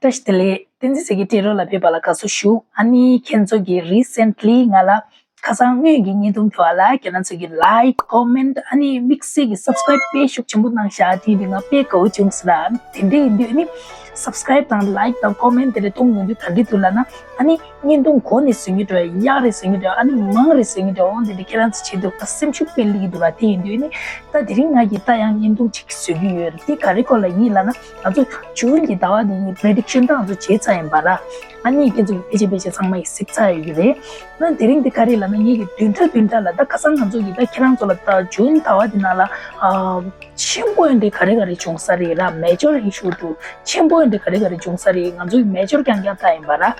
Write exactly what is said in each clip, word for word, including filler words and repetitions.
བཀྲ་ཤིས་བདེ་ལེགས། བསྟན་འཛིན་ཚེ་གི་སྤྲད་རོགས་ལ་ཕེབས་པ་ལ་དགའ་བསུ་ཞུ། ཨ་ནི་ཁྱེད་ཚོ་གིས་recently ང་ལ་ཁ་སང་སྔོན་གྱི་བརྙན་ཐུང་དེ་བ་ལ་ཁྱེད་རང་ཚོ་གིས་like, comment, ཨ་ནི་དམིགས་བསལ་གྱི་subscribe དཔེ་ཤུགས་ཆེན་པོ་གནང་ཤག་དེ་འདི་ང་དཔེ་དགའ་བོ་བྱུང་ཟེར། ཨ་ནི་དེ་འདྲ་ཡིན་དུས་ཨ་ནི་subscribe དང་like དང་comment དེ་འདྲ་གཏོང་ཡོང་དུས་ག་འདྲ་འདུག་ལབ་ན། ཨ་ནི་བརྙན་ཐུང་གོ་ནས་བཟོ་གི་འདྲ་ཡག་རེད་བཟོ་གི་འདྲ། ཨ་ནི་མང་རེད་བཟོ་གི་འདྲ། འོང་དེ་འདྲ་ཁྱེད་རང་ཚོ་བྱེད་འདུག་ད་སེམས་ཤུགས་དཔེ་སླེབས་ཀྱི་འདུག་ལ། དེ་ཡིན་དུས་ཨ་ནི་ད་དེ་རིང་ང་གིས་ད་ཡང་བརྙན་ཐུང་གཅིག་བཟོ་གི་ཡོད་རེད། དེ་ག་རེ་སྐོར་ལ་ཡིན་ལབ་ན། ང་ཚོ་June གི་ཟླ་བ་འདི་ཡི་prediction ད་ང་ཚོ་བྱས་ཚར་ཡིན་པ་ར། ཨ་ནི་ཁྱེད་ཚོ་གི་ཕལ་ཆེར་ཕལ་ཆེར་ཚང་མ་ཡིས་གཟིགས་ཚར་ཡོད་ཀྱི་རེད། ན་དེ་རིང་འདི་ག་རེ་ལབ་ན། ངེད་ཀྱི་བདུན་ཕྲག་བདུན་ཕྲག་ལ་ད་ཁ་སང་ང་ཚོ་གི་ད་ཁྱེད་རང་ཚོ་ལ་ད་June ཟླ་བ་འདི་ནང་ལ་ཨ་ཆེན་པོ་ཡོད་འདི་ག་རེ་ག་རེ་བྱུང་ས་རེད་ར། major issue དུ་ཆེན་པོ་ཡོད་འདི་ག་རེ་ག་རེ་བྱུང་ས་རེད། ང་ཚོ་གི་major རྐྱང་རྐྱང་ད་ཡིན་པ་ར། ཨ་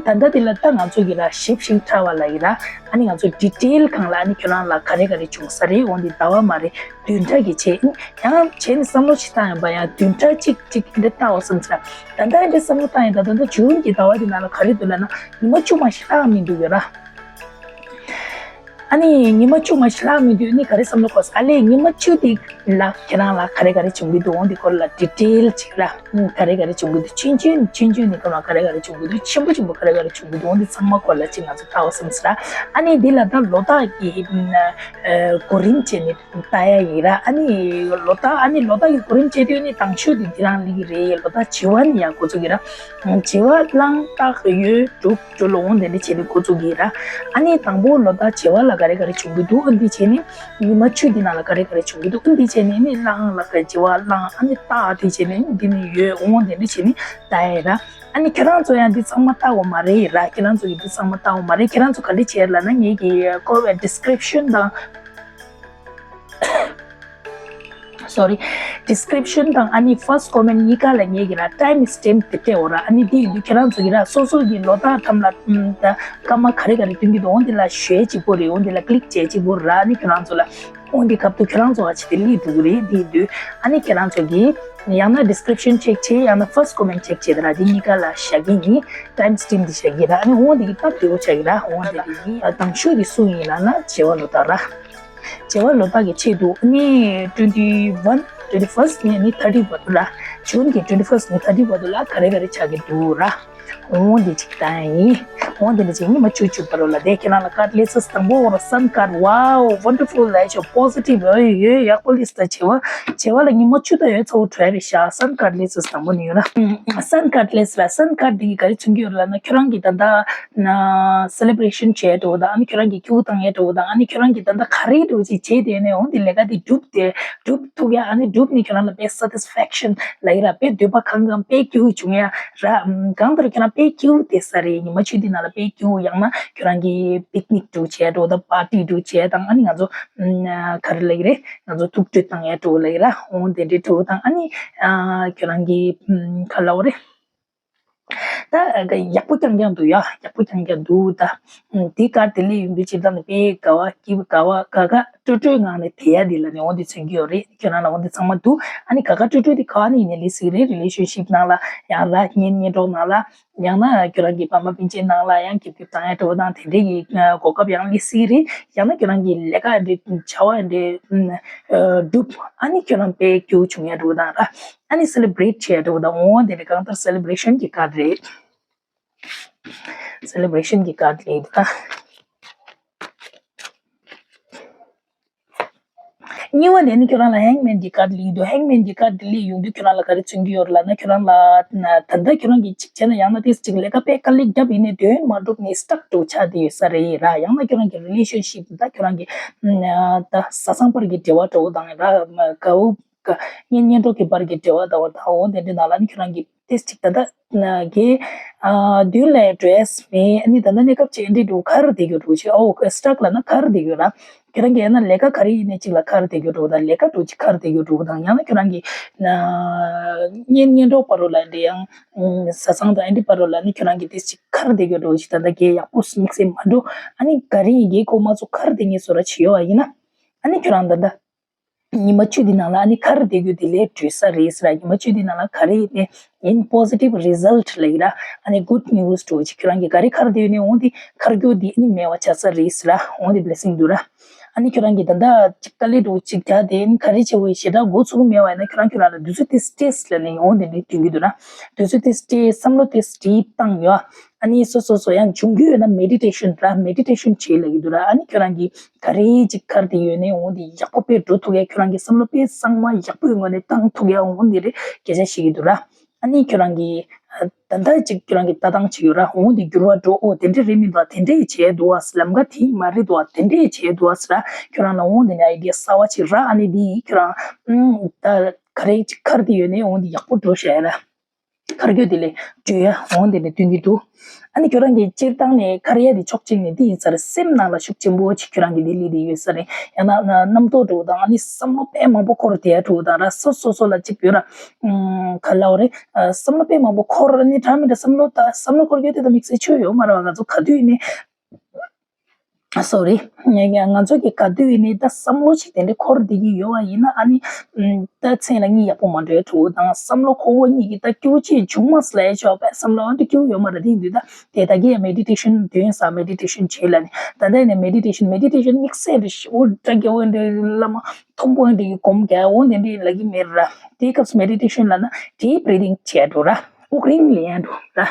ད་ལྟ་འདི་ལ་ད་ང་ཚོ་གི་ར་ཞིབ་ཞིབ་ཕྲ་བ་ལ་ཡི་ར། ཨ་ནི་ང་ཚོ་detail སྒང་ལ་ཨ་ནི་ཁྱེད་རང་ལ་ག་རེ་ག་རེ་བྱུང་ས་རེད། འོང་འདི་ཟླ་བ་མ་རེད། བདུན་ཕྲག་གི་བྱས། ཡང་བྱས་ནས་བསམ་བློ་ཞིག་བཏང་ཡོང་པ་ཡང་བདུན་ཕྲག་གཅིག་གཅིག་འདི་ལྟ་བ་བསམ་ཚར། ད་ལྟ་འདི་བསམ་བློ་བཏང་ཡོང་ད། ད་ལྟ་June གི་ཟླ་བ་འདི་ནང་ལ་ག་རེ་འདུག་ལབ་ན། ཉི་མ་བཅུ་མ་ཞིག་ལྷག་མི་འདུག་ཡོད་ར། ཨ་ནི་ཉི་མ་བཅུ་མ་ཞིག་ལྷག་མི་འདུག་ནི་ག་རེ་བསམ་བློ་འཁོར་ས། ཨ་ལས་ཉི་མ་བཅུ་འདི་ལ་ཁྱེད་རང་ལ་ག་རེ་ག་རེ་བྱུང་གི་འདུག་འོང་འདི་སྐོར་ལ་detail ཅིག་ར། ཨུམ། ག་རེ་ག་རེ་བྱུང་གི་འདུག་ཆུང་ཆུང་ཆུང་ཆུང་ནི་སྐོར་ལ་ག་རེ་ག་རེ་བྱུང་གི་འདུག་ཆེན་པོ་ཆེན་པོ་ག་རེ་ག་རེ་བྱུང་གི་འདུག་འོང་འདི་ཚང་མ་སྐོར་ལ་ཅིག་ང་ཚོ་ལྟ་བ་བསམ་ས་ར། ཨ་ནི་འདི་ལ་ད་ལོ་རྟགས་ཀྱི་ཨུམ། ཨ་གོ་རིམ་བྱས་ནས། ལྟ་ཡ་ཡིན་ར། ཨ་ནི་ལོ་རྟགས། ཨ་ནི་ལོ་རྟགས་ཀྱི་གོ་རིམ་བྱེད་དུས་ནི་དང་ཤོས་དེ་འདི་རང་ལི་གི་རེད། ལོ་རྟགས་བྱེ་བ་ནི་ཡང་འགོ་ཚུགས་ཀྱི་ར། བྱེ་བ་གླང་སྟག་ཡོས་འབྲུག་སྦྲུལ་འོང་དེ་འདྲ་བྱས་ནས་འགོ་ཚུགས་ཀྱི་ར། ཨ་ནི་དང་པོ་ལོ་རྟགས་བྱེ་བ་ལ་ག་རེ་ག་རེ་བྱུང་གི་འདུག་ཨ་འདི་བྱས་ནས་ཉི་མ་བཅུ་འདི་ནང་ལ་ག་རེ་ག་རེ་བྱུང་གི་འདུག་ཨ་འདི་བྱས་ནས་ནི་གླང་ལ་ག་བྱེ་བ་གླང་། ཨ་ནི་སྟག་དེ་བྱས་ནས་འདི་ནི་ཡོས་འོང་དེ་འདྲ་བྱས་ནས་ལྟ་ཡ་ར། ཨ་ནི་ཁྱེད་རང་ཚོ་ཡང་འདི་ཚང་མ་ལྟ་བ་མ་རེད་ར། ཁྱེད་རང་ཚོ་ཡི་འདི་ཚང་མ་ལྟ་བ་མ་རེད། ཁྱེད་རང་ཚོ་ག་འདྲ་བྱས་ལབ་ན། ངེད་ཀྱི་ཀོ་description དང་། Sorry, description དང་ཨ་ནི་first comment གཉིས་ཀ་ལ་ངེད་ཀྱི་ར་time stamp དེ་སྤྲད་འོ་ར། ཨ་ནི་དེ་ཡིན་དུས་ཁྱེད་རང་ཚོ་གི་ར་སོ་སོ་གི་ལོ་རྟགས་ཐམ་ལ་ད་སྐར་མ་ག་རེ་ག་རེ་སྟོན་གྱི་འདུག་འོང་དེ་ལ་གཞོལ་གཅིག་པོ་རེད། འོང་དེ་ལ་click བྱས་གཅིག་པོ་ར། ཨ་ནི་ཁྱེད་རང་ཚོ་ལ་འོང་དེ་སྐབས་དུ་ཁྱེད་རང་ཚོ་ཨ་ཆེ་དེ་ལི་འདུག་རེད། དེ་ཡིན་དུས་ཨ་ནི་ཁྱེད་རང་ཚོ་གི་ཡང་ན་description check བྱས། ཡང་ན་first comment check བྱས་དེ་ར། དེ་གཉིས་ཀ་ལ་བཞག་གི་ཡིན། time stamp དེ་བཞག་གི་ར། ཨ་ནི་འོང་དེ་གི་སྟབས་བདེ་བོ་ཆགས་ཀྱི་ར། འོང་དེ་གི་དང་ཤོས་དེ་སུ་ཡིན་ལབ་ན་བྱེ་བ་ལོ་རྟགས་ར། བྱེ་བ་ལོ་རྟགས་ཀྱི་ཆེད་དུ་ནི་twenty one, twenty first ནས་ནི་thirty བར་དུ་ལ། June གི་twenty first ནས་thirty བར་དུ་ལ་ག་རེ་ག་རེ་ཆགས་ཀྱི་འདུག་ར། འོང་འདི་གཅིག་ད་ཡིན། འོང་འདི་འདྲ་ཅིག་ཉི་མ་བཅུ་བཅུ་བར་དུ་ལ་དེ་ཁྱེད་རང་ལ་card list དང་པོ་འོ་ར་sun card wow wonderful ལ་ཡོད་positive ཡོད་ཡོད་ཡག་པོ་list བྱེ་བ་བྱེ་བ་ལ་ཉི་མ་བཅུ་ད་ཡོད་ཚ་བོ་གྲོས་རེད་ཤག sun card list དང་པོ་ནི་ཡོད་ན། sun card list ལ་sun card འདི་ག་རེ་མཚོན་གྱི་ཡོད་ལབ་ན་ཁྱོད་རང་གི་ད་ལྟ་ན་celebration བྱས་འགྲོ་དང་ཨ་ནི་ཁྱོད་རང་གི་ཁྱུ་བཏང་ཡས་འགྲོ་དང་ཨ་ནི་ཁྱོད་རང་གི་ད་ལྟ་ག་རེ་འགྲོ་ཅིག་བྱས་དེ་ནས་འོང་དེ་ལས་ཀ་དེ་འགྲུབ་དེ་འགྲུབ་ཐུབ་ཡ། ཨ་ནི་འགྲུབ་ནི་ཁྱོད་རང་ལ་དཔེ་satisfaction ལ་ཡི་ར་དཔེ་འདོད་པ་ཁང་ཁང་དཔེ་ཁྱུ་བྱུང་ཡ་ར། གང་ལྟར་ཁྱོད་རང་དཔེ་ཁྱུ་དེ་ས་རེད། ཉི་མ་བཅུ་དེ་ནང་ལ་དཔེ་ཁྱུ་ཡང་ན་ཁྱོད་རང་གི་picnic འགྲོ་བྱས་འགྲོ་དང་party འགྲོ་བྱས་དང་ཨ་ནི་ང་ཚོ་ག་རེ་ལ་ཡི་རེད། ང་ཚོ་ཐུག་འཕྲད་བཏང་ཡ་འགྲོ་ལ་ཡི་ར། འོང་དེ་འདྲའི་འགྲོ་དང་ཨ་ནི་ཁྱོད་རང་གི་ག་ལ་འོ་རེད། ད་ཡག་པོ་རྐྱང་རྐྱང་འདུག་ཡ། ཡག་པོ་རྐྱང་རྐྱང་འདུག་ད་དེ་ཀ་དེ་ལས་ཡོང་དུས་སྤྱིར་བཏང་ནས་དཔེ་དགའ་བ་སྐྱིད་པ་དགའ་བ་དགའ་དགའ་སྤྲོ་སྤྲོའི་ངང་ནས་དེ་ཡ་དེ་ལ་ནས་འོང་དེ་མཚོན་གྱི་ཡོད་རེད། ཁྱོད་རང་ལ་འོང་དེ་ཚང་མ་འདུག་ཨ་ནི་དགའ་དགའ་སྤྲོ་སྤྲོ་དེ་ག་ནས་ཡིན་ནས་ལི་སི་རེད། relationship ནང་ལ་ཡང་ར་གཉེན་ཉེ་གྲོགས་ནང་ལ་ཡང་ན་ཁྱོད་རང་གི་ཕ་མ་སྤུན་མཆེད་ནང་ལ་ཡང་སྐྱིད་སྐྱིད་བཏང་ཡ་འགྲོ་དང་དེ་འདྲའི་གི་གོ་སྐབས་ཡང་ལི་སི་རེད། ཡང་ན་ཁྱོད་རང་གི་ལས་ཀ་འདྲ་བྱ་བ་འདྲ་སྒྲུབ་ཨ་ནི་ཁྱོད་རང་དཔེ་སྐྱིད་བྱུང་ཡ་འགྲོ་དང་ར། ཨ་ནི་celebrate བྱས་འགྲོ་དང་འོང་དེ་ནི་གང་ལྟར་celebration གྱི་card རེད། celebration གྱི་card རེད་ད། གཉིས་པ་དེ་ནི་ཁྱོད་རང་ལ་hangman གྱི་card ལི་འདུག hangman གྱི་card དེ་ལི་ཡོང་དུས་ཁྱོད་རང་ལ་ག་རེ་མཚོན་གྱི་ཡོད་ལབ་ན་ཁྱོད་རང་ལ་ད་ལྟ་ཁྱོད་རང་གི་གཅིག་བྱས་ན་ཡང་ན་ཏིས་གཅིག་ལས་ཀ་དཔེ་དཀའ་ལས་བརྒྱབ་ཡིན་ནའི་དོན་མ་འགྲུབ་ནས་stuck འགྲོ་ཆགས་དེ་ཡོད་ས་རེད་ར། ཡང་ན་ཁྱོད་རང་གི་relationship ད་ཁྱོད་རང་གི་ད་བཟའ་ཚང་བར་གྱི་འབྲེལ་བ་འགྲོ་དང་ར་དགའ་བོ་གཉེན་ཉེ་གྲོགས་ཀྱི་བར་གྱི་འབྲེལ་བ་དང་བ་དང་འོ་དེ་འདྲའི་ནང་ལ་ནི་ཁྱོད་རང་གི་ཏེ་ཅིག་ད་ལྟ་གི་མདུན་ལ་འགྲོ་ཡས་མེད། ཨ་ནི་ད་ལྟ་གནས་སྐབས་ཅིག་འདི་འགྲོ་ཁར་བསྡད་རྒྱུ་འགྲོ་ཅིག་ཨོ་སི་ཊག་ལབ་ན་ཁར་བསྡད་རྒྱུ་ར། ཁྱོད་རང་གི་ཡང་ན་ལས་ཀ་ག་རེ་ཡིན་ནའི་ཅིག་ལ་ཁར་བསྡད་རྒྱུ་འགྲོ་དང་ལས་ཀ་འགྲོ་ཅིག་ཁར་བསྡད་རྒྱུ་འགྲོ་དང་ཡང་ན་ཁྱོད་རང་གི་གཉེན་ཉེ་གྲོགས་བར་རུ་ལ་འདི་ཡང་བཟའ་ཚང་དང་ཨ་འདི་བར་རུ་ལ་ནི་ཁྱོད་རང་གི་ཏེ་ཅིག་ཁར་བསྡད་རྒྱུ་འགྲོ་ཅིག་ད་ལྟ་གི་ཡག་པོ་དམིགས་བསལ་མ་འགྲོ། ཨ་ནི་ག་རེ་ཡིན་གི་ཁོ་མ་ཚོ་ཁར་བསྡད་ངེས་བཟོ་ར་བྱེད་ཡོད་ཨ་ཡིན་ན་ཨ་ནི་ཁྱོད་རང་ད་ལྟ། ཉི་མ་བཅུ་འདི་ནང་ལ་ཨ་ནི་ཁར་བསྡད་རྒྱུ་འདི་ལས་བྲོས་ས་རེད་ཟེར་ར། ཉི་མ་བཅུ་འདི་ནང་ལ་ག་རེ་ཡིན་ནའི་ཡིན་positive result ལ་ཡིན་ར། ཨ་ནི་good news འགྲོ་ཅིག་ཁྱོད་རང་གི་ག་རེ་ཁར་བསྡད་ཡོད་ནའི་འོང་འདི་ཁར་རྒྱུ་འདི་ཨ་ནི་མེད་པ་ཆགས་ས་རེད་ཟེར་ར། འོང་འདི་blessing འདུག་ར། ཨ་ནི་ཁྱོད་རང་གིས་ད་ལྟ་ཅིག་དཀའ་ལས་འདྲ་ཅིག་རྒྱག་དེ་ཨ་ནི་ག་རེ་བྱེད་དགོས་ཞེ་དྲག་མགོ་ཚོད་མེད་པ་ཡིན་ན་ཁྱོད་རང་ཁྱོད་རང་ལ་དུས་ཚོད་དེ་སྤྲད་ལབ་ནས་འོ་དེ་འདྲ་སྟོན་གྱི་འདུག་ན། དུས་ཚོད་དེ་སྤྲད་བསམ་བློ་དེ་སྒྲིབ་བཏང་ཡོད། ཨ་ནི་སོ་སོ་སོ་ཡང་འབྱུང་རྒྱུ་ཡོད་ན་མེ་ཌི་ཊེ་ཤན་ར་མེ་ཌི་ཊེ་ཤན་བྱེད་ལབ་ཀྱི་འདུག་ར། ཨ་ནི་ཁྱོད་རང་གིས་ག་རེ་ཅིག་ཁར་དེ་ཡོད་ནས་འོ་དེ་ཡག་པོ་དཔེ་འགྲོ་ཐུབ་ཡ་ཁྱོད་རང་གིས་བསམ་བློ་དཔེ་གཙང་མ་ཡག་པོའི་ངོས་ནས་བཏང་ཐུབ་ཡ་འོ་དེ་རེད་སྐད་ཆ་བཤད་ཀྱི་འདུག་ར། ཨ་ནི་ཁྱོད་རང་གིས་ད་ལྟ་ཅིག་ཁྱོད་རང་གི་ལྟ་སྟངས་ཅིག་ཡོད་ར། འོ་འདི་འགྱུར་བ་འགྲོ། འོ་དེ་འདྲས་རེད་མི་འདུག་དེ་འདྲས་བྱས་འདུག་ཨ། ལམ་ཁ་དེ་མ་རེད་འདུག་དེ་འདྲས་བྱས་འདུག་ཨ་ཟེར་ར། ཁྱོད་རང་ལ་འོ་འདི་ནས་ཨའི་ཌི་ཡ་གསར་བ་ཅིག་རག་ཨ་ནི་འདི་ཁྱོད་རང་ད་ག་རེ་ཅིག་ཁར་དེ་ཡོད་ནས་འོ་འདི་ཡག་པོ་འགྲོ་བཞག་ཡ་ར། ཁར་གྱོད་དེ་ལས་འགྲོ་ཡ་འོ་འདི་ནས་སྟོན་གྱི་འདུག་ཨ་ནི་ཁྱོད་རང་གི་སྤྱིར་བཏང་ནས་ཁར་ཡ་དེ་ཕྱོགས་གཅིག་ནས་འདི་ཡིན་ས་རེད། སེམས་ནང་ལ་ཤུགས་ཆེན་པོ་ཅིག་ཁྱོད་རང་གི་འདི་ལི་དེ་ཡོད་ས་རེད། ཡང་ན་རྣམ་རྟོག་འགྲོ་དང་ཨ་ནི་བསམ་བློ་དཔེ་མང་པོ་འཁོར་དེ་ཡ་འགྲོ་དང་ར། སོ་སོ་སོ་ལ་ཅིག་ཡོད་ར། ག་ལབ་རེད། བསམ་བློ་དཔེ་མང་པོ་འཁོར་ནི་འདྲ་མི་འདྲ་བསམ་བློ་ད་བསམ་བློ་འཁོར་རྒྱུ་དེ་ད་དམིགས་བསལ་ཆོས་ཡོད་མ་རེད་བ། ང་ཚོ་ག་དུས་ནས་སོ་རི་ང་ཚོ་གི་ག་དུས་ནས་ད་བསམ་བློ་ཞིག་དེ་འདྲ་འཁོར་བསྡད་ཀྱི་ཡོད་བ་ཡིན་ན་ཨ་ནི་ད་མཚན་ལ་གཉིད་ཡག་པོ་མ་འགྲོ་ཡ་འགྲོ་དང་བསམ་བློ་ཁོ་བོ་གཉིད་ཀྱི་ད་སྐྱུག་ཅིག་བྱུང་མ་སོང་ལབ་ཡ་ཆོག་པས་བསམ་བློ་ཨ་འདྲ་སྐྱུག་ཡོད་མ་རེད། དེ་ཡིན་དུས་ད་དེ་ད་གི་ཡ་མེ་ཌི་ཊེ་ཤན་དོན་ས་མེ་ཌི་ཊེ་ཤན་བྱེད་ལ་ནི་ད་ལྟ་ཡིན་ན་མེ་ཌི་ཊེ་ཤན་མེ་ཌི་ཊེ་ཤན་དམིགས་བསལ་འདྲ་ཞིག་འོ་འདྲ་རྒྱལ་བོ་འདྲ་བླ་མ་མཐོན་པོ་འདི་གི་སྒོམ་རྒྱག་འོ་འདི་འདྲ་ལབ་ཀྱི་མེད་ར། དེའི་སྐབས་སུ་མེ་ཌི་ཊེ་ཤན་ལབ་ན་ཌིབ་བྷི་རི་ཐིང་བྱས་འགྲོ་ར། དབུགས་རིང་ལེན་འགྲོ་ར།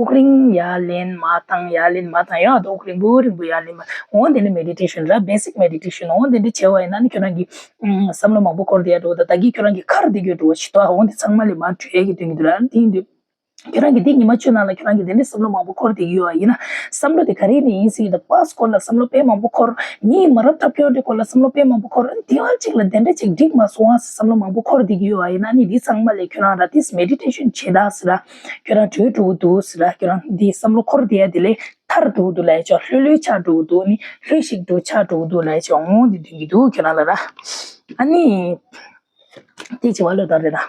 དབུགས་རིང་ཡར་ལེན་མར་བཏང་ཡར་ལེན་མར་བཏང་ཡར་དུ་དབུགས་རིང་པོ་རིང་པོ་ཡར་ལེན་མར་འོ་འདི་ནི་མེ་ཌི་ཊེ་ཤན་ར། བེ་སིག་མེ་ཌི་ཊེ་ཤན་འོ་འདི་འདྲ་བྱས་པ་ཡིན་ན་ནི་ཁྱོད་རང་གི་བསམ་བློ་མང་པོ་འཁོར་བསྡད་ཡ་འགྲོ་ད་ད་གི་ཁྱོད་རང་གི་ཁར་བསྡད་རྒྱུ་འགྲོ་ཞིག་ཏོ་འོ་འདི་ཚང་མ་ལས་མར་བྲོས་ཡ་གི་དོན་གྱི་འདུག་ར། དེ་ཡིན་དུས། ཁྱེད་རང་གིས་འདི་ཉི་མ་བཅུ་ནང་ལ་ཁྱེད་རང་གིས་དེ་འདྲའི་བསམ་བློ་མང་པོ་འཁོར་བསྡད་ཀྱི་ཡོད་པ་ཡིན་ན། བསམ་བློ་དེ་ག་རེ་ནས་ཡིན་སྲིད་ད་པཱ་སི་སྐོར་ལ་བསམ་བློ་དཔེ་མང་པོ་འཁོར། མིའི་མ་རབས་ཐབས་སྐྱོ་འདྲའི་སྐོར་ལ་བསམ་བློ་དཔེ་མང་པོ་འཁོར། དེ་བ་གཅིག་ལ་དེ་འདྲ་ཅིག་འགྲིག་མ་སོང་ཨ་བསམ་བློ་མང་པོ་འཁོར་བསྡད་ཀྱི་ཡོད་པ་ཡིན་ན་ནི་འདི་ཚང་མ་ལས་ཁྱོད་རང་ར་ཏིས་མེ་ཌི་ཊེ་ཤན་བྱེད་ད་ཟེར་ར། ཁྱོད་རང་བྲོས་འགྲོ་གི་འདུག་ཟེར་ར། ཁྱོད་རང་འདི་བསམ་བློ་འཁོར་བསྡད་ཡ་དེ་ལས་ཐར་འགྲོ་གི་འདུག་ལབ་ཡ་ཆོག་ལྷོད་ལྷོད་ཆགས་འགྲོ་གི་འདུག་ནི་ལྷོད་ཤིག་འགྲོ་ཆགས་འགྲོ་གི་འདུག་ལབ་ཡ་ཆོག་འོང་འདི་འདོན་གྱི་འདུག་ཁྱོད་རང་ལ་ར། ཨ་ནི། དེ་བྱེད་པ་ལོས་ད་རེད་ད།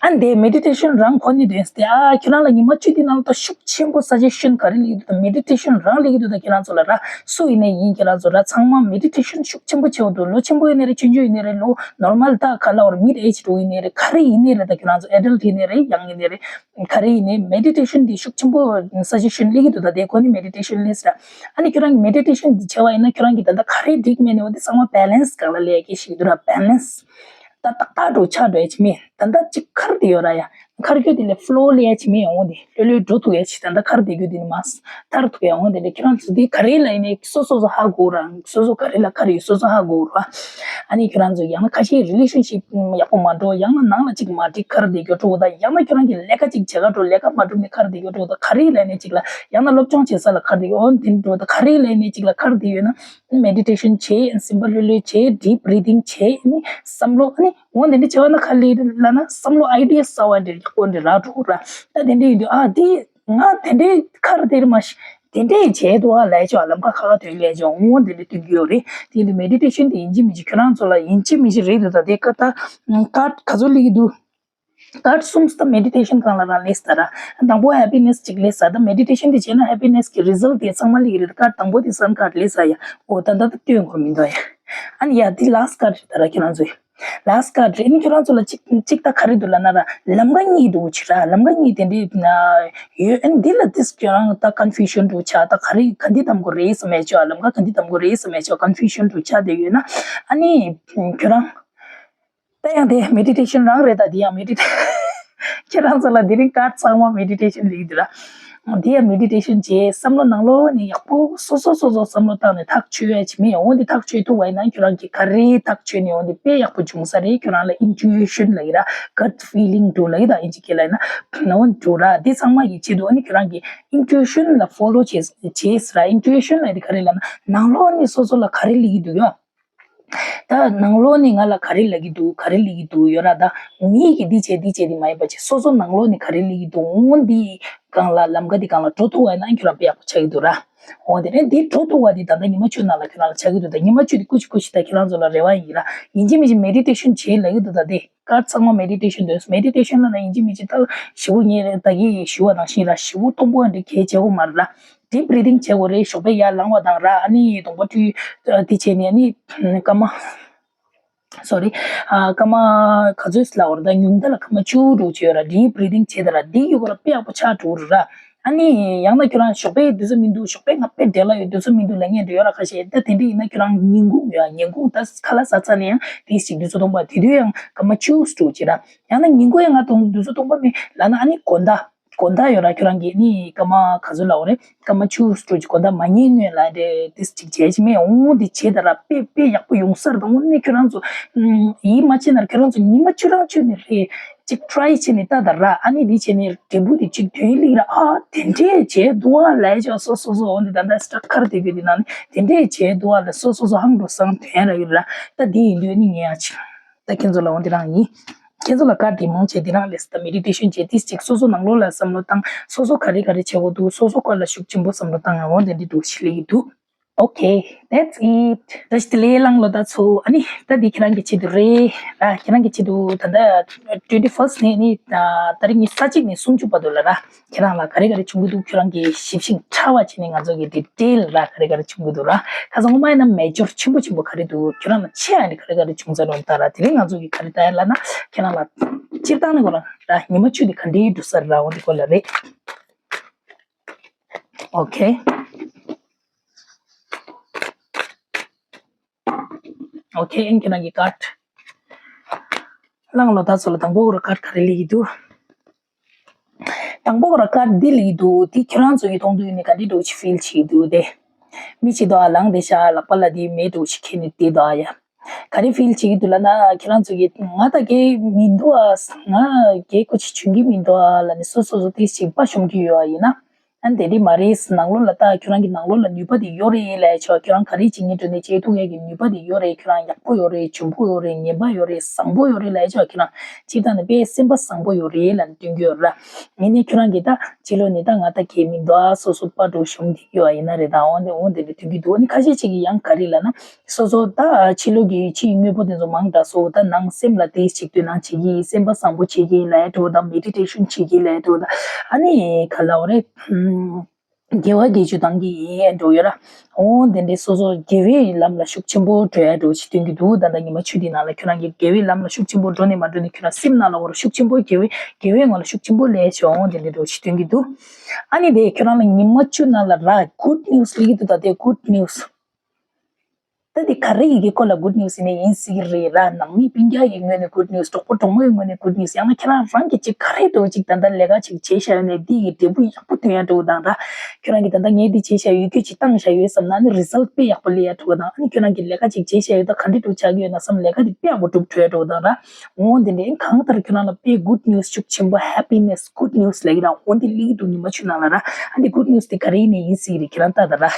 ཨ་འདི་མེ་ཌི་ཊེ་ཤན་རང་གོ་ནི་དོན་སྟེ་ཨ་ཁྱོད་རང་ལ་ཉི་མ་བཅུ་དེ་ནང་ལ་ད་ཤུགས་ཆེན་པོ་སཱ་ཇེ་ཤན་ག་རེ་སླེབས་ཀྱི་འདུག་ད་མེ་ཌི་ཊེ་ཤན་རང་སླེབས་ཀྱི་འདུག་ད་ཁྱེད་རང་ཚོ་ལ་ར་སུ་ཡིན་ནའི་ཡིན་ཁྱེད་རང་ཚོ་ར་ཚང་མ་མེ་ཌི་ཊེ་ཤན་ཤུགས་ཆེན་པོ་བྱེད་དགོས་འདུག་ལོ་ཆེན་པོ་ཡིན་ནའི་རེད་ཆུང་ཆུང་ཡིན་ནའི་རེད་ལོ་ནོར་མལ་ད་ག་ལ་བར་མིཌ་ཨེཇ་འགྲོ་ཡིན་ནའི་རེད་ག་རེ་ཡིན་ནའི་རེད་ད་ཁྱེད་རང་ཚོ་ཨེ་ཌལ་ཊི་ཡིན་ནའི་རེད་ཡང་ཡིན་ནའི་རེད་ག་རེ་ཡིན་ནའི་མེ་ཌི་ཊེ་ཤན་འདི་ཤུགས་ཆེན་པོ་སཱ་ཇེ་ཤན་སླེབས་ཀྱི་འདུག་ད་དེ་གོ་ནི་མེ་ཌི་ཊེ་ཤན་སླེབས་ཟེར་ཨ་ནི་ཁྱོད་རང་གི་མེ་ཌི་ཊེ་ཤན་འདི་བྱས་པ་ཡིན་ན་ཁྱོད་རང་གི་ད་ལྟ་ག་རེ་འགྲིག་མེད་ནའི་འོ་འདི་ཚང་མ་བེ་ལན་སི་སྒང་ལ་སླེབས་ཡ་གི་ཞིག་འདུག་ར་བེ་ལན་སི། ད་ཏག་ཏག་འགྲོ་ཆགས་འགྲོ་ཡ་ཅིག་མེད། ད་ལྟ་ཅིག་ཁར་དེ་ཡོད་ར་ཡ། ཁར་གྱོད་དེ་ལས་ཕ་ལོ་སླེབས་ཡ་ཅིག་མེད་ཡོང་དེ་ལྷོད་ལྷོད་འགྲོ་ཐུབ་ཡ་ཅིག་ད་ལྟ་ཁར་དེ་གྱོད་དེ་ནི་མ་ཐར་ཐུབ་ཡ་འོང་དེ་ལས་ཁྱོད་རང་ཚོ་དེ་ག་རེ་ལ་ཡིན་ནའི་སོ་སོ་སོ་ཧ་གོ་ར་སོ་སོ་ག་རེ་ལ་ཁར་ཡོད་སོ་སོ་ཧ་གོ་ར། ཨ་ནི་ཁྱོད་རང་ཚོ་ཡང་ན་ཁ་ཤས་རི་ལེ་ཤན་ཤིབ་ཡག་པོ་མ་འགྲོ་ཡང་ན་ནང་ལ་ཅིག་མ་འགྲིག་ཁར་དེ་གྱོད་འགྲོ་ད་ཡང་ན་ཁྱོད་རང་གི་ལས་ཀ་ཅིག་བྱེད་ག་འགྲོ་ལས་ཀ་མ་འགྲུབ་ནས་ཁར་དེ་གྱོད་འགྲོ་ད་ག་རེ་ལ་ཡིན་ནའི་ཅིག་ལ་ཡང་ན་སློབ་སྦྱོང་བྱེད་ས་ལ་ཁར་དེ་གྱོད་འོང་དེ་འགྲོ་ད་ག་རེ་ལ་ཡིན་ནའི་ཅིག་ལ་ཁར་དེ་ཡོད་ན། མེ་ཌི་ཊེ་ཤན་བྱེད། སིམ་པལ་ལྷོད་ལྷོད་བྱེད། ཌིབ་བྷི་རི་ཐིང་བྱེད། ཨ་ནི་བསམ་བློ་ཨ་ནི་འོ་དེ་འདྲ་བྱས་པ་ན་ག་རེ་ལབ་ན་བསམ་བློ་ཨའི་ཌི་ཡ་གསར་བ་འདྲ་ཡག་པོ་འདྲ་རག་འགྲོ་གི་ར། ད་དེ་འདྲ་ཡིན་དུས་ཨ་དེ་ང་དེ་འདྲའི་ཁར་དེར་མ་ཤི་དེ་འདྲའི་བྱས་འདུག་ཨ་ལས་ཅོག་ལམ་ཁ་ཁ་ཁ་དོན་ལས་ཅོག་འོ་དེ་འདྲ་སྟོན་གྱི་ཡོད་རེད། དེ་ཡིན་དུས་མེ་ཌི་ཊེ་ཤན་དེ་ཡིན་གཅིག་མིན་གཅིག་ཁྱོད་རང་ཚོ་ལ་ཡིན་གཅིག་མིན་གཅིག་རེད་འདུག་ད་དེ་ཀ་ད་ཀ་ཌ་ག་ཚོད་སླེབས་ཀྱི་འདུག་ཀ་ཌ་གསུམ་ད་མེ་ཌི་ཊེ་ཤན་སྒང་ལ་རང་སླེབས་ས་ར། དང་པོ་ཧེ་པི་ནེ་སི་གཅིག་སླེབས་ས་ད་མེ་ཌི་ཊེ་ཤན་དེ་བྱས་ན་ཧེ་པི་ནེ་སི་གི་རི་ཛལ་ཊི་དེ་ཚང་མ་སླེབས་ཀྱི་རེད། ཀ་ཌ་དང་པོ་དེ་སན་ཀ་ཌ་སླེབས་ས་ཡ། འོ་ད་ད་ད་སྟོན་དགོས་མི་འདུག་ཡ། ཨ་ནི་ཡ་དེ་ལ་སི་ཊི་ཀ་ཌ་རེད་ད་ར་ཁྱེད་རང་ཚོའི། ལ་སི་ཊི་ཀ་ཌ་རེད། ཨ་ནི་ཁྱེད་རང་ཚོ་ལ་གཅིག་གཅིག་ད་ག་རེ་འདུག་ལབ་ན་ར་ལམ་ཁ་གཉིས་འདུག་ཅིག་ར་ལམ་ཁ་གཉིས་དེ་འདྲས་ཡོད། ཨ་ནི་འདི་ལ་ཏིས་ཁྱོད་རང་ད་ཀོན་ཕུ་ཤན་འདུག་ཆགས་ད་ག་རེ་ག་འདི་གཏམ་དགོས་རེད་བསམ་ཡ་ཆོག་ལམ་ཁ་ག་འདི་གཏམ་དགོས་རེད་བསམ་ཡ་ཆོག་ཀོན་ཕུ་ཤན་འདུག་ཆགས་དེ་ཡོད་ན་ཨ་ནི་ཁྱོད་རང་། ད་ཡང་དེ་མེ་ཌི་ཊེ་ཤན་རང་རེད་ད། དེ་ཡང་མེ་ཌི་ཊེ་ཁྱེད་རང་ཚོ་ལ་དེ་རིང་ཀ་ཌ་ཚང་མ་མེ་ཌི་ཊེ་ཤན་རེད་འདུག་ར། དེ་ཡང་མེ་ཌི་ཊེ་ཤན་བྱས་བསམ་བློ་ནང་ལོགས་ནས་ཡག་པོ་སོ་སོ་སོ་སོ་བསམ་བློ་བཏང་ནས་ཐག་ཆོད་ཡ་ཅིག་མེད་ཡ། འོ་འདི་ཐག་ཆོད་ཐུབ་པ་ཡིན་ན་ཁྱོད་རང་གིས་ག་རེ་ཐག་ཆོད་ནས་འོ་འདི་དཔེ་ཡག་པོ་བྱུང་ས་རེད། ཁྱོད་རང་ལ་ཨིན་ཊུ་ཨི་ཤན་ལབ་ཀྱི་ར་གཊ་ཕི་ལིང་འདུག་ལབ་ཀྱི་ད་ཨིན་ཇི་སྐད་ལ་ཡིན་ན་འོ་འདི་འདུག་ར། འདི་ཚང་མ་གི་ཆེད་དུ་ཨ་ནི་ཁྱོད་རང་གིས་ཨིན་ཊུ་ཨི་ཤན་ལ་ཕོ་ལོ་བྱེད་བྱེད་ཟེར་ར། ཨིན་ཊུ་ཨི་ཤན་ལབ་འདི་ག་རེ་ལབ་ན་ནང་ལོགས་ནས་སོ་སོ་ལ་ག་རེ་སླེབས་ཀྱི་འདུག་ཡོད། ད་ནང་ལོགས་ནས་ང་ལ་ག་རེ་ལབ་ཀྱི་འདུག་ག་རེ་སླེབས་ཀྱི་འདུག་ཡོད་ར། ད་མིའི་གིས་འདི་བྱས་འདི་བྱས་འདི་མ་ཡིན་པ་བྱས་སོ་སོ་ནང་ལོགས་ནས་ག་རེ་སླེབས་ཀྱི་འདུག་འོ་འདི་སྒང་ལ་ལམ་ཁ་འདི་སྒང་ལ་འགྲོ་ཐུབ་པ་ཡིན་ན་ཁྱོད་རང་དཔེ་ཡག་པོ་ཆགས་ཀྱི་འདུག་ར། འོ་དེ་ནས་འདི་འགྲོ་ཐུབ་པ་འདི་ད་ལྟ་ཉི་མ་བཅུ་ནང་ལ་ཁྱོད་རང་ལ་ཆགས་ཀྱི་འདུག་ད་ཉི་མ་བཅུ་འདི་སྐུ་མཁྱེན་སྐུ་མཁྱེན་ད་ཁྱེད་རང་ཚོ་ལ་རེ་བ་ཡིན་ར། ཡིན་གཅིག་མིན་གཅིག་མེ་ཌི་ཊེ་ཤན་བྱེད་ལབ་ཀྱི་འདུག་ད་དེ་ཀ་ཌ་ཚང་མ་མེ་ཌི་ཊེ་ཤན་འདོད། མེ་ཌི་ཊེ་ཤན་ལབ་ན་ཡིན་གཅིག་མིན་གཅིག་ད་ཞེ་པོ་ངས་ད་གིན་ཞུ་བ་ནང་བཞིན་ར་ཞེ་པོ་གཏོང་པོ་འདི་གལ་ཆེ་པོ་མ་རེད་ར། ཌིབ་བྷི་རི་ཐིང་བྱེད་དགོས་རེད། ཞོགས་པ་ཡར་ལངས་པ་དང་ར་ཨ་ནི་གདོང་པ་བཀྲུས་དེ་བྱས་ནས་ཨ་ནི་སྐར་མ། སོ་རི། ཨ་སྐར་མ་ག་ཚོད་ལབ་དགོས་རེད་ད། ཉུང་མཐའ་ལ་སྐར་མ་བཅུ་དྲུག་བྱས་ཡོད་ར། ཌིབ་བྷི་རི་ཐིང་བྱས་ད་ར་འདི་ཡོད་པ་ར་དཔེ་ཡག་པོ་ཆགས་འགྲོ་རེད་ར། ཨ་ནི་ཡང་ན་ཁྱོད་རང་ཞོགས་པའི་དུས་ཚོད་མི་འདུག་ཞོགས་པའི་ང་དཔེ་བདེ་ལ་ཡོད་དུས་ཚོད་མི་འདུག་ལབ་མཁན་དེ་ཡོད་ར། ཁ་ཤས་ད་དེ་འདྲ་ཡིན་ན་ཁྱོད་རང་ཉིན་གུང་ཡོད་ཉིན་གུང་ད་ཁ་ལག་ཟ་ཚར་ནས་ཡང་དེ་ཞིག་དུས་ཚོད་སྟོང་པ་དེ་དུས་ཡང་སྐར་མ་བཅུ་དྲུག་ཅིག་ར། ཡང་ན་ཉིན་གུང་ཡང་ང་དུས་ཚོད་སྟོང་པ་མེད་ལབ་ན། ཨ་ནི་དགོང་དག་དགོང་དག་ཡོད་ར། ཁྱོད་རང་གིས་ནི་སྐར་མ་ག་ཚོད་ལབ་དགོས་རེད། སྐར་མ་བཅུ་དྲུག་ཅིག་དགོང་དག་མ་ཉལ་སྔོན་ལ་དེ་དེ་ཞིག་བྱས་ཅིག་མེད་འོང་དེ་བྱས་ད་ར། དཔེ་དཔེ་ཡག་པོ་ཡོང་ས་རེད། ད་འོང་ནས་ཁྱོད་རང་ཚོ་ཡིད་མ་ཆེས་ན་ར་ཁྱོད་རང་ཚོ་ཉི་མ་བཅུ་རང་བཅུ་ནས་རེད། ཅིག་ཊི་རའི་བྱས་ནས་ལྟ་ད་ར། ཨ་ནི་འདི་བྱས་ནས་འབྲས་བུ་དེ་ཅིག་དོན་ལེགས་ར། ཨ་དེ་འདྲས་བྱས་འདུག་ཨ་ལས་ཅོག་སོ་སོ་སོ་འོ་འདི་ད་ལྟ་སི་ཊག་ཁར་དེ་གི་འདི་ནང་ནས་དེ་འདྲས་བྱས་འདུག་ཨ་ལ་སོ་སོ་སོ་ཧང་འགྲོ་སང་དོན་ར་ཡོད་ར། ད་འདི་ཡིན་དུས་ནི་ངས་ཡང་ཅིག་ད་ཁྱེད་ཚོ་ལ་འོ་འདི་རང་ཡིན། ཁྱེད་ཚོ་ལ་བཀའ་དེ་མང་ཆེ་འདི་རང་ལས་ད་མེ་ཌི་ཊེ་ཤན་བྱས་དེ་ཅིག་སོ་སོ་ནང་ལོགས་ལ་བསམ་བློ་བཏང་། སོ་སོ་ག་རེ་ག་རེ་བྱེད་དགོས་འདུག་སོ་སོ་སྐོར་ལ་ཤུགས་ཆེན་པོ་བསམ་བློ་བཏང་ཡང་འོ་འདི་འདྲས་འདུག་ཞིག་ལས་ཀྱི་འདུག Okay, that's it. ད་ཞི་ལེ་ལང་ལོ་ད་ཚོ། ཨ་ནི་ད་འདི་ཁྱེད་རང་གི་ཆེད་དུ་རེད་ར། ཁྱེད་རང་གི་ཆེད་དུ་ད་ལྟ་ཊུ་ཝེན་ཊི་ཕར་སི་ཊི་ནས་ནི་ད་ད་རིང་ཉི་ཤུ་རྩ་གཅིག་ནས་སུམ་ཅུ་བར་དུ་ལ་ར། ཁྱེད་རང་ལ་ག་རེ་ག་རེ་བྱུང་གི་འདུག་ཁྱོད་རང་གི་ཞིབ་ཤིང་ཕྲ་བ་བྱས་ནས་ང་ཚོ་གི་ཌི་ཊེལ་ར་ག་རེ་ག་རེ་བྱུང་གི་འདུག་ར། ཁ་སང་ངོ་མ་ཡིན་ན་མེ་ཇར་ཆེན་པོ་ཆེན་པོ་ག་རེ་འདུག་ཁྱོད་རང་ལ་ཆེ་ཡ་ནི་ག་རེ་ག་རེ་བྱུང་ཚར་འདུག་ད་ར། དེ་རིང་ང་ཚོ་གི་ག་རེ་ད་ཡ་ལ་ན་ཁྱེད་རང་ལ་སྤྱིར་བཏང་ནས་ཁོ་རང་ར་ཉི་མ་བཅུ་དེ་ག་འདྲའི་འགྲོ་ས་ར་འོ་འདི་སྐོར་ལ་རེད། Okay. Okay, ཨེན་ཁྱེད་རང་གི་ཀར་ཌི། ལང་ལོ་ད་ཚོ་ལ་དང་པོ་ར་ཀར་ཌི་ག་རེ་ལི་གི་འདུག་དང་པོ་ར་ཀར་ཌི་འདི་ལི་གི་འདུག་དེ་ཁྱེད་རང་ཚོ་གི་མཐོང་དུས་ནི་ག་འདྲི་འདྲ་ཅིག་ཕིལ་བྱེད་ཀྱི་འདུག་དེ། མི་གཅིག་དོ་ཨ་ལང་དེ་ཤ་ལག་པ་ལ་དེ་མེ་འདྲ་ཅིག་ཁྱེར་ནས་དེ་དོ་ཨ་ཡ། ག་རེ་ཕིལ་བྱེད་ཀྱི་འདུག་ལབ་ན་ཁྱེད་རང་ཚོ་གི་ང་ད་གའི་མི་འདུག་ཨ། ང་གའི་ཀོ་ཅིག་བྱུང་གི་མི་འདུག་ཨ་ལབ་ནས་སོ་སོ་སོ་དེ་ཞིག་པ་ཤོམ་གྱི་ཡོད་ཨ་ཡིན་ན། ཨ་ནི་དེ་འདྲ་མ་རེད། ནང་ལོགས་ལ་ལྟ། ཁྱོད་རང་གི་ནང་ལོགས་ལ་ནུས་པ་དེ་ཡོད་རེད་ལབ་ཆོག་ཁྱོད་རང་ག་རེ་བྱེད་ཉིན་དྲོ་ནས་བྱེད་ཐུབ་ཡས་ཀྱི་ནུས་པ་དེ་ཡོད་རེད། ཁྱོད་རང་ཡག་པོ་ཡོད་རེད། འཇོན་པོ་ཡོད་རེད། ངན་པ་ཡོད་རེད། བཟང་པོ་ཡོད་རེད་ལབ་ཆོག་ཁྱོད་རང་སྤྱིར་བཏང་ནས་དཔེ་སེམས་པ་བཟང་པོ་ཡོད་རེད་ལབ་ནས་སྟོན་གྱི་ཡོད་ར། ངས་ནི་ཁྱོད་རང་གི་ད་ཕྱི་ལོགས་ནས་ད་ང་ད་གའི་མི་འདུག་ཨ། སོ་སོ་པ་འགྲོ་ཤོམ་དེ་ཡོད་ཨ་ཡིན་ན་རེད། ད་འོན་ཏེ་འོན་ཏེ་འདི་ཐུག་གི་འདུག་ཨ་ནི་ཁ་ཤས་ཅིག་གིས་ཡང་ག་རེ་ལབ་ན། སོ་སོ་ད་ཕྱི་ལོགས་ཀྱི་ཕྱིའི་དངོས་པོ་དེ་ཚོ་མང་དྲགས་སོ། ད་ནང་སེམས་ལ་དེ་ཞིག་དོ་སྣང་བྱེད་ཀྱི་ཡིན། སེམས་པ་བཟང་པོ་བྱེད་ཀྱི་ཡིན་ལབ་ཡ་འགྲོ་དང་། མེ་ཌི་ཊེ་ཤན་བྱེད་ཀྱི་ཡིན་ལབ་ཡ་འགྲོ་དང་། ཨ་ནི་ག་ལབ་རེད། དགེ་བ་དགེ་སྦྱོར་གཏང་གི་ཡིན་འགྲོ་ཡོད་ར། འོ་དེ་འདྲའི་སོ་སོ་དགེ་བའི་ལམ་ལ་ཤུགས་ཆེན་པོ་འགྲོ་ཡ་འགྲོ་ཞིག་སྟོན་གྱི་འདུག་ད་ལྟ་ཉི་མ་བཅུ་དེའི་ནང་ལ་ཁྱོད་རང་གིས་དགེ་བའི་ལམ་ལ་ཤུགས་ཆེན་པོ་འགྲོ་ནས་མ་འགྲོ་ནས་ཁྱོད་རང་སེམས་ནང་ལ་འོ་ར་ཤུགས་ཆེན་པོ་དགེ་བའི་དགེ་བའི་ངོ་ལ་ཤུགས་ཆེན་པོ་སླེབས་ཤོག་འོ་དེ་འདྲའི་འགྲོ་ཞིག་སྟོན་གྱི་འདུག་ཨ་ནི་དེ་ཁྱོད་རང་ལ་ཉི་མ་བཅུ་ནང་ལ་ར་གུཌ་ནིའུ་སི་སླེབས་ཀྱི་འདུག་ད་ལྟའི་གུཌ་ནིའུ་སི། ད་འདི་ག་རེ་ཡི་གེ་སྐོར་ལ་གུཌ་ནིའུ་སི་ཡིན་ནའི་ཡིན་སྲིད་ཀྱི་རེད་ར། ནང་མི་སྤུན་ཀྱག་གི་ངོས་ནས་གུཌ་ནིའུ་སི། གྲོགས་པོ་གྲོགས་མོའི་ངོས་ནས་གུཌ་ནིའུ་སི། ཡང་ན་ཁྱེད་རང་རང་གིས་ཅིག་ག་རེ་འདྲ་ཅིག་ད་ལྟ་ལས་ཀ་ཅིག་བྱས་བཞག་ཡོད་ནའི་འདི་ཡི་འབྲས་བུ་ཡག་པོ་ཐོན་ཡ་འགྲོ་དང་ར། ཁྱོད་རང་གིས་ད་ལྟ་ངས་འདི་བྱས་བཞག་ཡོད་རྒྱུ་ཅིག་བཏང་བཞག་ཡོད་བསམ་ན་ནི་རི་ཛལ་དཔེ་ཡག་པོ་སླེབས་ཡ་འགྲོ་དང་། ཨ་ནི་ཁྱོད་རང་གིས་ལས་ཀ་ཅིག་བྱས་བཞག་ཡོད་ད་ག་འདྲ་འགྲོ་ཆགས་ཀྱི་ཡོད་ན་བསམ་ལས་ཀ་འདི་དཔེ་ཡག་པོ་འགྲུབ་འགྲོ་ཡ་འགྲོ་དང་ར། འོ་འདི་འདྲའི་གང་ལྟར་ཁྱོད་རང་ལ་དཔེ་གུཌ་ནིའུ་སི་ཤུགས་ཆེན་པོ་ཧེ་པི་ནེ་སི་གུཌ་ནིའུ་སི་ལབ་ཀྱི་ར། འོ་འདི་སླེབས་ཀྱི་འདུག་ཉི་མ་བཅུ་ནང་ལ་ར། ཨ་འདི་གུཌ་ནིའུ་སི་འདི་ག་རེ་ཡིན་ནའི་ཡིན་སྲིད་ཀྱི་རེད། ཁྱེད་རང་ལྟ་ད་ར།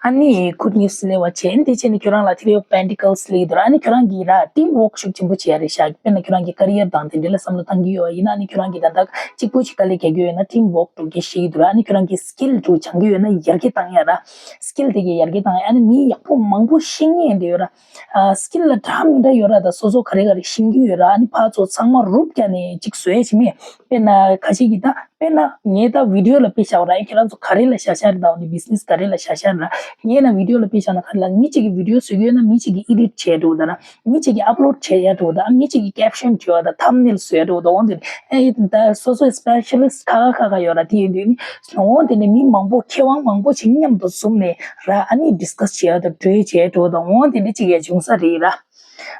ཨ་ནི་གུཌ་ནིའུ་སི་སླེབས་པ་བྱས། ཨ་ནི་དེ་བྱས་ནས་ཁྱོད་རང་ལ་ཐི་རི་ཨོཕ་པེན་ཊི་ཀལ་སི་སླེབས་ཀྱི་འདུག་ཨ་ནི་ཁྱོད་རང་གིས་ར་ཊིམ་ཝོག་ཤུགས་ཆེན་པོ་བྱེད་ཡ་རེད་ཤག་དཔེར་ན་ཁྱོད་རང་གི་ཀ་རི་ཡར་དང་དེ་འདྲ་ལ་བསམ་བློ་བཏང་གི་ཡོད་པ་ཡིན་ན། ཨ་ནི་ཁྱོད་རང་གིས་ད་ལྟ་གཅིག་པོ་ཅིག་དཀའ་ལས་རྒྱག་གི་ཡོད་ན་ཊིམ་ཝོག་འགྲོ་གི་ཤེས་ཀྱི་འདུག་ར། ཨ་ནི་ཁྱོད་རང་གི་སི་ཀིལ་འགྲོ་སྦྱང་གི་ཡོད་ན་ཡར་རྒྱས་བཏང་ཡ་ར། སི་ཀིལ་དེ་གི་ཡར་རྒྱས་བཏང་ཡ། ཨ་ནི་མི་ཡག་པོ་མང་པོ་ཤེས་མཁན་དེ་ཡོད་ར། ཨ་སི་ཀིལ་ལ་འདྲ་མི་འདྲ་ཡོད་ར། ད་སོ་སོ་ག་རེ་ག་རེ་ཤེས་ཀྱི་ཡོད་ར། ཨ་ནི་ཕར་ཚུར་ཚང་མ་རུབ་རྒྱག་ནས་ཅིག་བཟོ་ཡ་བྱེད་མེད། དཔེར་ན་ཁ་ཤས་ཀྱིས་ད་དཔེར་ན་ངས་ད་བི་ཌི་ཡོ་ལ་དཔེ་བཞག་པ་ར། ཨེ་ཁྱེད་རང་ཚོ་ག་རེ་ལ་བཞག་བཞག་རེད། ད་འོ་ནི་བི་ཛི་ནེ་སི་ག་རེ་ལ་བཞག་བཞག་རེད། ངས་ན་བི་ཌི་ཡོ་ལ་དཔེ་བཞག་ན་ག་རེ་ལ་མི་གཅིག་གིས་བི་ཌི་ཡོ་བཟོ་གི་ཡོད་ན་མི་གཅིག་གིས་ཨེ་ཌིཊ་བྱས་འགྲོ་ད་ར། མི་གཅིག་གིས་ཨབ་ལོཌ་བྱས་ཡ་འགྲོ་ད། མི་གཅིག་གིས་ཀེབ་ཤོན་བྲིས་པ་དང་ཐམ་ནེལ་བཟོ་ཡ་འགྲོ་ད། འོ་འདི་ཨེ་ད་སོ་སོའི་སི་པེ་ཤ་ལི་སི་ཊི་ཁག་ཁག་ཁག་ཁག་ཡོད་ར། དེ་ཡིན་དུས་ནི་འོ་འདི་ནི་མི་མང་པོ་མཁས་དབང་མང་པོ་ཞིག་མཉམ་དུ་འཛོམས་ནས་ར་ཨ་ནི་ཌི་སི་ཀ་སི་བྱས་ཡ་དང་གྲོས་བྱས་འགྲོ་ད། འོ་འདི་འདྲ་ཅིག་ཡ་བྱུང་ས་རེད་ར།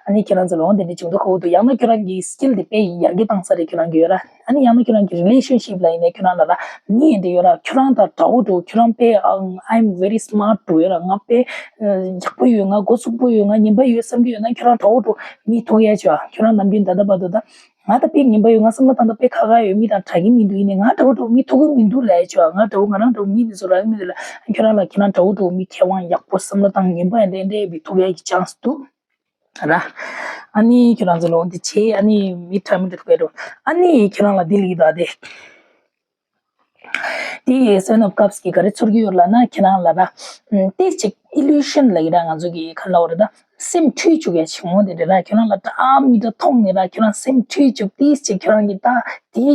ཨ་ནི་ཁྱེད་རང་ཚོ་ལ་འོ་འདི་འདྲ་བྱུང་དུས་ཁག་པོ་འདུག་ཡང་ན་ཁྱོད་རང་གི་སི་ཀིལ་དེ་དཔེ་ཡར་རྒྱས་བཏང་ས་རེད་ཁྱོད་རང་གི་ཡོད་ར། ཨ་ནི་ཡང་ན་ཁྱོད་རང་གི་རི་ལེ་ཤན་ཤིབ་ལ་ཡིན་ནའི་ཁྱོད་རང་ལ་ར་མི་ཡིན་དེ་ཡོད་ར། ཁྱོད་རང་དང་འདྲ་བོ་འགྲོ། ཁྱོད་རང་དཔེ་I'm very smart འགྲོ་ཡོད་ར། ང་དཔེ་ཡག་པོ་ཡོད། ང་མགོ་ཚུགས་པོ་ཡོད། ང་ངན་པ་ཡོད་བསམ་གྱི་ཡོད་ན་ཁྱོད་རང་འདྲ་བོ་འགྲོ། མི་ཐུག་ཡ་ཆོག་ཁྱོད་རང་ནམ་རྒྱུན་ད་ལྟ་བར་དུ་ད་ང་ད་དཔེ་ངན་པ་ཡོད། ང་བསམ་བློ་བཏང་ད་དཔེ་ཁག་ཁག་ཡོད། མི་དང་འདྲ་གི་མི་འདུག་ཡིན་ནའི་ང་འདྲ་བོ་འགྲོ་མི་ཐུག་གི་མི་འདུག་ལབ་ཡ་ཆོག་ང་འདྲ་བོ་ང་རང་འདྲ་བོ་མི་དེ་ཚོ་རག་གི་མི་འདུག་ལ། ཁྱོད་རང་ལ་ཁྱེད་རང་འདྲ་བོ་འགྲོ་མི་མཁས་དབང་ཡག་པོ་བསམ་བློ་བཏང་ངན་པ་ཡིན་དེ་འདྲ་ཡོད་པའི་ཐུག་ཡ་གི་ཆན་སི་འདུག་ར། ཨ་ནི་ཁྱོད་རང་ཚོ་ལོ་འདི་བྱེད། ཨ་ནི་མི་ཁྲ་མི་འདྲ་ཐུག་པའི་འགྲོ། ཨ་ནི་ཁྱོད་རང་ལ་འདི་ལིག་དོ་ཨ་དེ། དེ་སེ་ཝེན་ཨོཕ་ཀབ་སི་གི་ག་རེ་ཚོར་གྱི་ཡོད་ལབ་ན་ཁྱེད་རང་ལ་ར། ཏིས་ཅིག་ཨི་ལུ་ཤན་ལ་ཡི་ར་ང་ཚོ་གི་ག་ལ་བ་རེད་ད། སེམས་འཁྲུལ་བཅུག་ཡ་བྱུང་བ་དེ་རེད་ར། ཁྱོད་རང་ལ་འདྲ་མི་འདྲ་མཐོང་ནས་ར་ཁྱོད་རང་སེམས་འཁྲུལ་བཅུག་ཏིས་ཅིག་ཁྱོད་རང་གི་ད་དེ་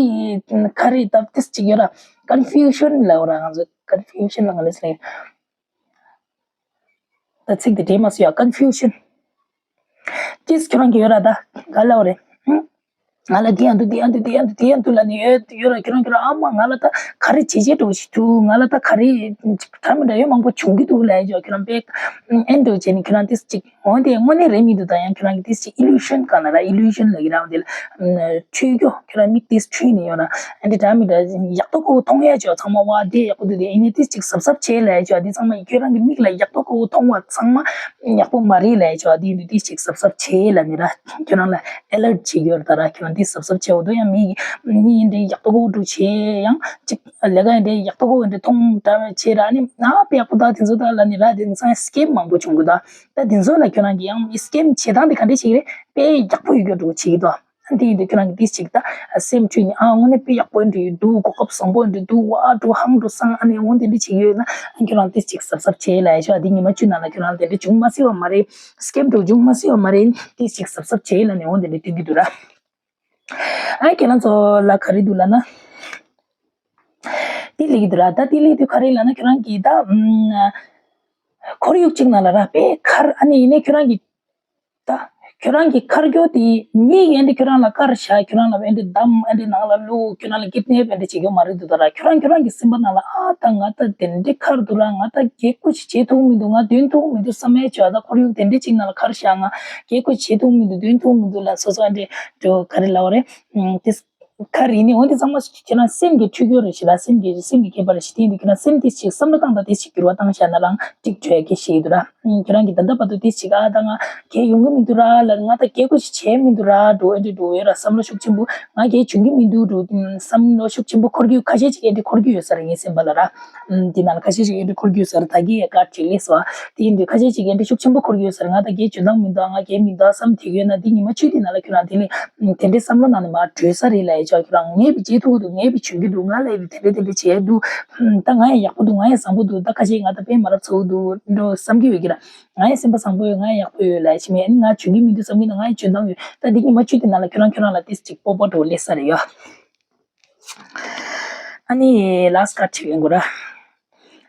ག་རེ་ད་ཏིས་ཅིག་ཡོད་ར། ཀོན་ཕིའུ་ཤན་ལ་བ་ར་ང་ཚོ་ཀོན་ཕིའུ་ཤན་ལ་ང་ལ་སེ། ད་ཚིག་དེ་འདྲེས་མ་སོང་ཡ། ཀོན་ཕིའུ་ཤན། ཅིས་ཁྱོད་རང་གི་ཡོད་ར་ད། ག་ལ་བ་རེད། ཧུམ། ང་ལ་འདི་ཡང་འདུག་འདི་ཡང་འདུག་འདི་ཡང་འདུག་འདི་ཡང་འདུག་ལབ་ནས་ཡོད་ཡོད་ར། ཁྱོད་རང་ཁྱོད་རང་ཨ་མ་ང་ལ་ད་ག་རེ་བྱེད་བྱེད་འགྲོ་ཞིག་འདུག་ང་ལ་ད་ག་རེ་འདྲ་མི་འདྲ་ཡོད་མང་པོ་བྱུང་གི་འདུག་ལབ་ཡ་ཅོ། ཁྱོད་རང་དཔེ་ཨེན་འགྲོ་བྱས་ནས་ཁྱོད་རང་ཏིས་ཅིག་འོན་ཏེ་དངོས་གནས་རེད་མི་འདུག་ད་ཡང་ཁྱོད་རང་གི་ཏིས་ཅིག་ཨི་ལུ་ཤན་ག་ན་ར་ཨི་ལུ་ཤན་ལབ་ཀྱི་ར། འོན་ཏེ་ལ་འཁྲུལ་རྒྱུ་ཁྱོད་རང་མིག་ཏིས་འཁྲུལ་ནས་ཡོད་ར། ཨ་འདྲ་འདྲ་མི་འདྲ་ཡག་ཏོ་ཀོ་མཐོང་ཡ་ཅོ། ཚང་མ་ཝ་དེ་ཡག་པོ་འདུག་དེ་ཨེ་ནས་ཏིས་ཅིག་གཟབ་གཟབ་བྱས་ལབ་ཡ་ཅོ། དེ་ཚང་མ་ཁྱོད་རང་གི་མིག་ལ་ཡག་ཏོ་ཀོ་མཐོང་བ་ཚང་མ་ཡག་པོ་མ་རེད་ལབ་ཡ་ཅོ། དེ་ཡིན་དུས་ཏིས་ཅིག་གཟབ་གཟབ་བྱས་ལབ་ནི་ར། ཁྱོད་རང་ལ་ཨེ་ལར་བྱེད་ཀྱི་ཡོད་རེད་ད་ར། ཁྱོད་རང་འདི་གཟབ་གཟབ་བྱེད་འོ་དོ། ཡང་མི་མི་ཡིན་འདྲའི་ཡག་པོ་གོ་འགྲོ་བྱེད་ཡང་ཅིག་ལས་ཀ་ཡིན་འདྲའི་ཡག་པོ་གོ་འདྲའི་མཐོང་འདྲ་བྱེད་ར། ནི་ཨ་དཔེ་ཡག་པོ་ད་དེ་ཚོ་ད་ལ་ནི་ར་དེ་ཚང་སི་ཀེམ་མང་པོ་བྱུང་གི་ད། ད་དེ་ཚོ་ལ་ཁྱོད་རང་གི་ཡང་སི་ཀེམ་བྱེད་སྟངས་དེ་ག་འདྲས་ཞིག་རེད། དཔེ་ཡག་པོ་ཡོད་རྒྱུ་འགྲོ་བྱེད་ཀྱི་ད། འདི་ཡིན་དུས་ཁྱོད་རང་གི་འདི་ཞིག་ད་སེམས་འཁྲུལ་ནི་ཨ་དངོས་གནས་དཔེ་ཡག་པོ་འདྲ་ཡོད་འདུག་གོ་སྐབས་བཟང་པོ་འདྲ་འདུག་ཝ་འགྲོ་ཧང་འགྲོ་སང་ཨ་ནི་འོ་དེ་འདྲས་བྱེད་ཡོད་ན་ཁྱོད་རང་འདི་ཞིག་གཟབ་གཟབ་བྱེད་ལ་ཡ་ཤོག་འདི་ཉི་མ་བཅུ་ནང་ལ་ཁྱོད་རང་དེ་འདྲས་བྱུང་མ་སྲིད་པ་མ་རེད། སི་ཀེམ་འགྲོ་བྱུང་མ་སྲིད་པ་མ་རེད། འདི་ཞིག་གཟབ་གཟབ་བྱེད་ལ་ནི་འོ་དེ་འདྲས་སྟོན་གྱི་འདུག་ར། ཨ་ཁྱེད་རང་ཚོ་ལ་ག་རེ་འདུག་ལབ་ན། ཏི་ལི་གི་འདུག་ར། ད་ཏི་ལི་དུ་ག་རེ་ལབ་ན་ཁྱོད་རང་གིས་ད་ཨམ། ཁོར་ཡུག་ཅིག་ནང་ལ་ར་དཔེ་ཁར་ཨ་ནི་ཡིན་ནའི་ཁྱོད་རང་གིས་ད་ཁྱོད་རང་གིས་ཁར་རྒྱོ་དེ་མི་ཡིས་ཨེ་འདྲ་ཁྱོད་རང་ལ་དཀར་བཞག་ཁྱོད་རང་ལ་ཨེ་འདྲ་བསྡམས་ཨེ་འདྲ་ནང་ལ་བླུགས་ཁྱོད་རང་ལ་ཀིད་ནེབ་ཨེ་འདྲ་བྱེད་རྒྱུ་མ་རེད་འདུག་ད་ར། ཁྱོད་རང་ཁྱོད་རང་གི་སེམས་པ་ནང་ལ་ཨ་ད་ང་ད་དེ་འདྲ་ཁར་འདུག་ར། ང་ད་རྒྱལ་སྐུ་ཞིག་བྱེད་ཐུབ་མི་འདུག་ང་འདོན་ཐུབ་མི་འདུག་བསམ་ཡས་བྱོས། ད་ཁོར་ཡུག་དེ་འདྲ་ཅིག་ནང་ལ་ཁར་བཞག་ང་རྒྱལ་སྐུ་ཞིག་བྱེད་ཐུབ་མི་འདུག་འདོན་ཐུབ་མི་འདུག་ལབ་སོ་སོ་ཨེ་འདྲ་འགྲོ་ག་རེ་ལབ་རེད། དེ་ཁ་རེད་ནི་འོན་ཏེ་ཚང་མ་ཁྱེད་རང་སེམས་ཀྱི་འཁྲུལ་རྒྱུ་རེད་ཞེས་ལ། སེམས་ཀྱི་སེམས་ཀྱི་ཁྱད་པར་རེད་ཞེས་དེ་འདི་ཁྱེད་རང་སེམས་དེ་ཞིག་བསམ་བློ་བཏང་དང་དེ་ཞིག་འགྱུར་བ་བཏང་བཞག་ན་རང་འགྲིག་བྱོས་ཀྱི་ཞེས་འདུག་ར། ཁྱེད་རང་གི་ད་ལྟ་བར་དུ་དེ་ཞིག་ཨ་ད་ང་རྒྱལ་ཡོང་གི་མི་འདུག་ར་ལ། ང་ད་རྒྱལ་སྐུ་ཞིག་བྱས་མི་འདུག་ར་འགྲོ་ཨེ་འདྲ་འགྲོ་ཡོད་ར། བསམ་བློ་ཤུགས་ཆེན་པོ་ང་རྒྱལ་བྱུང་གི་མི་འདུག་འགྲོ་བསམ་བློ་ཤུགས་ཆེན་པོ་འཁོར་རྒྱུ་ཁ་ཤས་ཅིག་ཨེ་འདྲ་འཁོར་རྒྱུ་ཡོད་ས་རེད་ངའི་སེམས་པ་ལ་ར། འདི་ནང་ལ་ཁ་ཤས་ཤིག་ཨེ་འདྲ་འཁོར་རྒྱུ་ཡོད་ས་རེད། ད་གི་ཡ་ཀ་ཅིག་ལས་སོ། དེ་ཡིན་དུས་ཁ་ཤས་ཤིག་ཨེ་འདྲ་ཤུགས་ཆེན་པོ་འཁོར་རྒྱུ་ཡོད་ས་རེད། ང་ད་རྒྱལ་འཇོན་ཐང་མི་འདུག་ང་རྒྱལ་མི་འདུག་བསམ་དེ་གི་ཡོད་ན་འདི་ཉི་མ་བཅུ་དེ་ནང་ལ་ཁྱོད་རང་དེ་ལས་དེ་འདྲའི་བསམ་བློ་ནང་ནས་མར་བྲོས་ས་རེད་ལབ་ཡ་ཅོག་ཁྱོད་རང་ངས་བི་བྱེད་ཐུབ་འདུག་ངས་བི་བྱོན་གི་འདུག་ང་ལ་ཡི་དེ་འདྲ་དེ་འདྲ་བྱས་འདུག་ད་ང་ཡང་ཡག་པོ་འདུག་ང་ཡང་བཟང་པོ་འདུག་ད་ཁ་ཤས་ང་ད་དཔེ་མ་རབས་ཚ་བོ་འདུག་འགྲོ་བསམ་གི་ཡོད་ཀྱི་ར། ང་ཡང་སེམས་པ་བཟང་པོ་ཡོད། ང་ཡང་ཡག་པོ་ཡོད་ལབ་ཡ་ཅི་མེད། ཨ་ནི་ང་བྱོན་གི་མི་འདུག་བསམ་གི་འདུག་ང་ཡང་འཇོན་ཐང་ཡོད། ད་འདི་ཉི་མ་བཅུ་དེ་ནང་ལ་ཁྱོད་རང་ཁྱོད་རང་ལ་ཏིས་ཅིག་སྤོབས་པ་འགྲོ་སླེབས་ས་རེད་ཡ། ཨ་ནི་ལ་སི་ཀ་ཁྲིད་ཡོང་གོ་ར།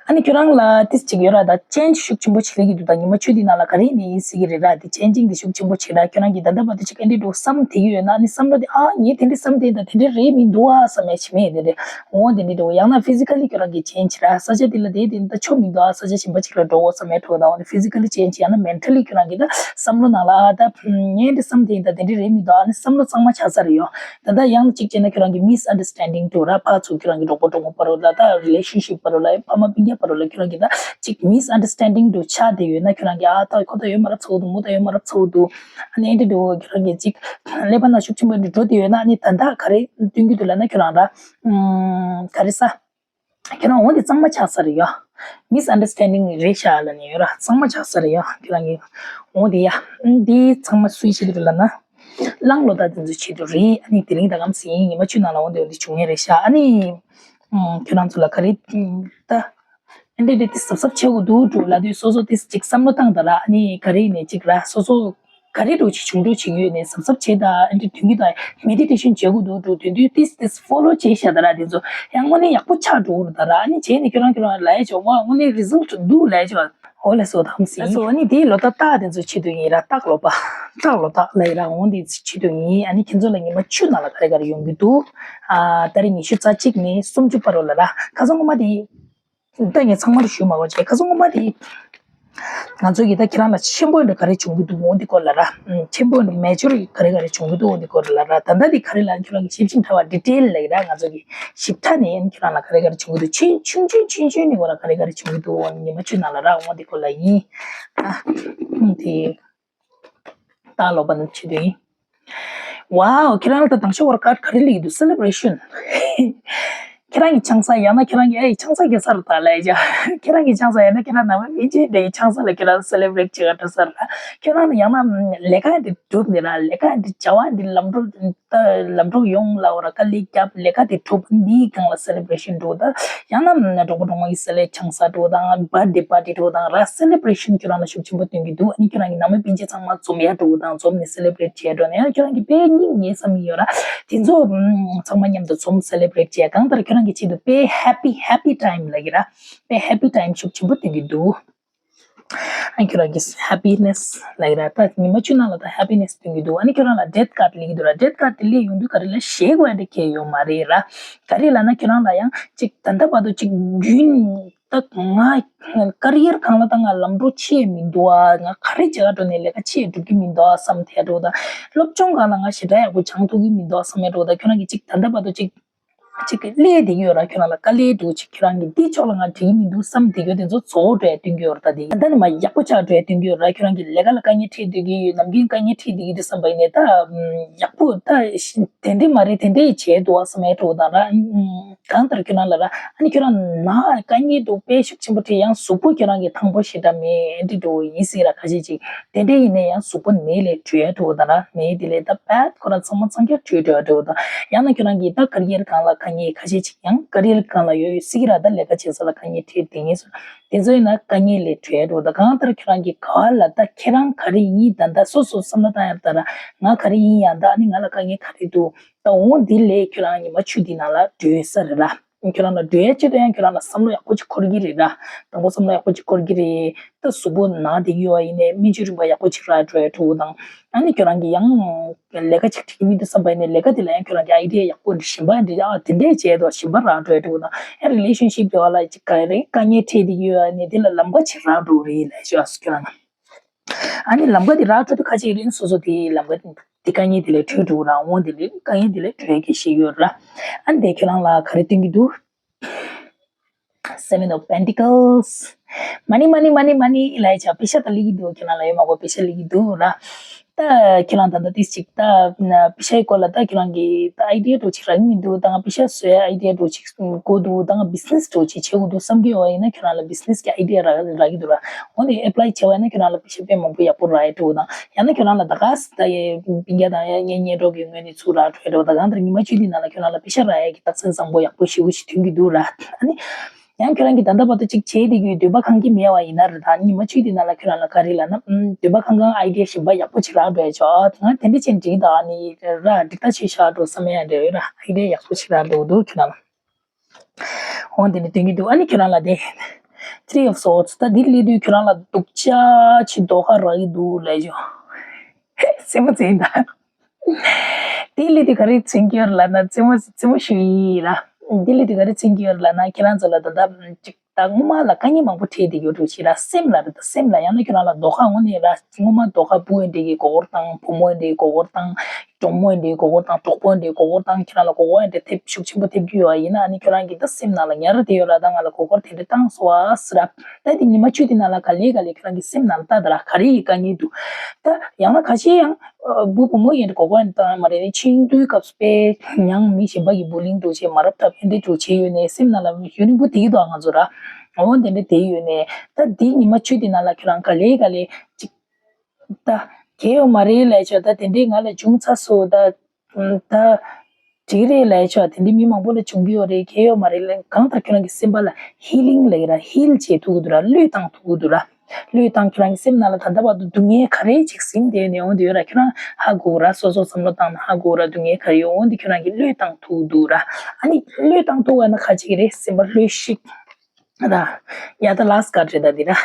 ཨ་ནི་ཁྱོད་རང་ལ་ཏིས་ཅིག་ཡོད་ར། ད་ཅེན་ཇི་ཤུགས་ཆེན་པོ་བྱེད་ལེ་གི་འདུག་ད་ཉི་མ་བཅུ་འདི་ནང་ལ་ག་རེ་ནི་ཡིན་སྲིད་གི་རེད་ར། དེ་ཅེན་ཇིང་དེ་ཤུགས་ཆེན་པོ་བྱེད་ར། ཁྱོད་རང་གིས་ད་ལྟ་བར་དུ་ཅིག་ཨེ་འདྲ་འགྲོ་བསམ་དེ་གི་ཡོད་ན་ཨ་ནི་བསམ་བློ་དེ་ཨ་ངས་དེ་འདྲ་བསམ་དེ་ད་དེ་འདྲ་རེད་མི་འདུག་ཨ་བསམ་ཡ་ཅི་མེད་དེ་རེད། འོ་དེ་འདྲ་འགྲོ་ཡང་ན་ཕི་ཟི་ཀ་ལི་ཁྱོད་རང་གིས་ཅེན་ཇི་ར། ས་ཆ་དེ་ལ་དེ་དེ་ད་ཆོ་མི་འདུག་ཨ། ས་ཆ་གཞན་པ་ཅིག་ལ་འགྲོ་འོ་བསམ་ཡ་འགྲོ་ད། འོ་ནི་ཕི་ཟི་ཀ་ལི་ཅེན་ཇི་ཡང་ན་མེན་ཊལ་ལི་ཁྱོད་རང་གིས་ད་བསམ་བློ་ནང་ལ་ཨ་ད་ངས་འདི་བསམ་དེ་ད་དེ་འདྲ་རེད་མི་འདུག་ཨ་ནི་བསམ་བློ་གཙང་མ་ཆགས་ས་རེད་ཡོ། ད་ལྟ་ཡང་གཅིག་བྱས་ན་ཁྱོད་རང་གི་མིས་ཨན་ཌར་སི་ཊན་ཌིང་འགྲོ་ར། ཕར་ཚུར་ཁྱོད་རང་གི་གྲོགས་པོ་གྲོགས་མོ་བར་ལ་ད་རི་ལེ་ཤན་ཤིབ་བར་ལ་ཕ་མ་སྤུན་ཀྱག་བར་ལ་ཁྱོད་རང་གི་ད་གཅིག་མིས་ཨན་ཌར་སི་ཊན་ཌིང་འགྲོ་ཆགས་བསྡད་ཡོད་ན་ཁྱོད་རང་གི་ཨ་ད་ཁོ་ད་ཡོད་མ་རབས་ཚ་བོ་འདུག་མོ་ད་ཡོད་མ་རབས་ཚ་བོ་འདུག་ཨ་ནི་ཨེ་འདྲ་འགྲོ་ཁྱོད་རང་གི་གཅིག་ཀླད་པ་ནང་ཤུགས་ཆེན་པོ་འདྲ་འགྲོ་བསྡད་ཡོད་ན་ཨ་ནི་ད་ད་ག་རེ་སྟོན་གྱི་འདུག་ལབ་ན་ཁྱོད་རང་ར་ག་རེ་ས། ཁྱོད་རང་འོ་འདི་གཙང་མ་ཆགས་ས་རེད་ཡ། མིས་ཨན་ཌར་སི་ཊན་ཌིང་རེད་ཤག་ལབ་ནས་ཡོད་ར། གཙང་མ་ཆགས་ས་རེད་ཡ། ཁྱོད་རང་གི་འོ་འདི་ཡ། འདི་གཙང་མ་སུའི་ཆེད་དུ་རེད་ལབ་ན། གླང་ལོ་ད་དེ་ཚོའི་ཆེད་དུ་རེད། ཨ་ནི་དེ་རིང་ད་གམ་སྲིད་ཉི་མ་བཅུ་ནང་ལ་འོ་འདི་འོ་འདི་བྱུང་ངེས་རེད་ཤག་ཨ་ནི། ཁྱོད་རང་ཚོ་ལ་ག་རེ། ད། ཨ་འདི་འདི་དེ་གཟབ་གཟབ་བྱེད་དགོས་འདུག་འགྲོ་ལབ་དུས་སོ་སོ་དེ་ཅིག་བསམ་བློ་བཏང་ད་ར། ཨ་ནི་ག་རེ་ནས་ཅིག་ར་སོ་སོ། ག་རེ་འགྲོ་ཅིག་བྱུང་འགྲོ་ཅིག་ཡོད་ནས་གཟབ་གཟབ་བྱེད་ད། ཨ་འདི་དོན་གྱི་ད་མེ་ཌི་ཊེ་ཤན་བྱེད་དགོས་འདུག་འགྲོ་དོན་དུས་ཏིས་ཏིས་ཕོ་ལོ་བྱེད་ཤ་ད་ར། དེ་ཚོ་ཡང་དངོས་གནས་ཡག་པོ་ཆགས་འགྲོ་གི་རེད་ད་ར། ཨ་ནི་བྱས་ནས་ཁྱོད་རང་ཁྱོད་རང་ལ་ཡ་ཆོག་ཨ་དངོས་གནས་རི་ཟལ་ཊི་འདུག་ལ་ཡ་ཆོག་ཨོ་ལ་སོ་དམ་སི། ཨ་སོ་ཨ་ནི་དེའི་ལོ་ཏག་ཏག་དེ་ཚོ་ཆེད་དུ་ཡིན་ར། སྟག་ལོ་པ་སྟག་ལོ་སྟག་ལ་ཡི་ར་འོང་དེ་ཆེད་དུ་ཡིན། ཨ་ནི་ཁྱེད་ཚོ་ལ་ཉི་མ་བཅུ་ནང་ལ་ག་རེ་ག་རེ་ཡོང་གི་འདུག་ཨ་ཏ་རིག་ཉི་ཤུ་རྩ་གཅིག་ནས་སུམ་ཅུ་བར་རོ་ལ་ར། ཁ་སང་ངོ་མ་དེ། ད་ངས་ཚང་མར་ཞུ་མ་དགོས་བྱས་ཁ་སང་ངོ་མ་དེ། ང་ཚོ་གི་ད་ཁྱེད་རང་ལ་ཆེན་པོ་འདྲ་ག་རེ་བྱུང་གི་འདུག་འོ་འདི་སྐོར་ལ་ར། ཨུམ། ཆེན་པོ་འདྲ་མེ་ཇོར་ག་རེ་ག་རེ་བྱུང་གི་འདུག་འོ་འདི་སྐོར་ལ་ར། ད་ལྟ་འདི་ག་རེ་ལ་ཁྱེད་རང་གི་ཞིབ་ཅིང་ཕྲ་བ་ཌི་ཊེལ་ལ་ཡི་ར། ང་ཚོ་གི་ཞིབ་ཕྲ་ནས་ཁྱེད་རང་ལ་ག་རེ་ག་རེ་བྱུང་གི་འདུག་ཆུང་ཆུང་ཆུང་ཆུང་ནས་འོ་ར་ག་རེ་ག་རེ་བྱུང་གི་འདུག་འོ་ཉི་མ་བཅུ་ནང་ལ་ར་འོ་འདི་སྐོར་ལ་ཡིན། ཨ། ཨུམ། དེ། ད་ལོ་པ་ནི་ཆེ་དུས་ཡིན། ཝའོ། ཁྱེད་རང་ལ་ད་དང་ཤོག་བར་ཀར་ག་རེ་ལས་འདུག་སེ་ལེ་བྷ་རེ་ཤན། ཁྱེད་རང་གི་ཆང་ས་ཡང་ན་ཁྱེད་རང་གི་ཨེ་ཆང་ས་གི་སར་ད་ལ་ཡ། ཁྱེད་རང་གི་ཆང་ས་ཡང་ན་ཁྱེད་རང་ནང་མི་མི་ཆེ་འདྲའི་ཆང་ས་ལ་ཁྱེད་རང་སེ་ལེ་བྷ་རེ་ཊི་བྱེད་ག་འགྲོ་སར། ཁྱེད་རང་ཡང་ན་ལས་ཀ་འདི་གྲུབ་ནི་ར་ལས་ཀ་འདི་བྱ་བ་འདི་ལམ་འགྲོ་ད་ལམ་འགྲོ་ཡོང་ལ་འོ་ར་དཀའ་ལས་རྒྱབ་ལས་ཀ་དེ་གྲུབ་འདིའི་སྒང་ལ་སེ་ལེ་བྷ་རེ་ཤན་འགྲོ་ད། ཡང་ན་གྲོགས་པོ་གྲོགས་མོ་ཡི་སེ་ལེ་ཆང་ས་འགྲོ་དང་བར་ཐི་ཌེ་པར་ཊི་འགྲོ་དང་ར་སེ་ལེ་བྷ་རེ་ཤན་ཁྱོད་རང་ལ་ཤུགས་ཆེན་པོ་སྟོན་གྱི་འདུག་ཨ་ནི་ཁྱོད་རང་གི་ནང་མི་སྤུན་མཆེད་ཚང་མ་འཛོམས་ཡ་འགྲོ་དང་འཛོམས་ནས་སེ་ལེ་བྷ་རེ་ཊི་བྱས་འགྲོ་ནས་ཡང་ཁྱོད་རང་གི་དཔེ་སྙིང་ཉེ་ས་མི་ཡོད་ར་དེ་ཚོ་ཚང་མ་མཉམ་དུ་འཛོམས་སེ་ལེ་བྷ་རེ་ཊི་བྱས་གང་ལྟར་ཁྱོད་རང་གི་ཆེད་དུ་དཔེ་ཧེ་པི་ཧེ་པི་ཊའིམ་ལ་གི་ར་དཔེ་ཧེ་པི་ཊའིམ་ཤུགས་ཆེན་པོ་སྟོན་གྱི་འདུག་ཨ་ཁྱོད་རང་གི་happiness ལབ་ཀྱི་ར། ད་ཉི་མ་བཅུ་ནང་ལ་ད་happiness་སྟོན་གྱི་འདུག་ཨ་ནི་ཁྱོད་རང་ལ་death card་སླེབས་ཀྱི་འདུག་ར། death card་དེ་སླེབས་ཡོང་དུས་ག་རེ་ལ་ཞེད་དགོས་ཡ་འདྲ་གང་ཡང་ཡོད་མ་རེད་ར། ག་རེ་ལབ་ན་ཁྱོད་རང་ལ་ཡང་ཅིག་ད་ལྟ་བར་དུ་ཅིག་རྒྱུན་ད་ང་career་སྒང་ལ་ད་ང་ལམ་འགྲོ་ཆེ་མི་འདུག་ཨ། ང་ག་རེ་བྱེད་ག་འགྲོ་ནས་ལས་ཀ་ཆེ་སྒྲུབ་ཀྱི་མི་འདུག་ཨ་བསམ་ཐལ་འགྲོ། ད་སློབ་སྦྱོང་སྒང་ལ་ང་ཞེ་དྲག་ཡག་པོ་སྦྱང་ཐུབ་ཀྱི་མི་འདུག་ཨ་བསམ་ཡ་འགྲོ། ད་ཁྱོད་རང་གི་ཅིག་ད་ལྟ་བར་དུ་ཅིག་ཅིག་གི་ཀླད་དེ་ཡོད་ར། ཁྱོད་རང་ལ་དཀའ་ལས་འདུག་ཅིག་ཁྱོད་རང་གི་འདི་ཕྱོགས་ལ་ང་འགྲིག་གི་མི་འདུག་བསམ་དེ་ཡོད་དེ་ཚོ་རྫོགས་འགྲོ་ཡ་སྟོན་གྱི་ཡོད་ར། ད་དེ་ད་ནི་མ་ཡག་པོ་ཆགས་འགྲོ་ཡ་སྟོན་གྱི་ཡོད་ར། ཁྱོད་རང་གི་ལས་ཀ་ལ་དཀའ་ངལ་འཕྲད་སྡོད་ཀྱི་ཡོད། ནམ་རྒྱུན་དཀའ་ངལ་འཕྲད་སྡོད་ཀྱི་འདུག་བསམ་པ་ཡིན་ནའི་ད་ཡག་པོ་ད་དེ་འདྲས་མ་རེད། དེ་འདྲས་བྱས་འདུག་བསམ་ཡ་འགྲོ་ད་ར། གང་ལྟར་ཁྱོད་རང་ལ་ར་ཨ་ནི་ཁྱོད་རང་ན་དཀའ་ངལ་འདུག་དཔེ་ཤུགས་ཆེན་པོ་འཕྲད། ཡང་གཟུགས་པོ་ཁྱོད་རང་གི་ཐང་པོ་ཞེ་དྲག་མེད་འདྲ་འགྲོ་ཡིན་སྲིད་ར། ཁ་ཤས་ཅིག་དེ་འདྲས་ཡིན་ནའི་ཡང་གཟུགས་པོ་ནད་ལས་གྲོལ་ཡ་འགྲོ་ད་ར། ནད་དེ་ལས་ད་པད་ཁོ་རང་ཚང་མ་འཚང་རྒྱ་གྲོལ་འགྲོ་འགྲོ་ད། ཡང་ན་ཁྱོད་རང་གིས་ད་ཀ་རི་ཡར་སྒང་ལ་དཀའ་ངལ་ཁ་ཤས་ཅིག་ཡང་ཀ་རི་ཡར་སྒང་ལ་ཡོད་ཡོད་སྲིད་ཀྱི་ར། ད་ལས་ཀ་བྱེད་ས་ལ་དཀའ་ངལ་འཕྲད་དེ་ངེས་སོ་དེ་ཚོ་ཡིན་ན་དཀའ་ངལ་ལས་གྲོལ་འགྲོ་ད། གང་ལྟར་ཁྱོད་རང་གི་ག་བ་ལ་ད་ཁྱེད་རང་ག་རེ་ཡིན་ད་ད་སོ་སོ་བསམ་བློ་བཏང་ཡ་ད་ར། ང་ག་རེ་ཡིན་ཡང་ད་ཨ་ནི་ང་ལ་དཀའ་ངལ་ག་རེ་འདུག་ད་འོ་འདི་ལས་ཁྱོད་རང་ཉི་མ་བཅུ་འདི་ནང་ལ་གྲོལ་ས་རེད་ར། ཁྱོད་རང་ལ་འགྲོ་ཡ་ཆེད་དུ་ཡང་ཁྱོད་རང་ལ་བསམ་བློ་ཡག་པོ་ཅིག་འཁོར་གྱི་རེད་ར། དང་པོ་བསམ་བློ་ཡག་པོ་ཅིག་འཁོར་གྱི་རེད། ད་གཟུགས་པོ་ན་བསྡད་ཀྱི་ཡོད་པ་ཡིན་ནའི་སྨན་བཅོས་རིམ་པ་ཡག་པོ་ཅིག་རག་འགྲོ་ཡ་འགྲོ་དང་། ཨ་ནི་ཁྱོད་རང་གི་ཡང་ལས་ཀ་ཅིག་འགྲིག་གི་མི་འདུག་བསམ་པ་ཡིན་ནའི་ལས་ཀ་དེ་ལ་ཡང་ཁྱོད་རང་གི་ཨའི་ཌི་ཡ་ཡག་པོ་འདི་གཞན་པ་འདི་ཨ་དེ་འདྲས་བྱས་དོ་གཞན་པ་རག་འགྲོ་ཡ་འགྲོ་དང་། ཡང་རི་ལེ་ཤན་ཤིབ་དེ་བ་ལ་ཅིག་ག་རེ་དཀའ་ངལ་འཕྲད་བསྡད་ཀྱི་ཡོད་པ་ཡིན་ནའི་དེ་ལ་ལམ་ཁ་ཅིག་རག་འགྲོ་རེད་ལབ་ཤག་ཁྱོད་རང་། ཨ་ནི་ལམ་ཁ་དེ་རག་འགྲོ་དུས་ཁ་ཅིག་རིང་སོ་སོ་དེ་ལམ་ཁ་དེ་དཀའ་ངལ་དེ་ལས་གྲོལ་འགྲོ་ར། འོང་དེ་ལས་དཀའ་ངལ་དེ་ལས་གྲོལ་གྱི་ཞིག་ཡོད་ར། ཨ་ནི་དེ་ཁྱོད་རང་ལ་ག་རེ་སྟོན་གྱི་འདུག Seven of Pentacles. Money, money, money, money. ལབ་བྱས་པེ་ཤ་ད་སླེབས་ཀྱི་འདུག་ཁྱོད་རང་ལ་ཡོད་མ་གོ་པེ་ཤ་སླེབས་ཀྱི་འདུག་ར། ད་ཁྱོད་རང་ད་ལྟ་ཏིས་ཅིག་ད་པེ་ཤའི་སྐོར་ལ་ད་ཁྱོད་རང་གི་ད་ཨའི་ཌི་ཡ་འདྲ་ཅིག་རག་གི་མི་འདུག་ད་ང་པེ་ཤ་བཟོ་ཡ་ཨའི་ཌི་ཡ་འདྲ་ཅིག་དགོས་འདུག་ད་ང་བི་ཛི་ནེ་སི་འདྲ་ཅིག་བྱེད་དགོས་འདུག་བསམ་གྱི་ཡོད་པ་ཡིན་ན་ཁྱོད་རང་ལ་བི་ཛི་ནེ་སི་གི་ཨའི་ཌི་ཡ་རག་རག་གི་འདུག་ར། འོ་དེ་ཨེ་པ་ལའི་བྱས་པ་ཡིན་ན་ཁྱོད་རང་ལ་པེ་ཤ་དཔེ་མང་པོ་ཡག་པོ་རག་ཡ་འདྲ་དང་། ཡང་ན་ཁྱོད་རང་ལ་ད་ག་ས་ད་ཡའི་སྤུན་ཀྱག་དང་ཡང་གཉེན་ཉེ་གྲོགས་ཀྱི་ངོས་ནས་ཚུར་རག་འགྲོ་ཡ་འདྲ་དང་། གང་ལྟར་ཉི་མ་བཅུ་འདི་ནང་ལ་ཁྱོད་རང་ལ་པེ་ཤ་རག་ཡ་གི་རྟགས་མཚན་བཟང་པོ་ཡག་པོ་ཞེ་པོ་ཞིག་ཐོན་གྱི་འདུག་ར། ཨ་ནི། ཡང་ཁྱོད་རང་གིས་ད་ལྟ་བར་དུ་ཅིག་བྱས་བསྡད་ཀྱི་འདོད་པ་ཁེངས་ཀྱི་མེད་པ་ཡིན་ན་རེད། ད་ཉི་མ་བཅུ་དེ་ནང་ལ་ཁྱོད་རང་ལ་ག་རེ་ལབ་ན། ཨུམ། འདོད་པ་ཁེངས་ཁེངས་ཨའི་ཌི་ཡ་གཞན་པ་ཡག་པོ་ཅིག་རག་འགྲོ་ཡ་ཆོག་ང་དེ་འདྲ་བྱས་འགྲིག་ད་ནི་ར་འགྲིག་ད་ཆོག་ཤག་འགྲོ་བསམ་ཡ་འདྲ་ཡོད་ར། ཨའི་ཌི་ཡ་ཡག་པོ་ཅིག་རག་འགྲོ་འདུག་ཁྱོད་རང་ལ། འོ་འདི་ནི་སྟོན་གྱི་འདུག་ཨ་ནི་ཁྱོད་རང་ལ་དེ། Three of Swords ད་འདི་སླེབས་དུས་ཁྱོད་རང་ལ་སྡུག་ཅག་ཅིག་ལྡོག་ཁ་རག་གི་འདུག་ལབ་ཆོག་སེམས་པ་འཚིག་ད། དེ་ལས་དེ་ག་རེ་མཚོན་གྱི་ཡོད་ལབ་ན་རྩེད་མོ་རྩེད་མོ་ཞུ་ཡི་ར། དེ་ལས་དེ་ག་རེ་མཚོན་གྱི་ཡོད་ལབ་ན་ཁྱེད་རང་ཚོ་ལ་ད་ལྟ་ཅིག་ད་སྔོན་མ་ལ་དཀའ་ངལ་མང་པོ་འཕྲད་བསྡད་ཡོད་འགྲོ་ཞིག་ར། སེམས་ལ་རེད། ད་སེམས་ལ་ཡང་ན་ཁྱོད་རང་ལ་རྡོག་ཁ་དངོས་གནས་ར་སྔོན་མ་རྡོག་ཁ་བུ་འདྲ་གི་མགོ་སྐོར་བཏང་བུ་མོ་འདྲ་གི་མགོ་སྐོར་བཏང་གྲོགས་མོ་འདྲ་གི་མགོ་སྐོར་བཏང་གྲོགས་པོ་འདྲ་གི་མགོ་སྐོར་བཏང་ཁྱེད་རང་ལ་མགོ་སྐོར་འདྲ་ཐེབས་ཤུགས་ཆེན་པོ་ཐེབས་ཀྱི་ཡོད་ཡིན་ན་ཨ་ནི་ཁྱོད་རང་གི་ད་སེམས་ནང་ལ་ཉར་བསྡད་ཡོད་ར། ད་ང་ལ་མགོ་སྐོར་དེ་འདྲ་བཏང་སོང་བ་ཟེར་ར། ད་དེ་ཉི་མ་བཅུ་དེ་ནང་ལ་ག་ལེ་ག་ལེ་ཁྱོད་རང་གི་སེམས་ནང་ལ་ལྟ་ད་ར་ག་རེ་ཡི་དཀའ་ངལ་འདུག་ད་ཡང་ན་ཁ་ཤས་ཡང་། བུ་བུ་མོ་ཡིན་གོ་གོ་ཡིན་བཏང་མ་རེད། ཆུང་དུས་སྐབས་དཔེ་ཡང་མི་གཞན་པ་གི་བུ་ལིང་འགྲོ་བྱེད་མ་རབས་ཐབས་ཨེ་འདྲ་འགྲོ་བྱེད་ཡོད་ནས་སེམས་ནང་ལ་ཡུན་རིང་པོ་དེ་གི་དོ་ང་ཚོ་ར། འོ་དེ་འདྲ་དེ་ཡོད་ནས་ད་འདི་ཉི་མ་བཅུ་དེ་ནང་ལ་ཁྱོད་རང་ག་ལེ་ག་ལེ་ཅིག་ད་གལ་ཡོད་མ་རེད་ལས་ཆོག་ད་དེ་འདྲའི་ང་ལ་བྱུང་ཚར་སོང་ད་ད་འགྲིག་རེད་ལས་ཆོག་དེ་འདྲའི་མི་མང་པོ་ལ་བྱུང་གི་ཡོད་རེད། གལ་ཡོད་མ་རེད་ལས་གང་ལྟར་ཁྱོད་རང་གི་སེམས་པ་ལ་ཧི་ལིང་ལས་ར་ཧིལ་བྱེད་ཐུབ་ཀྱི་འདུག་ར། བློས་བཏང་ཐུབ་ཀྱི་འདུག་ར། བློས་བཏང་ཁྱོད་རང་གི་སེམས་ནང་ལ་ད་ལྟ་བར་དུ་སྡུག་བསྔལ་ག་རེ་ཅིག་ཟིན་བསྡད་ནས་འོང་དུས་ར་ཁྱོད་རང་ཧ་གོ་ར། སོ་སོ་བསམ་བློ་བཏང་ན་ཧ་གོ་ར། སྡུག་བསྔལ་ག་རེ་ཡོད་འོང་དུས་ཁྱོད་རང་གིས་བློས་བཏང་ཐུབ་འདུག་ར། ཨ་ནི་བློས་བཏང་ཐུབ་པ་ན་ག་ཅིག་རེད། སེམས་པ་ལྷོད་ཤིག་ར། ཡ་ད་ལཱ་སི་ཊི་ཀར་ཌི་རེད་ད་འདི་ར།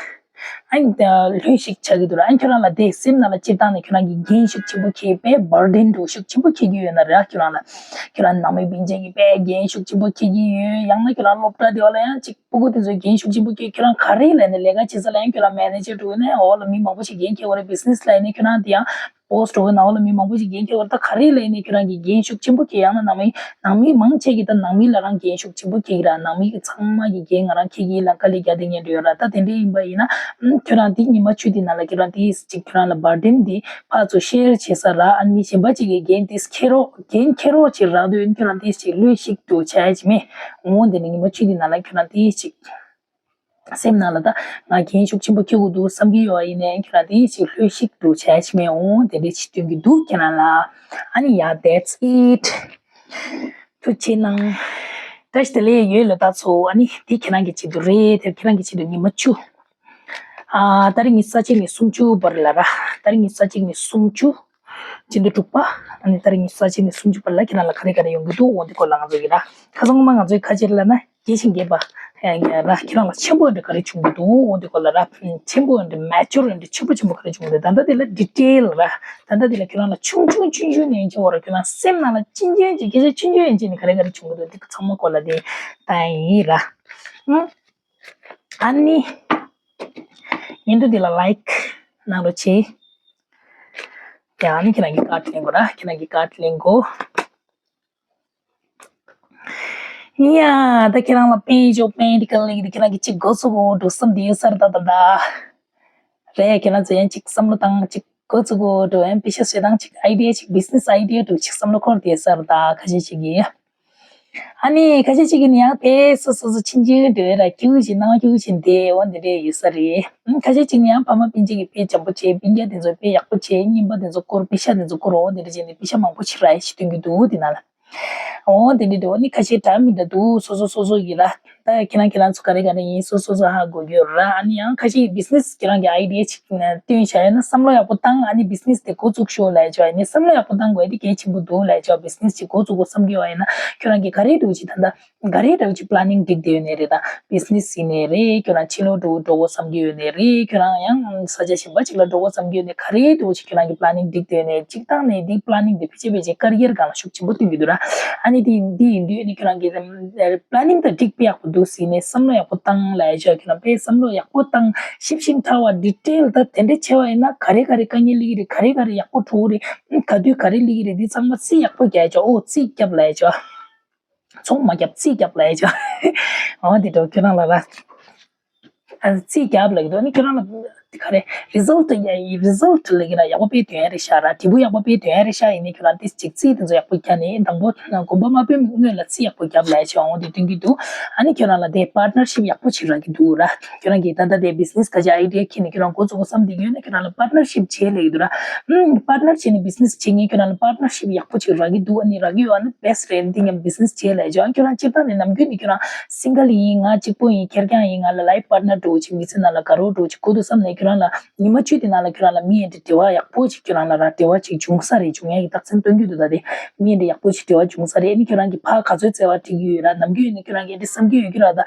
ཨ་ནི་ད་ལྷོད་ཤིག་ཆགས་ཀྱི་འདུག་ར། ཨ་ནི་ཁྱོད་རང་ལ་དེ་སེམས་ནང་ལ་སྤྱིར་བཏང་ནས་ཁྱོད་རང་གིས་འགན་ཤུགས་ཆེན་པོ་འཁྱེར་པས་བར་ཌེན་འདྲ་ཤུགས་ཆེན་པོ་འཁྱེར་གྱི་ཡོད་ན་ར། ཁྱོད་རང་ལ་ཁྱོད་རང་ནང་མི་སྤུན་མཆེད་ཀྱིས་དཔེ་འགན་ཤུགས་ཆེན་པོ་འཁྱེར་གྱི་ཡོད། ཡང་ན་ཁྱོད་རང་སློབ་གྲྭ་དེ་བ་ལ་ཡང་ཅིག་སྤུ་གུ་དེ་ཚོས་འགན་ཤུགས་ཆེན་པོ་སྐྱེས། ཁྱོད་རང་ག་རེ་ལས་ནས་ལས་ཀ་བྱེད་ས་ལ་ཡང་ཁྱོད་རང་མེ་ནེ་ཇར་འགྲོ་ནས་འོག་ལ་མི་མང་པོ་ཞིག་འགན་འཁྱེར་བ་རེད། བི་ཛི་ནེ་སི་ལ་ཡིན་ནའི་ཁྱོད་རང་དེ་ཡང་པོ་སི་ཊི་འགྲོ་ནས་འོག་ལ་མི་མང་པོ་ཞིག་འགན་འཁྱེར་བ་རེད། ད་ག་རེ་ལས་ནས་ཁྱོད་རང་གིས་འགན་ཤུགས་ཆེན་པོ་སྐྱེས། ཡང་ན་ནང་མི་ནང་མི་མང་ཆེ་གིས་ད་ནང་མི་ལ་རང་འགན་ཤུགས་ཆེན་པོ་སྐྱེས་ཀྱི་ར། ནང་མི་གི་ཚང་མ་གི་འགན་ང་རང་འཁྱེར་གྱི་ཡིན་ལ་དཀའ་ལས་རྒྱག་བསྡད་མཁན་འདྲ་ཡོད་ར། ད་དེ་འདྲ་ཡིན་པ་ཡིན་ན་ཨམ་ཁྱོད་རང་དེ་ཉི་མ་བཅུ་དེ་ནང་ལ་ཁྱོད་རང་དེ་ཅིག་ཁྱོད་རང་ལ་བར་ཌེན་དེ་ཕར་ཚུར་ཤེར་བྱེད་ས་ར། ཨ་ནི་མི་གཞན་པ་ཅིག་གིས་འགན་དེ་འཁྱེར་རོགས་འགན་འཁྱེར་རོགས་ཅིག་རག་འདོད་ཡོད་ན་ཁྱོད་རང་དེ་ཅིག་ལྷོད་ཤིག་ཏུ་བྱ་ཡ་ཅིག་མེད། འོ་དེ་ནི་ཉི་མ་བཅུ་དེ་ནང་ལ་ཁྱོད་རང་དེ་ཅིག་སེམས་ནང་ལ་ད་ང་འགན་ཤུགས་ཆེན་པོ་འཁྱེར་དགོས་འདུག་བསམ་གྱི་ཡོད་པ་ཡིན་ནའི་ཁྱོད་རང་དེ་ཅིག་ལྷོད་ཤིག་ཏུ་བྱ་ཡ་ཅིག་མེད། འོ་དེ་འདྲ་ཅིག་སྟོན་གྱི་འདུག་ཁྱེད་རང་ལ། ཨ་ནི་ཡ་that's it. ཐུགས་རྗེ་གནང་། བཀྲ་ཤིས་བདེ་ལེགས་ཡོད་ལ་ད་ཚོ། ཨ་ནི་འདི་ཁྱེད་རང་གི་ཆེད་དུ་རེད། དེ་ཁྱེད་རང་གི་ཆེད་དུ་ཉི་མ་བཅུ། ཨ་ཏ་རིག་ཉི་ཤུ་རྩ་གཅིག་ནས་སུམ་ཅུ་བར་ལ་ར། ཏ་རིག་ཉི་ཤུ་རྩ་གཅིག་ནས་སུམ་ཅུ། སྤྱི་ཟླ་དྲུག་པ། ཨ་ནི་ཏ་རིག་ཉི་ཤུ་རྩ་གཅིག་ནས་སུམ་ཅུ་བར་ལ་ཁྱེད་རང་ལ་ག་རེ་ག་རེ་ཡོང་གི་འདུག་འོ་འདི་སྐོར་ལ་ང་ཚོ་ཡིན་ར། ཁ་སང་ངོ་མ་ང་ཚོའི་ཁ་ཆེར་ལ་ན། རྒྱས་ཤིང་རྒྱས་པ་ར་ཁྱེད་རང་ལ་ཆེན་པོ་འདྲ་ག་རེ་བྱུང་གི་འདུག་འོ་དེ་སྐོར་ལ་ར་ཆེན་པོ་འདྲ་མེ་ཅོར་འདྲ་ཆེན་པོ་ཆེན་པོ་ག་རེ་བྱུང་གི་འདུག་ད་ལྟ་དེ་ལ་ཌི་ཊེལ་ར་ད་ལྟ་དེ་ལ་ཁྱེད་རང་ལ་ཆུང་ཆུང་ཆུང་ཆུང་ནས་ཡིན་ཅི་འོ་ར་ཁྱེད་རང་སེམས་ནང་ལ་ཅི་འཇོན་ཅི་སྐད་ཆ་ཆུང་ཆུང་ཡིན་ཅི་ནས་ག་རེ་ག་རེ་བྱུང་གི་འདུག་དེ་ཚང་མ་སྐོར་ལ་དེ་ད་ཡིན་ར། ཨ་ནི། ཉིན་ཐོ་འདི་ལ་ལའིཀ་གནང་རོགས་བྱེད། ཡ་ཨ་ནི་ཁྱེད་རང་གི་ཀར་ཌི་ལེན་དགོས་ར་ཁྱེད་རང་གི་ཀར་ཌི་ལེན་དགོས། ཡ་ད་ཁྱེད་རང་ལ་པེ་ཇོ་པེ་འདི་ག་ལེགས་འདི་ཁྱེད་རང་གི་གཅིག་འགོ་ཚུགས་འགྲོ་བསམ་དེ་ཡོད་ས་རེད་ད་ད་ད། རེད་ཁྱེད་རང་ཚོ་ཡང་གཅིག་བསམ་བློ་བཏང་གཅིག་འགོ་ཚུགས་འགྲོ་ཡང་པེ་ཤ་བཟོས་སྟངས་གཅིག་ཨའི་ཌི་ཡ་གཅིག་བི་ཛི་ནེ་སི་ཨའི་ཌི་ཡ་འགྲོ་གཅིག་བསམ་བློ་འཁོར་དེ་ཡོད་ས་རེད་ད་ཁ་ཤས་ཤིག་གིས། ཨ་ནི་ཁ་ཤས་ཅིག་གིས་ནི་ཡང་དེ་སོ་སོ་སོ་ཕྱིན་ཅི་འདོད་ར་སྐྱུག་བཞིན་སྣང་སྐྱུག་བཞིན་དེ་འོ་འདི་འདྲས་ཡོད་ས་རེད། ཨ་ཁ་ཤས་ཅིག་ནི་ཡང་ཕ་མ་སྤུན་མཆེད་ཀྱི་དཔེ་འཇམ་པོ་བྱས་སྤུན་ཀྱག་དེ་ཚོ་དཔེ་ཡག་པོ་བྱས་རྔན་པ་དེ་ཚོ་བསྐུར་པེ་ཤ་དེ་ཚོ་བསྐུར་འོ་འདི་འདྲས་བྱས་ནས་པེ་ཤ་མང་པོ་ཞིག་ར་ཡེ་ཞིག་སྟོན་གྱི་འདུག་དེ་ན་ལ། འོ་དེ་འདྲས་འདུག་ཨ་ནི་ཁ་ཤས་འདྲ་མི་འདྲ་འདུག་སོ་སོ་སོ་སོ་གི་ལ། ད་ཁྱེད་རང་ཁྱེད་རང་ཚོ་ག་རེ་ག་རེ་ཡིན་སོ་སོ་སོ་ཧ་གོ་རྒྱུ་ར་ཨ་ནི་ཡང་ཁ་ཤས་བི་ཛི་ནེ་སི་ཁྱེད་རང་གི་ཨའི་ཌི་ཡ་ཅིག་བཏོན་བྱ་ཡོད་ན་བསམ་བློ་ཡག་པོ་བཏང་ཨ་ནི་བི་ཛི་ནེ་སི་དེ་འགོ་བཙུགས་ཤོག་ལབ་ཡ་ཅིག་ཡིན་ནི་བསམ་བློ་ཡག་པོ་བཏང་དགོས་དེ་གལ་ཆེན་པོ་འདུག་ལབ་ཡ་ཅིག་བི་ཛི་ནེ་སི་ཅིག་འགོ་བཙུགས་དགོས་བསམ་གྱི་ཡོད་ཡིན་ན་ཁྱོད་རང་གི་ག་རེ་འདྲ་བོ་ཅིག་ད་ལྟ་ག་རེ་འདྲ་བོ་ཅིག་པི་ལ་ནིང་སྒྲིག་བསྡད་ཡོད་ནི་རེད་ད་བི་ཛི་ནེ་སི་ཡིན་ནི་རེད་ཁྱོད་རང་ཕྱི་ལོགས་འགྲོ་འགྲོ་དགོས་བསམ་གྱི་ཡོད་ནི་རེད་ཁྱོད་རང་ཡང་ས་ཆ་གཞན་པ་ཅིག་ལ་འགྲོ་དགོས་བསམ་གྱི་ཡོད་ནི་ག་རེ་འདྲ་བོ་ཅིག་ཁྱོད་རང་གི་པི་ལ་ནིང་སྒྲིག་བསྡད་ཡོད་ནི་སྤྱིར་བཏང་ནས་འདི་པི་ལ་ནིང་དེ་ཕལ་ཆེར་ཕལ་ཆེར་ཀ་རི་ཡར་སྒང་ལ་ཤུགས་ཆེན་པོ་སྟོན་གྱི་འདུག་ར་ཨ་ནི་དེ་འདི་ཡིན་དུས་ཨ་ནི་ཁྱོད་རང་གི་པི་ལ་ནིང་དང་སྒྲིག་དཔེ་ཡག་པོ་འདུག་ཟེར་ནས་བསམ་བློ་ཡག་པོ་བཏང་ལབ་ཡ་ཅིག་ཁྱོད་རང་དཔེ་བསམ་བློ་ཡག་པོ་བཏང་ཞིབ་ཞིབ་ཕྲ་བ་ཌི་ཊེལ་ད་དེ་འདྲ་བྱས་པ་ཡིན་ན་ག་རེ་ག་རེ་དཀའ་ངལ་སླེབས་ཀྱི་རེད་ག་རེ་ག་རེ་ཡག་པོ་འགྲོ་གི་རེད་ག་དུས་ག་རེ་སླེབས་ཀྱི་རེད་འདི་ཚང་མ་རྩིས་ཡག་པོ་རྒྱག་ཡ་ཅིག་ཨོ་རྩིས་རྒྱབ་ལབ་ཡ་ཅིག་ཚོང་མ་རྒྱབ་རྩིས་རྒྱབ་ལབ་ཡ་ཅིག་ཨོ་དེ་འདྲ་ཁྱོད་རང་ལ་ར་ཨ་རྩིས་རྒྱབ་ལབ་ཀྱི་འདུག་ཨ་ནི་ཁྱོད་རང་ལ་ག་རེ་རི་ཛལ་ཊི་ཡ་ཡི་རི་ཛལ་ཊི་ལབ་ཀྱི་ན་ཡག་པོ་དཔེ་སྟོན་ཡ་རེད་ཤག་ར་དྲིལ་བུ་ཡག་པོ་དཔེ་སྟོན་ཡ་རེད་ཤག་ཡིན་ནའི་ཁྱོད་རང་དེ་ཅིག་རྩིས་དེ་ཚོ་ཡག་པོ་རྒྱག་ནས་དང་པོ་གོམ་པ་མ་སྤོས་སྔོན་ལ་རྩིས་ཡག་པོ་རྒྱབ་ལབ་ཡ་ཅིག་ཨོ་དེ་སྟོན་གྱི་འདུག་ཨ་ནི་ཁྱོད་རང་ལ་དེ་པཱར་ཊི་ནར་ཤིབ་ཡག་པོ་ཅིག་རག་གི་འདུག་ར། ཁྱོད་རང་གིས་ད་ལྟ་དེ་བི་ཛི་ནེ་སི་ག་ཅིག་ཨའི་ཌི་ཡ་འཁྱེར་ནས་ཁྱོད་རང་འགོ་བཙུགས་དགོས་བསམ་བསྡད་ཡོད་ན་ཁྱོད་རང་ལ་པཱར་ཊི་ནར་ཤིབ་བྱེད་ལབ་ཀྱི་འདུག་ར། ཨུམ། པཱར་ཊི་ནར་བྱས་ནས་བི་ཛི་ནེ་སི་བྱེད་མཁན་ཁྱོད་རང་ལ་པཱར་ཊི་ནར་ཤིབ་ཡག་པོ་ཅིག་རག་གི་འདུག་ཨ་ནི་རག་གི་ཡོད་ཨ་ནི་བྷེ་སི་ཊི་རེད་འདི་མཉམ་བི་ཛི་ནེ་སི་བྱེད་ལབ་ཀྱི་འདུག་ཨ་ཁྱོད་རང་སྤྱིར་བཏང་ནས་ནམ་རྒྱུན་ནས་ཁྱོད་རང་སིང་གལ་ཡིན་ང་གཅིག་པོ་ཡིན་ཁེར་རྐྱང་ཡིན་ང་ལ་ལའིཕ་པཱར་ཊི་ནར་འདྲ་བོ་ཅིག་མི་ཚེ་ནང་ལ་དགའ་རོགས་འདྲ་བོ་ཅིག་དགོས་འདུག་བསམ་ནས་ཁྱོད་རང་ལ་ཉི་མ་བཅུ་དེ་ནང་ལ་ཁྱོད་རང་ལ་མི་ཡི་འབྲེལ་བ་ཡག་པོ་ཅིག་ཁྱོད་རང་ལ་ར་འབྲེལ་བ་ཅིག་འབྱུང་ས་རེད། འབྱུང་ཡ་གི་རྟགས་མཚན་སྟོན་གྱི་འདུག་ད་དེ་མི་ཡི་འབྲེལ་ཡག་པོ་ཅིག་འབྲེལ་བ་འབྱུང་ས་རེད། ཨ་ནི་ཁྱོད་རང་གིས་ཕར་ག་ཚོད་བརྩེ་བ་སྤྲད་ཀྱི་ཡོད་ར་ནམ་རྒྱུན་ཡིན་ན་ཁྱོད་རང་གིས་ཨེ་འདྲ་བསམ་གྱི་ཡོད་ཀྱི་ར་ད།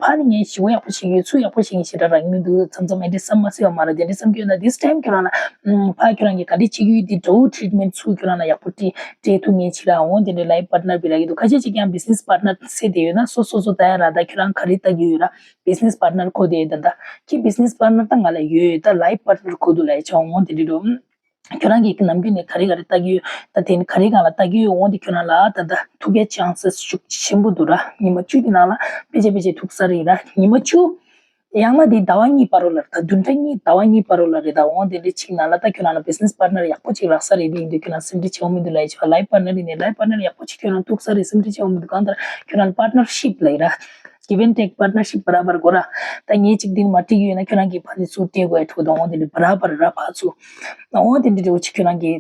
ཕར་ནི་ངས་ཞི་བ་ཡག་པོ་བྱེད་ཀྱི་ཡོད་ཚུར་ཡག་པོ་བྱེད་ཀྱི་ཞེ་དྲག་རག་གི་མི་འདུག་མཚམས་མཚམས་ཨེ་འདྲ་བསམ་མ་སྲིད་པ་མ་རེད་དེ་འདྲ་བསམ་གྱི་ཡོད་ན་this time ཁྱོད་རང་ལ་ཕར་ཁྱོད་རང་གིས་ག་འདྲ་བྱེད་ཀྱི་ཡོད་དེ་འདྲ་བོ་ཊི་རི་ཊི་མེན་ཊི་ཚུར་ཁྱོད་རང་ལ་ཡག་པོ་སྤྲད་སྤྲད་ཐུབ་མཁན་ཅིག་ར་འོང་དེ་འདྲའི་ལའིཕ་པཱར་ཊི་ནར་བི་རག་གི་འདུག་ཁ་ཤས་ཅིག་ཀྱང་བི་ཛི་ནེ་སི་པཱར་ཊི་ནར་སེ་དེ་ཡོད་ན་སོ་སོ་སོ་ལྟ་ཡ་ར་ད་ཁྱོད་རང་ག་རེ་ལྟ་གི་ཡོད་ར་བི་ཛི་ནེ་སི་པཱར་ཊི་ནར་ཁོ་དེ་ད་ད་ཁྱི་བི་ཛི་ནེ་སི་པཱར་ཊི་ནར་ད་ང་ལ་ཡོད་ད་ལའིཕ་པཱར་ཊི་ནར་ཁོ་འདུག་ལབ་ཡ་ཆ་འོང་དེ་འདྲ་འདུག་ཁྱོད་རང་གིས་ནམ་རྒྱུན་ནས་ག་རེ་ག་རེ་ལྟ་གི་ཡོད། ད་དེ་ནི་ག་རེ་སྒང་ལ་ལྟ་གི་ཡོད་འོང་དེ་ཁྱོད་རང་ལ་ད་ལྟ་ཐུག་པའི་ཆན་སེ་སི་ཤུགས་ཆེན་པོ་འདུག་ར། ཉི་མ་བཅུ་དེ་ནང་ལ་ཕལ་ཆེར་ཕལ་ཆེར་ཐུག་ས་རེད་ར། ཉི་མ་བཅུ། ཡང་ན་དེ་ཟླ་བ་གཉིས་བར་རོ་ལ་རེད་ད། བདུན་ཕྲག་གཉིས་ཟླ་བ་གཉིས་བར་རོ་ལ་རེད་ད། འོང་དེ་འདྲའི་ཆིག་ནང་ལ་ད་ཁྱོད་རང་ལ་བི་ཛི་ནེ་སི་པཱར་ཊི་ནར་ཡག་པོ་ཅིག་རག་ས་རེད། དེ་ཡིན་དུས་ཁྱོད་རང་སེམས་ཁྲལ་བྱེད་དགོས་མི་འདུག་ལབ་ཡ་ཆོག་ལའིཕ་པཱར་ཊི་ནར་ཡིན་ནའི་ལའིཕ་པཱར་ཊི་ནར་ཡག་པོ་ཅིག་ཁྱོད་རང་ཐུག་ས་རེད། སེམས་ཁྲལ་བྱེད་དགོས་མི་འདུག་གང་ལྟར་ཁྱོད་རང་པཱར་ཊི་ནར་ཤིབ་ལབ་ཡ་ར། Give and take partnership བར་བར་དགོས་ར། ད་ངས་གཅིག་འདི་ནས་མ་སྤྲད་ཀྱི་ཡོད་ན་ཁྱོད་རང་གིས་ཕར་ནས་ཚུར་སྤྲད་དགོས་ཡ་འགྲོ་གི་འདུག་འོང་དེ་འདྲ་བར་བར་ར་ཕར་ཚུར། འོང་དེ་འདྲ་འདྲ་བོ་ཅིག་ཁྱོད་རང་གིས་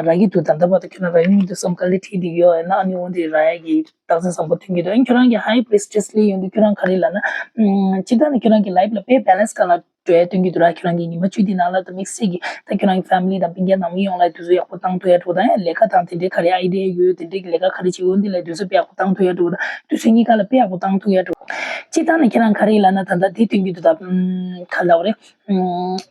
རག་གི་འདུག་ད་ལྟ་བར་དུ་ཁྱོད་རང་རག་གི་མི་འདུག་བསམ་དཀའ་ལས་ཁྲིད་བསྡད་ཀྱི་ཡོད་ཡིན་ན་ཨ་ནི་འོང་དེ་རག་ཡ་གི་རྟགས་མཚན་བཟང་པོ་ཐོན་གྱི་འདུག་ཨ་ནི་ཁྱོད་རང་གིས་ཧའི་པི་རི་སི་ཊི་ལབ་ཡོང་དུས་ཁྱོད་རང་ག་རེ་ལབ་ན། སྤྱིར་བཏང་ནས་ཁྱོད་རང་གི་ལའིཕ་ལ་དཔེ་བེ་ལན་སི་སྒང་ལ་འགྲོ་ཡ་སྟོན་གྱི་འདུག་ར། ཁྱོད་རང་གི་ཉི་མ་བཅུ་དེ་ནང་ལ་ད་དམིགས་བསལ་གྱི་ད་ཁྱོད་རང་གི་ཕེ་མི་ལི་དང་སྤུན་ཀྱག་ནང་མི་ཡོངས་ལ་དུས་ཚོད་ཡག་པོ་བཏང་ཐུབ་ཡ་འགྲོ་དང་ཡང་ལས་ཀ་དང་དེ་འདྲའི་ག་རེ་ཨའི་ཌི་ཡ་ཡོད་དེ་འདྲའི་ལས་ཀ་ག་རེ་བྱེད་ཡོད་འདི་ལ་དུས་ཚོད་དཔེ་ཡག་པོ་བཏང་ཐུབ་ཡ་འགྲོ་དང་དུས་ཚོད་གཉིས་ཀ་ལ་དཔེ་ཡག་པོ་བཏང་ཐུབ་ཡ་འགྲོ། སྤྱིར་བཏང་ནས་ཁྱེད་རང་ག་རེ་ཡིན་ལབ་ན་ད་ལྟ་འདི་སྟོན་གྱི་འདུག་ད་ག་ལབ་རེད།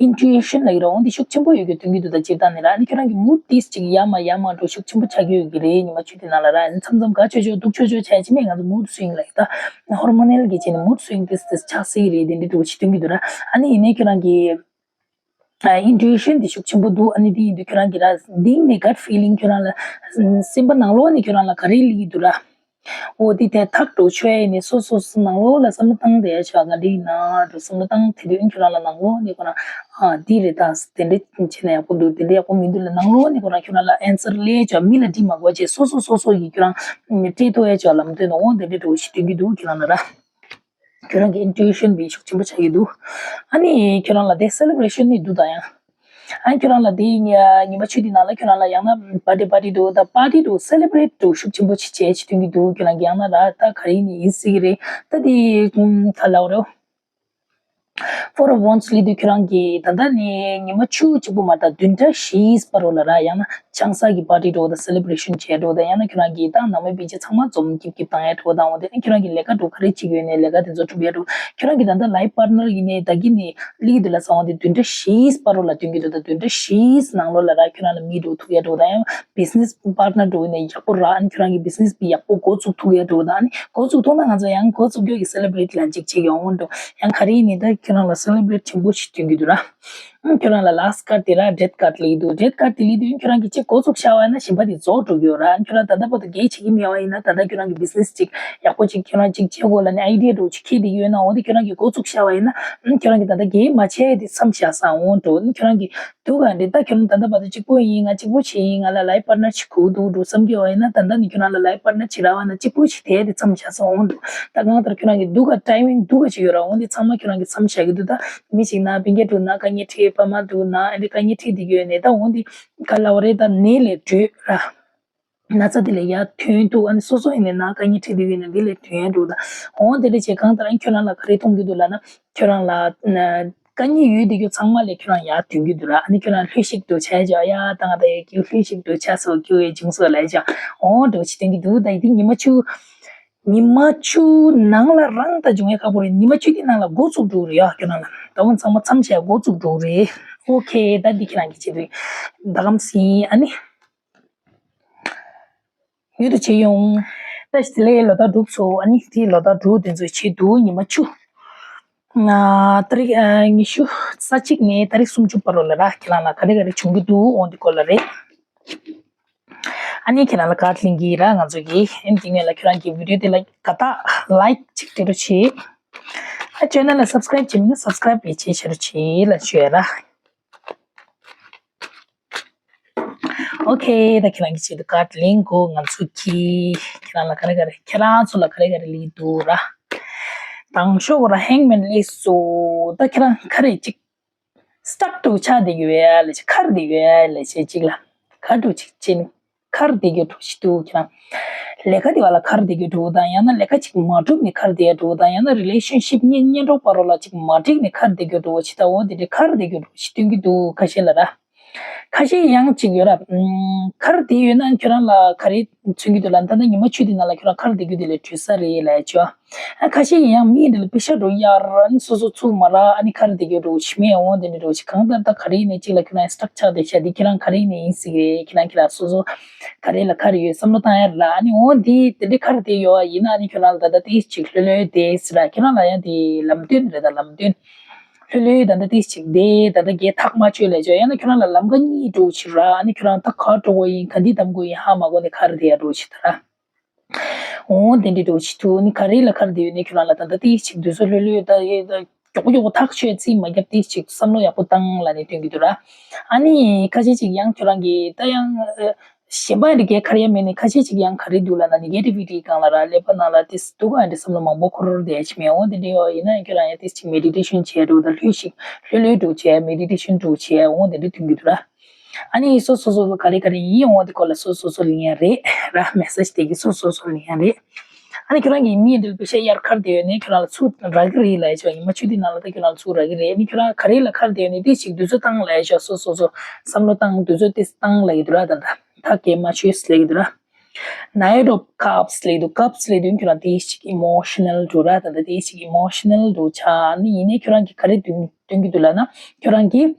ཨིན་ཊུ་ཨི་ཤན་ལབ་ཀྱི་རེད། འོ་འདི་ཤུགས་ཆེན་པོ་ཡོད་རྒྱུ་སྟོན་གྱི་འདུག་ད་སྤྱིར་བཏང་ནས་ར་ཨ་ནི་ཁྱོད་རང་གི་མུཌ་ཏིས་ཅིག་ཡར་མར་ཡར་མར་འགྲོ་ཤུགས་ཆེན་པོ་ཆགས་ཀྱི་ཡོད་ཀྱི་རེད། ཉི་མ་བཅུ་དེ་ནང་ལ་ར་མཚམས་མཚམས་དགའ་ཆོས་ཆོས་སྡུག་ཆོས་ཆོས་བྱས་ཅི་མེད་ང་ཚོ་མུཌ་སུའིང་ལབ་ཀྱི་ད་ཧོར་མོ་ནལ་གྱི་བྱས་ནས་མུཌ་སུའིང་ཏིས་ཏིས་ཆགས་སྲིད་ཀྱི་རེད། དེ་འདྲ་འདྲ་བོ་ཞིག་སྟོན་གྱི་འདུག་ར་ཨ་ནི་ཡིན་ནའི་ཁྱོད་རང་གི་ཨིན་ཊུ་ཨི་ཤན་དེ་ཤུགས་ཆེན་པོ་འདུག་ཨ་ནི་དེ་ཡིན་དུས་ཁྱོད་རང་གི་ར་གཏིང་ནས་གཊ་ཕི་ལིང་ཁྱོད་རང་ལ་སེམས་པ་ནང་ལོགས་ནས་ཁྱོད་རང་ལ་ག་རེ་སླེབས་ཀྱི་འདུག་ར། འོ་དེ་དེ་ཐག་གྲོ་ཆོད་ཡས་ནས་སོ་སོ་སོ་ནང་ལོགས་ལ་བསམ་བློ་བཏང་བསྡད་ཡ་ཆོག་ག་འདྲ་ཡིན་ན་འགྲོ་བསམ་བློ་བཏང་དེ་དུས་ཁྱོད་རང་ལ་ནང་ལོགས་ནས་ཁོ་རང་ཨ་འདི་རེད་ད་དེ་འདྲ་བྱས་ན་ཡག་པོ་འདུག་དེ་འདྲ་ཡག་པོ་མི་འདུག་ལ་ནང་ལོགས་ནས་ཁོ་རང་ཁྱོད་རང་ལ་ཨན་སར་སླེབས་ཆོག་མི་ལ་འདྲི་མ་དགོས་བྱས་སོ་སོ་སོ་སོ་ཡིས་ཁྱོད་རང་སྤྲད་ཐུབ་ཡ་ཆོག་ལམ་སྟོན་འོང་དེ་འདྲ་འགྲོ་ཞིག་སྟོན་གྱི་འདུག་ཁྱོད་རང་ལ་ར། ཁྱོད་རང་གི་ཨིན་ཊུ་ཨི་ཤན་བི་ཤུགས་ཆེན་པོ་ཆགས་ཀྱི་འདུག་ཨ་ནི་ཁྱོད་རང་ལ་དེ་སེ་ལེ་བྷ་རེ་ཤན་ནི་འདུག་ད་ཡང་། ཨ་ནི་ཁྱོད་རང་ལ་དེ་ཉི་མ་བཅུ་དེ་ནང་ལ་ཁྱོད་རང་ལ་ཡང་ན་པར་ཏི་པར་ཏི་འདུག་ད་པར་ཏི་འདུག་སེ་ལེ་བྷ་རེ་ཊི་འདུག་ཤུགས་ཆེན་པོ་ཆེ་བྱས་ཆེ་སྟོན་གྱི་འདུག་ཁྱོད་རང་གི་ཡང་ན་ར་ད་ག་རེ་ནི་ཡིན་སྲིད་ཀྱི་རེད་ད་དེ་ག་ལབ་རོ། Four of Wands སླེབས་དུས་ཁྱོད་རང་གིས་ད་ལྟ་ནས་ཉི་མ་བཅུ་གཅིག་པུ་མ་གཏོགས་བདུན་ཕྲག་བཞིའི་བར་རོ་ལ་ར། ཡང་ན་ཆང་ས་གི་པར་ཊི་འགྲོ་དང་སེ་ལེ་བྷི་རེ་ཤན་བྱས་འགྲོ་དང་། ཡང་ན་ཁྱོད་རང་གིས་ད་ནང་མི་དཔེ་ཆ་ཚང་མ་འཛོམས་ཀྱིབ་ཀྱིབ་བཏང་ཡ་འགྲོ་དང་། འོ་དེ་ནས་ཁྱོད་རང་གིས་ལས་ཀ་འགྲོ་ག་རེ་བྱེད་ཀྱི་ཡོད་ནས་ལས་ཀ་དེ་ཚོ་སྒྲུབ་ཡ་འགྲོ། ཁྱོད་རང་གིས་ད་ལྟ་ལའིཕ་པར་ཊི་ནར་ཡིན་ནའི་ད་གིན་ནས་སླེབས་དུས་ལ་སང་བ་དེ་བདུན་ཕྲག་བཞིའི་བར་རོ་ལ་སྟོན་གྱི་འདུག་ད་བདུན་ཕྲག་བཞིའི་ནང་ལོགས་ལ་ར་ཁྱོད་རང་ལ་མི་འགྲོ་ཐུག་ཡ་འགྲོ་དང་། ཡང་བི་ཛི་ནེ་སི་པར་ཊི་ནར་འགྲོ་ནས་ཡག་པོ་ར། ཨ་ནི་ཁྱོད་རང་གི་བི་ཛི་ནེ་སི་པི་ཡག་པོ་འགོ་བཙུགས་ཐུག་ཡ་འགྲོ་དང་། ཨ་ནི་འགོ་བཙུགས་ཐུག་ན་ང་ཚོ་ཡང་འགོ་བཙུགས་རྒྱུ་གི་སེ་ལེ་བྷི་རེ་ཊི་ལ་གཅིག་བྱེད་ཀྱི་འོང་འགྲོ། ཡང་ག་རེ་ཡིན་ནའི་ད་ཁྱོད་རང་ལ་སེ་ལེ་བྷི་རེ་ཊི་ཆེན་པོ་ཞིག་སྟོན་གྱི་འདུག་ར། ཨང་ཁྱོད་རང་ལ་ལཱ་སི་ཊི་ཀར་ཌི་དེ་ར་ཌེ་ཐི་ཀར་ཌི་སླེབས་འདུག་ཌེ་ཐི་ཀར་ཌི་དེ་སླེབས་དུས་ཁྱོད་རང་གིས་གཅིག་འགོ་བཙུགས་བཞག་པ་ཡིན་ན་གཞན་པ་དེ་རྫོགས་འགྲོ་གི་ཡོད་ར། ཨང་ཁྱོད་རང་ད་ལྟ་བར་དུ་གལ་བྱེད་ཀྱི་མེད་པ་ཡིན་ན་ད་ལྟ་ཁྱོད་རང་གི་བི་ཛི་ནེ་སི་གཅིག་ཡག་པོ་གཅིག་ཁྱོད་རང་གཅིག་བྱེད་དགོས་ལབ་ནས་ཨའི་ཌི་ཡ་འདྲ་བོ་གཅིག་འཁྱེར་བསྡད་ཡོད་ན། འོ་དེ་ཁྱོད་རང་གིས་འགོ་བཙུགས་བཞག་པ་ཡིན་ན། ཨང་ཁྱོད་རང་གིས་ད་ལྟ་གལ་མ་ཆེ་དེ་མཚམས་བཞག་ས་འོང་འགྲོ། ཨང་ཁྱོད་རང་གིས་འདུག་ག་འདི་ད་ཁྱོད་རང་ད་ལྟ་བར་དུ་གཅིག་པོ་ཡིན། ང་གཅིག་པོ་བྱས་ཡིན། ང་ལ་ལའིཕ་པར་ཊི་ནར་ཅིག་དགོས་འདུག་འགྲོ་བསམ་གྱི་ཡོད་པ་ཡིན་ན། ད་ལྟ་ནས་ཁྱོད་རང་ལ་ལའིཕ་པར་ཊི་ནར་ཅིག་རག་པ་ན་གཅིག་པོ་ཞིག་དེ་དེ་མཚམས་བཞག་ས་འོང་འགྲོ། ད་གང་ལྟར་ཁྱོད་རང་གི་འདུག་ག་ཊའི་མིང་འདུག་ག་ཅིག་ཡོད་ར། འོ་འདི་ཚང་མ་ཁྱོད་རང་གིས་མཚམས་བཞག་གི་འདུག་ད་མི་ཞིག་ན་སྤུན་ཀྱག་འདྲ་བོ་ན་དཀའ་ངལ་འཕྲད། ཕ་མ་འདྲ་བོ་ན་ཨ་འདི་དཀའ་ངལ་འཕྲད་བསྡད་ཀྱི་ཡོད་ནས། ད་འོ་འདི་ག་ལབ་པ་རེད། ད་ནད་ལས་གྲོལ་ར། ན་ཚ་དེ་ལས་ཡར་ཐོན་ཐུབ། ཨ་ནི་སོ་སོ་ཡིན་ནའི་ན་དཀའ་ངལ་འཕྲད་བསྡད་ཡོད་ན་འདི་ལས་ཐོན་ཡ་འགྲོ་ད། འོ་དེ་འདྲ་བྱས་གང་ལྟར་ཁྱོད་རང་ལ་ག་རེ་མཐོང་གི་འདུག་ལབ་ན། ཁྱོད་རང་ལ་ན་དཀའ་ངལ་ཡོད་བསྡད་རྒྱུ་ཚང་མ་ལས་ཁྱོད་རང་ཡར་ཐོན་གྱི་འདུག་ར། ཨ་ནི་ཁྱོད་རང་ལྷོད་ཤིག་འགྲོ་བྱས་བྱས་ཡ་ད་ང་ད་ཡ་ཁྱོད་ལྷོད་ཤིག་འགྲོ་བྱས་སོ་ཁྱོད་ཡ་བྱུང་སོ་ལབ་བྱས། འོ་འདྲ་བོ་ཅིག་སྟོན་གྱི་འདུག་ད་ཡི་དེ་ཉི་མ་བཅུ་ཉི་མ་བཅུ་ནང་ལ་རང་ད་འབྱུང་ཡ་ཁག་པོ་རེད། ཉི་མ་བཅུ་དེ་ནང་ལ་འགོ་བཙུགས་འགྲོ་རེད་ཡ། ཁྱོད་རང་ལ་ད་འོ་ཚང་མ་མཚམས་བཞག་འགོ་བཙུགས་འགྲོ་རེད། ཨོ་ཁེ། ད་འདི་ཁྱེད་རང་གི་བྱེད་དུས་ད་གམ་སིན་ཨ་ནི། ཡུལ་དུ་བྱེད་ཡོང་། ད་ཞི་ལའི་ལོ་ཟླ་དྲུག་ཚོ་ཨ་ནི་དེའི་ལོ་ཟླ་དྲུག་དེ་ཚོའི་ཆེད་དུ་ཉི་མ་བཅུ། ཨ་ཏ་རིག་ཨ་ཉི་ཤུ་རྩ་གཅིག་ནས་ཏ་རིག་སུམ་ཅུ་བར་རོ་ལ་ར་ཁྱེད་རང་ལ་ག་རེ་ག་རེ་བྱུང་གི་འདུག་འོ་འདི་སྐོར་ལ་རེད། ཨ་ནི་ཁྱེད་རང་ལ་ཀར་ཌི་ལེན་གྱི་ར། ང་ཚོ་གི་ཨེམ་དེ་ངོས་ལ་ཁྱེད་རང་གི་བི་ཌི་ཡོ་དེ་ལ་དགའ་རྟགས་ལའིཀ་ཅིག་སྤྲད་རོགས་བྱེད། ཨ་ཅེ་ནལ་ལ་སབ་སི་ཀ་རེབ་བྱེད་མིན་ན་སབ་སི་ཀ་རེབ་ཡེ་ཆེ་བྱེད་རོགས་བྱེད་ལ་ཞུ་ཡ་ར། ཨོ་ཁེ། ད་ཁྱེད་རང་གི་ཆེད་དུ་ཀར་ཌི་ལེན་གོ། ང་ཚོ་གི་ཁྱེད་རང་ལ་ག་རེ་ག་རེ་ཁྱེད་རང་ཚོ་ལ་ག་རེ་ག་རེ་སླེབས་འདུག་ར། དང་ཤོག་ར་ཧེང་མེན་སླེབས་སོང་། ད་ཁྱེད་རང་ག་རེ་ཅིག་སི་ཊག་འདྲ་བོ་ཆགས་བསྡད་ཡོད་ལབ་བྱས། འཁར་བསྡད་ཡོད་ལབ་བྱས་ཅིག་ལ་ག་འདྲ་བོ་ཅིག་བྱས་ནས་འཁར་བསྡད་ཡོད་འདྲ་བོ་ཞིག་འདུག་ཁྱེད་རང་ལས་ཀ་དེ་བ་ལ་འཁར་བསྡད་ཡོད་འདྲ་བོ་དང་། ཡང་ན་ལས་ཀ་ཅིག་མ་གྲུབ་ནས་འཁར་བསྡད་ཡོད་འདྲ་བོ་དང་། ཡང་ན་རི་ལེ་ཤན་ཤིབ་གཉེན་གཉེན་གྲོགས་བར་རོ་ལ་ཅིག་མ་འགྲིག་ནས་འཁར་བསྡད་ཡོད་འདྲ་བོ་ཞིག་ད་འོ་དེ་འདྲའི་འཁར་བསྡད་ཡོད་འདྲ་བོ་ཞིག་སྟོན་གྱི་འདུག་ཁ་ཤས་ལ་ར། ཁ་ཤས་ཡང་ཅིག་ཡོད་ར། ཨམ། འཁར་བསྡད་ཡོད་ན་ཁྱོད་རང་ལ་ག་རེ་མཚོན་གྱི་འདུག་ལབ་ན། ད་ལྟ་ཉི་མ་བཅུ་དེ་ནང་ལ་ཁྱོད་རང་འཁར་བསྡད་རྒྱུ་དེ་ལས་གྲོལ་ས་རེད་ལབ་ཡ་ཅིག་ཨ་ཁ་ཤས་ཡང་མི་འདི་ལ་པེ་ཤ་འདྲ་བོ་གཡར། ཨ་ནི་སོ་སོ་ཚུགས་མ་རག་ཨ་ནི་འཁར་བསྡད་རྒྱུ་འདྲ་བོ་ཞིག་མེད་འོང་། དེ་འདྲ་འདྲ་བོ་ཞིག་གང་ལྟར་ད་ག་རེ་ཡིན་ནའི་གཅིག་ལ་ཁྱོད་རང་སི་ཊག་ཆགས་བསྡད་ཤག་འདི་ཁྱོད་རང་ག་རེ་ཡིན་ནའི་ཡིན་སྲིད་རེད། ཁྱེད་རང་ཁྱེད་རང་སོ་སོ་ག་རེ་ལ་འཁར་ཡོད་བསམ་བློ་བཏང་ཡ་ར། ཨ་ནི་འོང་འདི་དེ་འདྲའི་འཁར་བསྡད་ཡོད་པ་ཡིན་ན། ཨ་ནི་ཁྱོད་རང་ལ་ད་ལྟ་ཏིས་ཅིག་ལྷོད་ལྷོད་བསྡད་ཟེར་ར། ཁྱོད་རང་ལ་ཡང་དེ་ལམ་སྟོན་རེད། ད་ལམ་སྟོན། ལྷོད་ལྷོད་ད་ལྟ་ཏིས་ཅིག་བསྡད། ད་ལྟ་གས་ཐག་མ་ཆོད་ལབ་ཡ་ཅིག་ཡང་ན་ཁྱོད་རང་ལ་ལམ་ཁ་གཉིས་འདྲ་བོ་ཞིག་ར། ཨ་ནི་ཁྱོད་རང་ད་ག་འགྲོ་དགོས་ཡིན་ག་འདི་བདམས་དགོས་ཡིན་ཧ་མ་གོ་ནས་འཁར་བསྡད་ཡ་འདྲ་བོ་ཞིག་ད་ར། འོ་དེ་འདྲ་འདྲ་བོ་ཞིག་འདུག་ཨ་ནི་ག་རེ་ལ་འཁར་བསྡད་ཡོད་ནའི་ཁྱོད་རང་ལ་ད་ལྟ་ཏིས་ཅིག་དུས་ཚོད་ལྷོད་ལྷོད་ད་ཡེ་ད་མགྱོགས་པོ་མགྱོགས་པོ་ཐག་ཆོད་རྩིས་མ་བརྒྱབ་ཏིས་ཅིག་བསམ་བློ་ཡག་པོ་བཏང་ལབ་ནས་སྟོན་གྱི་འདུག་ར། ཨ་ནི་ཁ་ཤས་ཅིག་ཡང་ཁྱོད་རང་གིས་ད་ཡང་གཞན་པ་འདི་གས་འཁར་ཡ་མེད་ནས་ཁ་ཤས་ཅིག་ཡང་ག་རེ་འདུག་ལབ་ན་ནེ་གེ་ཊི་ཝི་ཊི་སྒང་ལ་ར་ཀླད་པ་ནང་ལ་ཏིས་སྡུག་ག་འདྲ་བསམ་བློ་མང་པོ་འཁོར་བསྡད་ཡ་ཅིག་མེད། འོ་དེ་འདྲ་ཡོད་ཡིན་ན་ཁྱོད་རང་ཡང་ཏིས་ཅིག་མེ་ཌི་ཊེ་ཤན་བྱས་འདྲ་བོ་ད་ལྷོད་ཤིག་ལྷོད་ལྷོད་འདྲ་བོ་བྱས་མེ་ཌི་ཊེ་ཤན་འདྲ་བོ་བྱས་འོ་དེ་འདྲ་སྟོན་གྱི་འདུག་ར། ཨ་ནི་སོ་སོ་སོ་སོ་ག་རེ་ག་རེ་ཡིན་འོ་དེ་སྐོར་ལ་སོ་སོ་སོ་ལེན་ཡ་རེད་ར། མེ་སེ་ཇི་དེ་གི་སོ་སོ་སོ་ལེན་ཡ་རེད། ཨ་ནི་ཁྱོད་རང་གིས་མི་འདི་ལ་པེ་ཤ་གཡར་འཁར་བསྡད་ཡོད་ནའི་ཁྱོད་རང་ལ་ཚུར་རག་གི་རེད་ལབ་ཡ་ཅིག་ཡོད། ཉི་མ་བཅུ་དེ་ནང་ལ་ད་ཁྱོད་རང་ལ་ཚུར་རག་གི་རེད། ཨ་ནི་ཁྱོད་རང་ག་རེ་ལ་འཁར་བསྡད་ཡོད་ནའི་ཏིས་ཅིག་དུས་ཚོད་བཏང་ལབ་ཡ་ཅིག་སོ་སོ་སོ་བསམ་བློ་བཏང་དུས་ཚོད་ཏིས་བཏང་ལབ་ཀྱི་འདུག་ར། ད་ད་ད་གས་མ་ཆོད་ལབ་ཀྱི་འདུག་ར། Knight of Cups ལབ་ཀྱི་འདུག Cups ལབ་དུས་ཁྱོད་རང་ཏིས་ཅིག་ཨི་མོ་ཤི་ནལ་འདྲ་བོ་ར། ད་ད་ཏིས་ཅིག་ཨི་མོ་ཤི་ནལ་འདྲ་བོ་ཆགས། ཨ་ནི་ཡིན་ནའི་ཁྱོད་རང་གིས་ག་རེ་སྟོན་སྟོན་གྱི་འདུག་ལབ་ན་ཁྱོད་རང་གིས་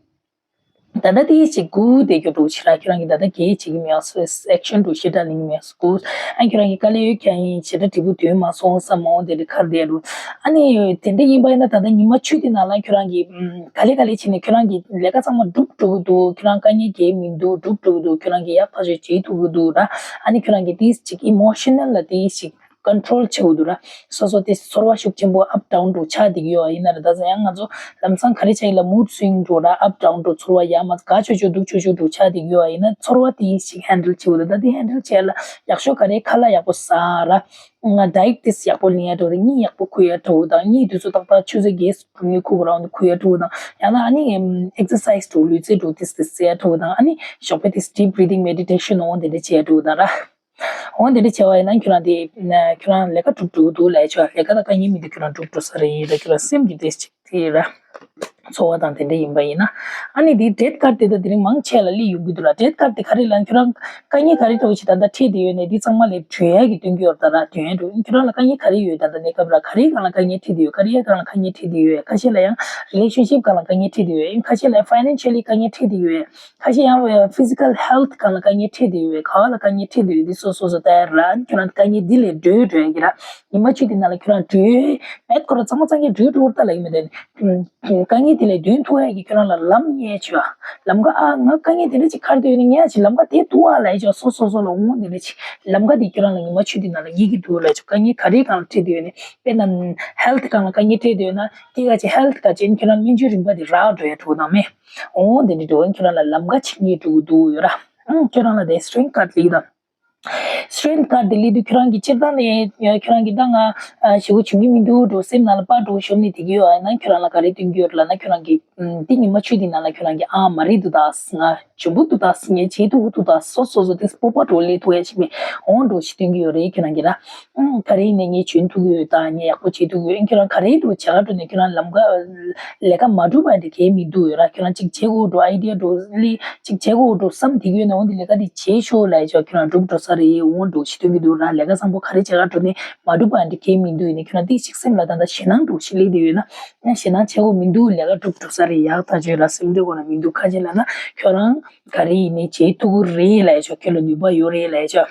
ད་ལྟ་དེ་ཞིག་སྒུག་བསྡད་རྒྱུ་འདྲ་བོ་ཞིག་ར། ཁྱོད་རང་གིས་ད་ལྟ་གས་བྱེད་ཀྱི་མེད་པ་སོ་ཨེག་ཤན་འདྲ་བོ་ཞེ་དྲག་ལེན་གྱི་མེད་པ་སྒུག་ཨ་ཁྱོད་རང་གིས་དཀའ་ལས་ཡོད་ཀྱང་ཡིན་ཞེ་དྲག་འབྲས་བུ་ཐོན་མ་སོང་བསམ་འོང་དེ་འདྲ་འཁར་བསྡད་འདུག་ཨ་ནི་དེ་འདྲ་ཡིན་པ་ཡིན་ན་ད་ལྟ་ཉི་མ་བཅུ་དེ་ནང་ལ་ཁྱོད་རང་གིས་ཨམ་ག་ལེ་ག་ལེ་བྱས་ནས་ཁྱོད་རང་གི་ལས་ཀ་ཚང་མ་འགྲུབ་འགྲོ་གི་འདུག་ཁྱོད་རང་དཀའ་ངལ་གས་མི་འདུག་འགྲུབ་འགྲོ་གི་འདུག་ཁྱོད་རང་གིས་ཡག་ཐག་ཆོད་བྱེད་ཐུབ་ཀྱི་འདུག་ར། ཨ་ནི་ཁྱོད་རང་གིས་དེ་ཞིག་ཨི་མོ་ཤི་ནལ་ལ་དེ་ཞིག་ཀོན་ཊོལ་བྱེད་དགོས་འདུག་ར། སོ་སོ་དེ་ཚོར་བ་ཤུགས་ཆེན་པོ་ཨབ་ཌའུན་འདྲ་བོ་ཆགས་བསྡད་ཀྱི་ཡོད་པ་ཡིན་ན་ར། ད་ཚོ་ཡང་ང་ཚོ་ལམ་སང་ག་རེ་བྱ་ཡིན་ལ་མུཌ་སུའིང་འདྲ་བོ་ར་ཨབ་ཌའུན་འདྲ་བོ་ཚོར་བ་ཡར་མར་དགའ་ཆོག་ཆོག་སྡུག་ཆོག་ཆོག་འདྲ་བོ་ཆགས་བསྡད་ཀྱི་ཡོད་པ་ཡིན་ན་ཚོར་བ་དེ་ཞིག་ཧན་ཌལ་བྱེད་དགོས་འདུག་ད་དེ་ཧན་ཌལ་བྱས་ལ་ཡག་ཤོས་ག་རེ་ཁ་ལག་ཡག་པོ་ཟ་ར། ང་ཌའེཊ་དེ་ཡག་པོ་ལེན་ཡ་འདྲ་བོ་དང་གཉིད་ཡག་པོ་ཁུག་ཡ་འདྲ་བོ་དང་གཉིད་དུས་ཚོད་ཏག་ཏག་ཆུ་ཚོད་བརྒྱད་ཙམ་གཉིད་ཁུག་རང་ཁུག་ཡ་འདྲ་བོ་དང་ཡང་ན་ཨ་ནི་ཨེག་སར་སའིཛ་འདྲ་བོ་ལུས་རྩལ་འདྲ་བོ་དེ་དེ་ཟེར་ཡ་འདྲ་བོ་དང་ཨ་ནི་ཞོགས་པ་དེ་ཌིབ་བྷི་རི་ཐིང་མེ་ཌི་ཊེ་ཤན་འོང་དེ་འདྲ་བྱས་འདྲ་བོ་དང་ར། འོང་དེ་འདྲ་བྱས་པ་ཡིན་ན་ཁྱོད་རང་དེ་ཁྱོད་རང་ལས་ཀ་འགྲུབ་འགྲོ་གི་འདུག་ལབ་ཆོག་ལས་ཀ་དང་དཀའ་ངལ་མི་འདུག་ཁྱོད་རང་འགྲུབ་འགྲོ་ས་རེད། ད་ཁྱོད་རང་སེམས་ཀྱི་དེ་ཅིག་དེ་ར། འཚོ་བ་དང་དེ་འདྲ་ཡིན་པ་ཡིན་ན། ཨ་ནི་འདི་credit card དེ་ད་དེ་རིང་མང་ཆེ་ལ་སླེབས་ཡོང་གི་འདུག་ལ། credit card དེ་ག་རེ་ལབ་ན་ཁྱོད་རང་དཀའ་ངལ་ག་རེ་འདྲ་བོ་ཞིག་ད་ལྟ་འཕྲད་བསྡད་ཡོད་ནའི་འདི་ཚང་མ་ལ་སྤྲོད་ཡ་གི་སྟོན་གྱི་ཡོད་རེད། ད་ར་སྟོན་ཡ་འགྲོ། ཁྱོད་རང་ལ་དཀའ་ངལ་ག་རེ་ཡོད། ད་ལྟ་གནས་སྐབས་ར་ག་རེའི་སྒང་ལ་དཀའ་ངལ་འཕྲད་བསྡད་ཡོད། ཀ་རི་ཡར་སྒང་ལ་དཀའ་ངལ་འཕྲད་བསྡད་ཡོད། ཁ་ཤས་ལ་ཡང་relationship སྒང་ལ་དཀའ་ངལ་འཕྲད་བསྡད་ཡོད། ཁ་ཤས་ལ་financially དཀའ་ངལ་འཕྲད་བསྡད་ཡོད། ཁ་ཤས་ཡང་physical health སྒང་ལ་དཀའ་ངལ་འཕྲད་བསྡད་ཡོད། ག་བ་ལ་དཀའ་ངལ་འཕྲད་བསྡད་ཡོད། འདི་སོ་སོ་སོ་ལྟ་ཡ་ར། ཁྱོད་རང་དཀའ་ངལ་འདི་ལས་སྒྲོལ་སྒྲོལ་ཡ་གི་ར། ཉི་མ་བཅུ་དེ་ནང་ལ་ཁྱོད་རང་སྒྲོལ་བེད་ཁོ་ར་ཚང་མ་ཚང་གི་སྒྲོལ་འགྲོ་ད་ལ་ཡིན་མི་དེ། དཀའ་ངལ་དེ་ལས་འདོན་ཐུབ་ཡ་གི་ཁྱོད་རང་ལ་ལམ་རྙེད་བྱོས། ལམ་ཁ་ཨ་ང་དཀའ་ངལ་དེ་འདྲ་ཅིག་ཁར་སྡོད་ནས་ངས་ཅིག་ལམ་ཁ་དེ་འདུག་ཨ་ལབ་ཡ་ཅིག་སོ་སོ་སོ་ལ་འོང་དེ་འདྲ་ཅིག་ལམ་ཁ་དེ་ཁྱོད་རང་ལ་ཉི་མ་བཅུ་དེ་ནང་ལ་རྙེད་ཀྱི་འདུག་ལབ་ཡ་ཅིག་དཀའ་ངལ་ག་རེའི་སྒང་ལ་འཕྲད་བསྡད་ཡོད་ནས། དཔེར་ན་health སྒང་ལ་དཀའ་ངལ་འཕྲད་བསྡད་ཡོད་ན་དེ་ག་ཅིག་health ག་ཅིག་ཁྱོད་རང་སྙན་བརྒྱུད་རིམ་པ་དེ་རག་འགྲོ་ཡ་འགྲོ་དང་མེད། འོང་དེ་འདྲ་འགྲོ་ཁྱོད་རང་ལ་ལམ་ཁ་ཅིག་རྙེད་འགྲོ་གི་འདུག་ཡོད་ར། ཨང་ཁྱོད་རང་ལ་དེ་strength card ལ་ཡོད་དང་། strength card དེ་སླེབས་དུས་ཁྱོད་རང་གི་སྤྱིར་བཏང་ནས་ཁྱོད་རང་གི་ད་ང་ཞེ་པོ་བྱུང་གི་མི་འདུག་འགྲོ་སེམས་ནང་ལ་པར་འགྲོ་ཞོབ་ནས་དེ་གི་ཡོད་ཨ་ན་ཁྱོད་རང་ལ་ག་རེ་སྟོན་གི་ཡོད་ལབ་ན་ཁྱོད་རང་གི་འདི་ཉི་མ་བཅུ་དེ་ནང་ལ་ཁྱོད་རང་གི་ཨ་མ་རེད་འདུག་ད་ང་འཇོན་པོ་འདུག་ད་ངས་བྱེད་ཐུབ་ཀྱི་འདུག་ད་སོ་སོ་སོ་དེ་སྤོབས་པ་འགྲོ་སླེབས་ཐུབ་ཡ་ཞིག་མེད་འོང་འགྲོ་ཞིག་སྟོན་གི་ཡོད་རེད་ཁྱོད་རང་གི་ར། ག་རེ་ཡིན་ནས་ངས་འཇོན་ཐུབ་ཀྱི་ཡོད་ད་ངས་ཡག་པོ་བྱེད་ཐུབ་ཀྱི་ཡོད་ཁྱོད་རང་ག་རེ་འགྲོ་བྱེད་ག་འགྲོ་ནས་ཁྱོད་རང་ལམ་ཀ་ལས་ཀ་མ་འགྲུབ་པ་འདི་གས་མི་འདུག་ཡོད་ར་ཁྱོད་རང་ཅིག་བྱེད་དགོས་འགྲོ་idea འགྲོ་སླེབས། ཅིག་བྱེད་དགོས་འགྲོ་བསམ་དེ་གི་ཡོད་ན་འོང་དེ་ལས་ཀ་དེ་བྱེད་ཤོག་ལབ་ཡ་ཅོ་ཁྱོད་རང་འགྲུབ་འགྲོ་ས་རེད་འོང་འགྲོ་ཞིག་སྟོན་གི་འདུག་ར་ལས་ཀ་བཟང་པོ་ག་རེ་བྱེད་ག་འགྲོ་ནས་མ་འགྲུབ་པ་འདི་གས་མི་འདུག་ཡིན་ན་ཁྱོད་རང་དེ་ཅིག་སེམས་ལ་ད་ལྟ་ཞེད་སྣང་འགྲོ་ཞིག་སླེབས་དེ་ཡོད་ན་ཡང་ཞེད་སྣང་བྱེད་དགོས་མི་འདུག་ལས་ཀ་འགྲུབ་འགྲོ་ས་རེད་ཡག་ཐག་ཆོད་ར་སེམས་འདུན་དགོས་ན་མི་འདུག་ཁ་ཆེ་ལ་ན་ཁྱོད་རང་ག་རེ་ཡིན་ནའི་བྱེད་ཐུབ་ཀྱི་རེད་ལབ་ཡ་ཅོ་ཁྱོད་ལ་ནུས་པ་ཡོད་རེད་ལབ་ཡ་ཅོ།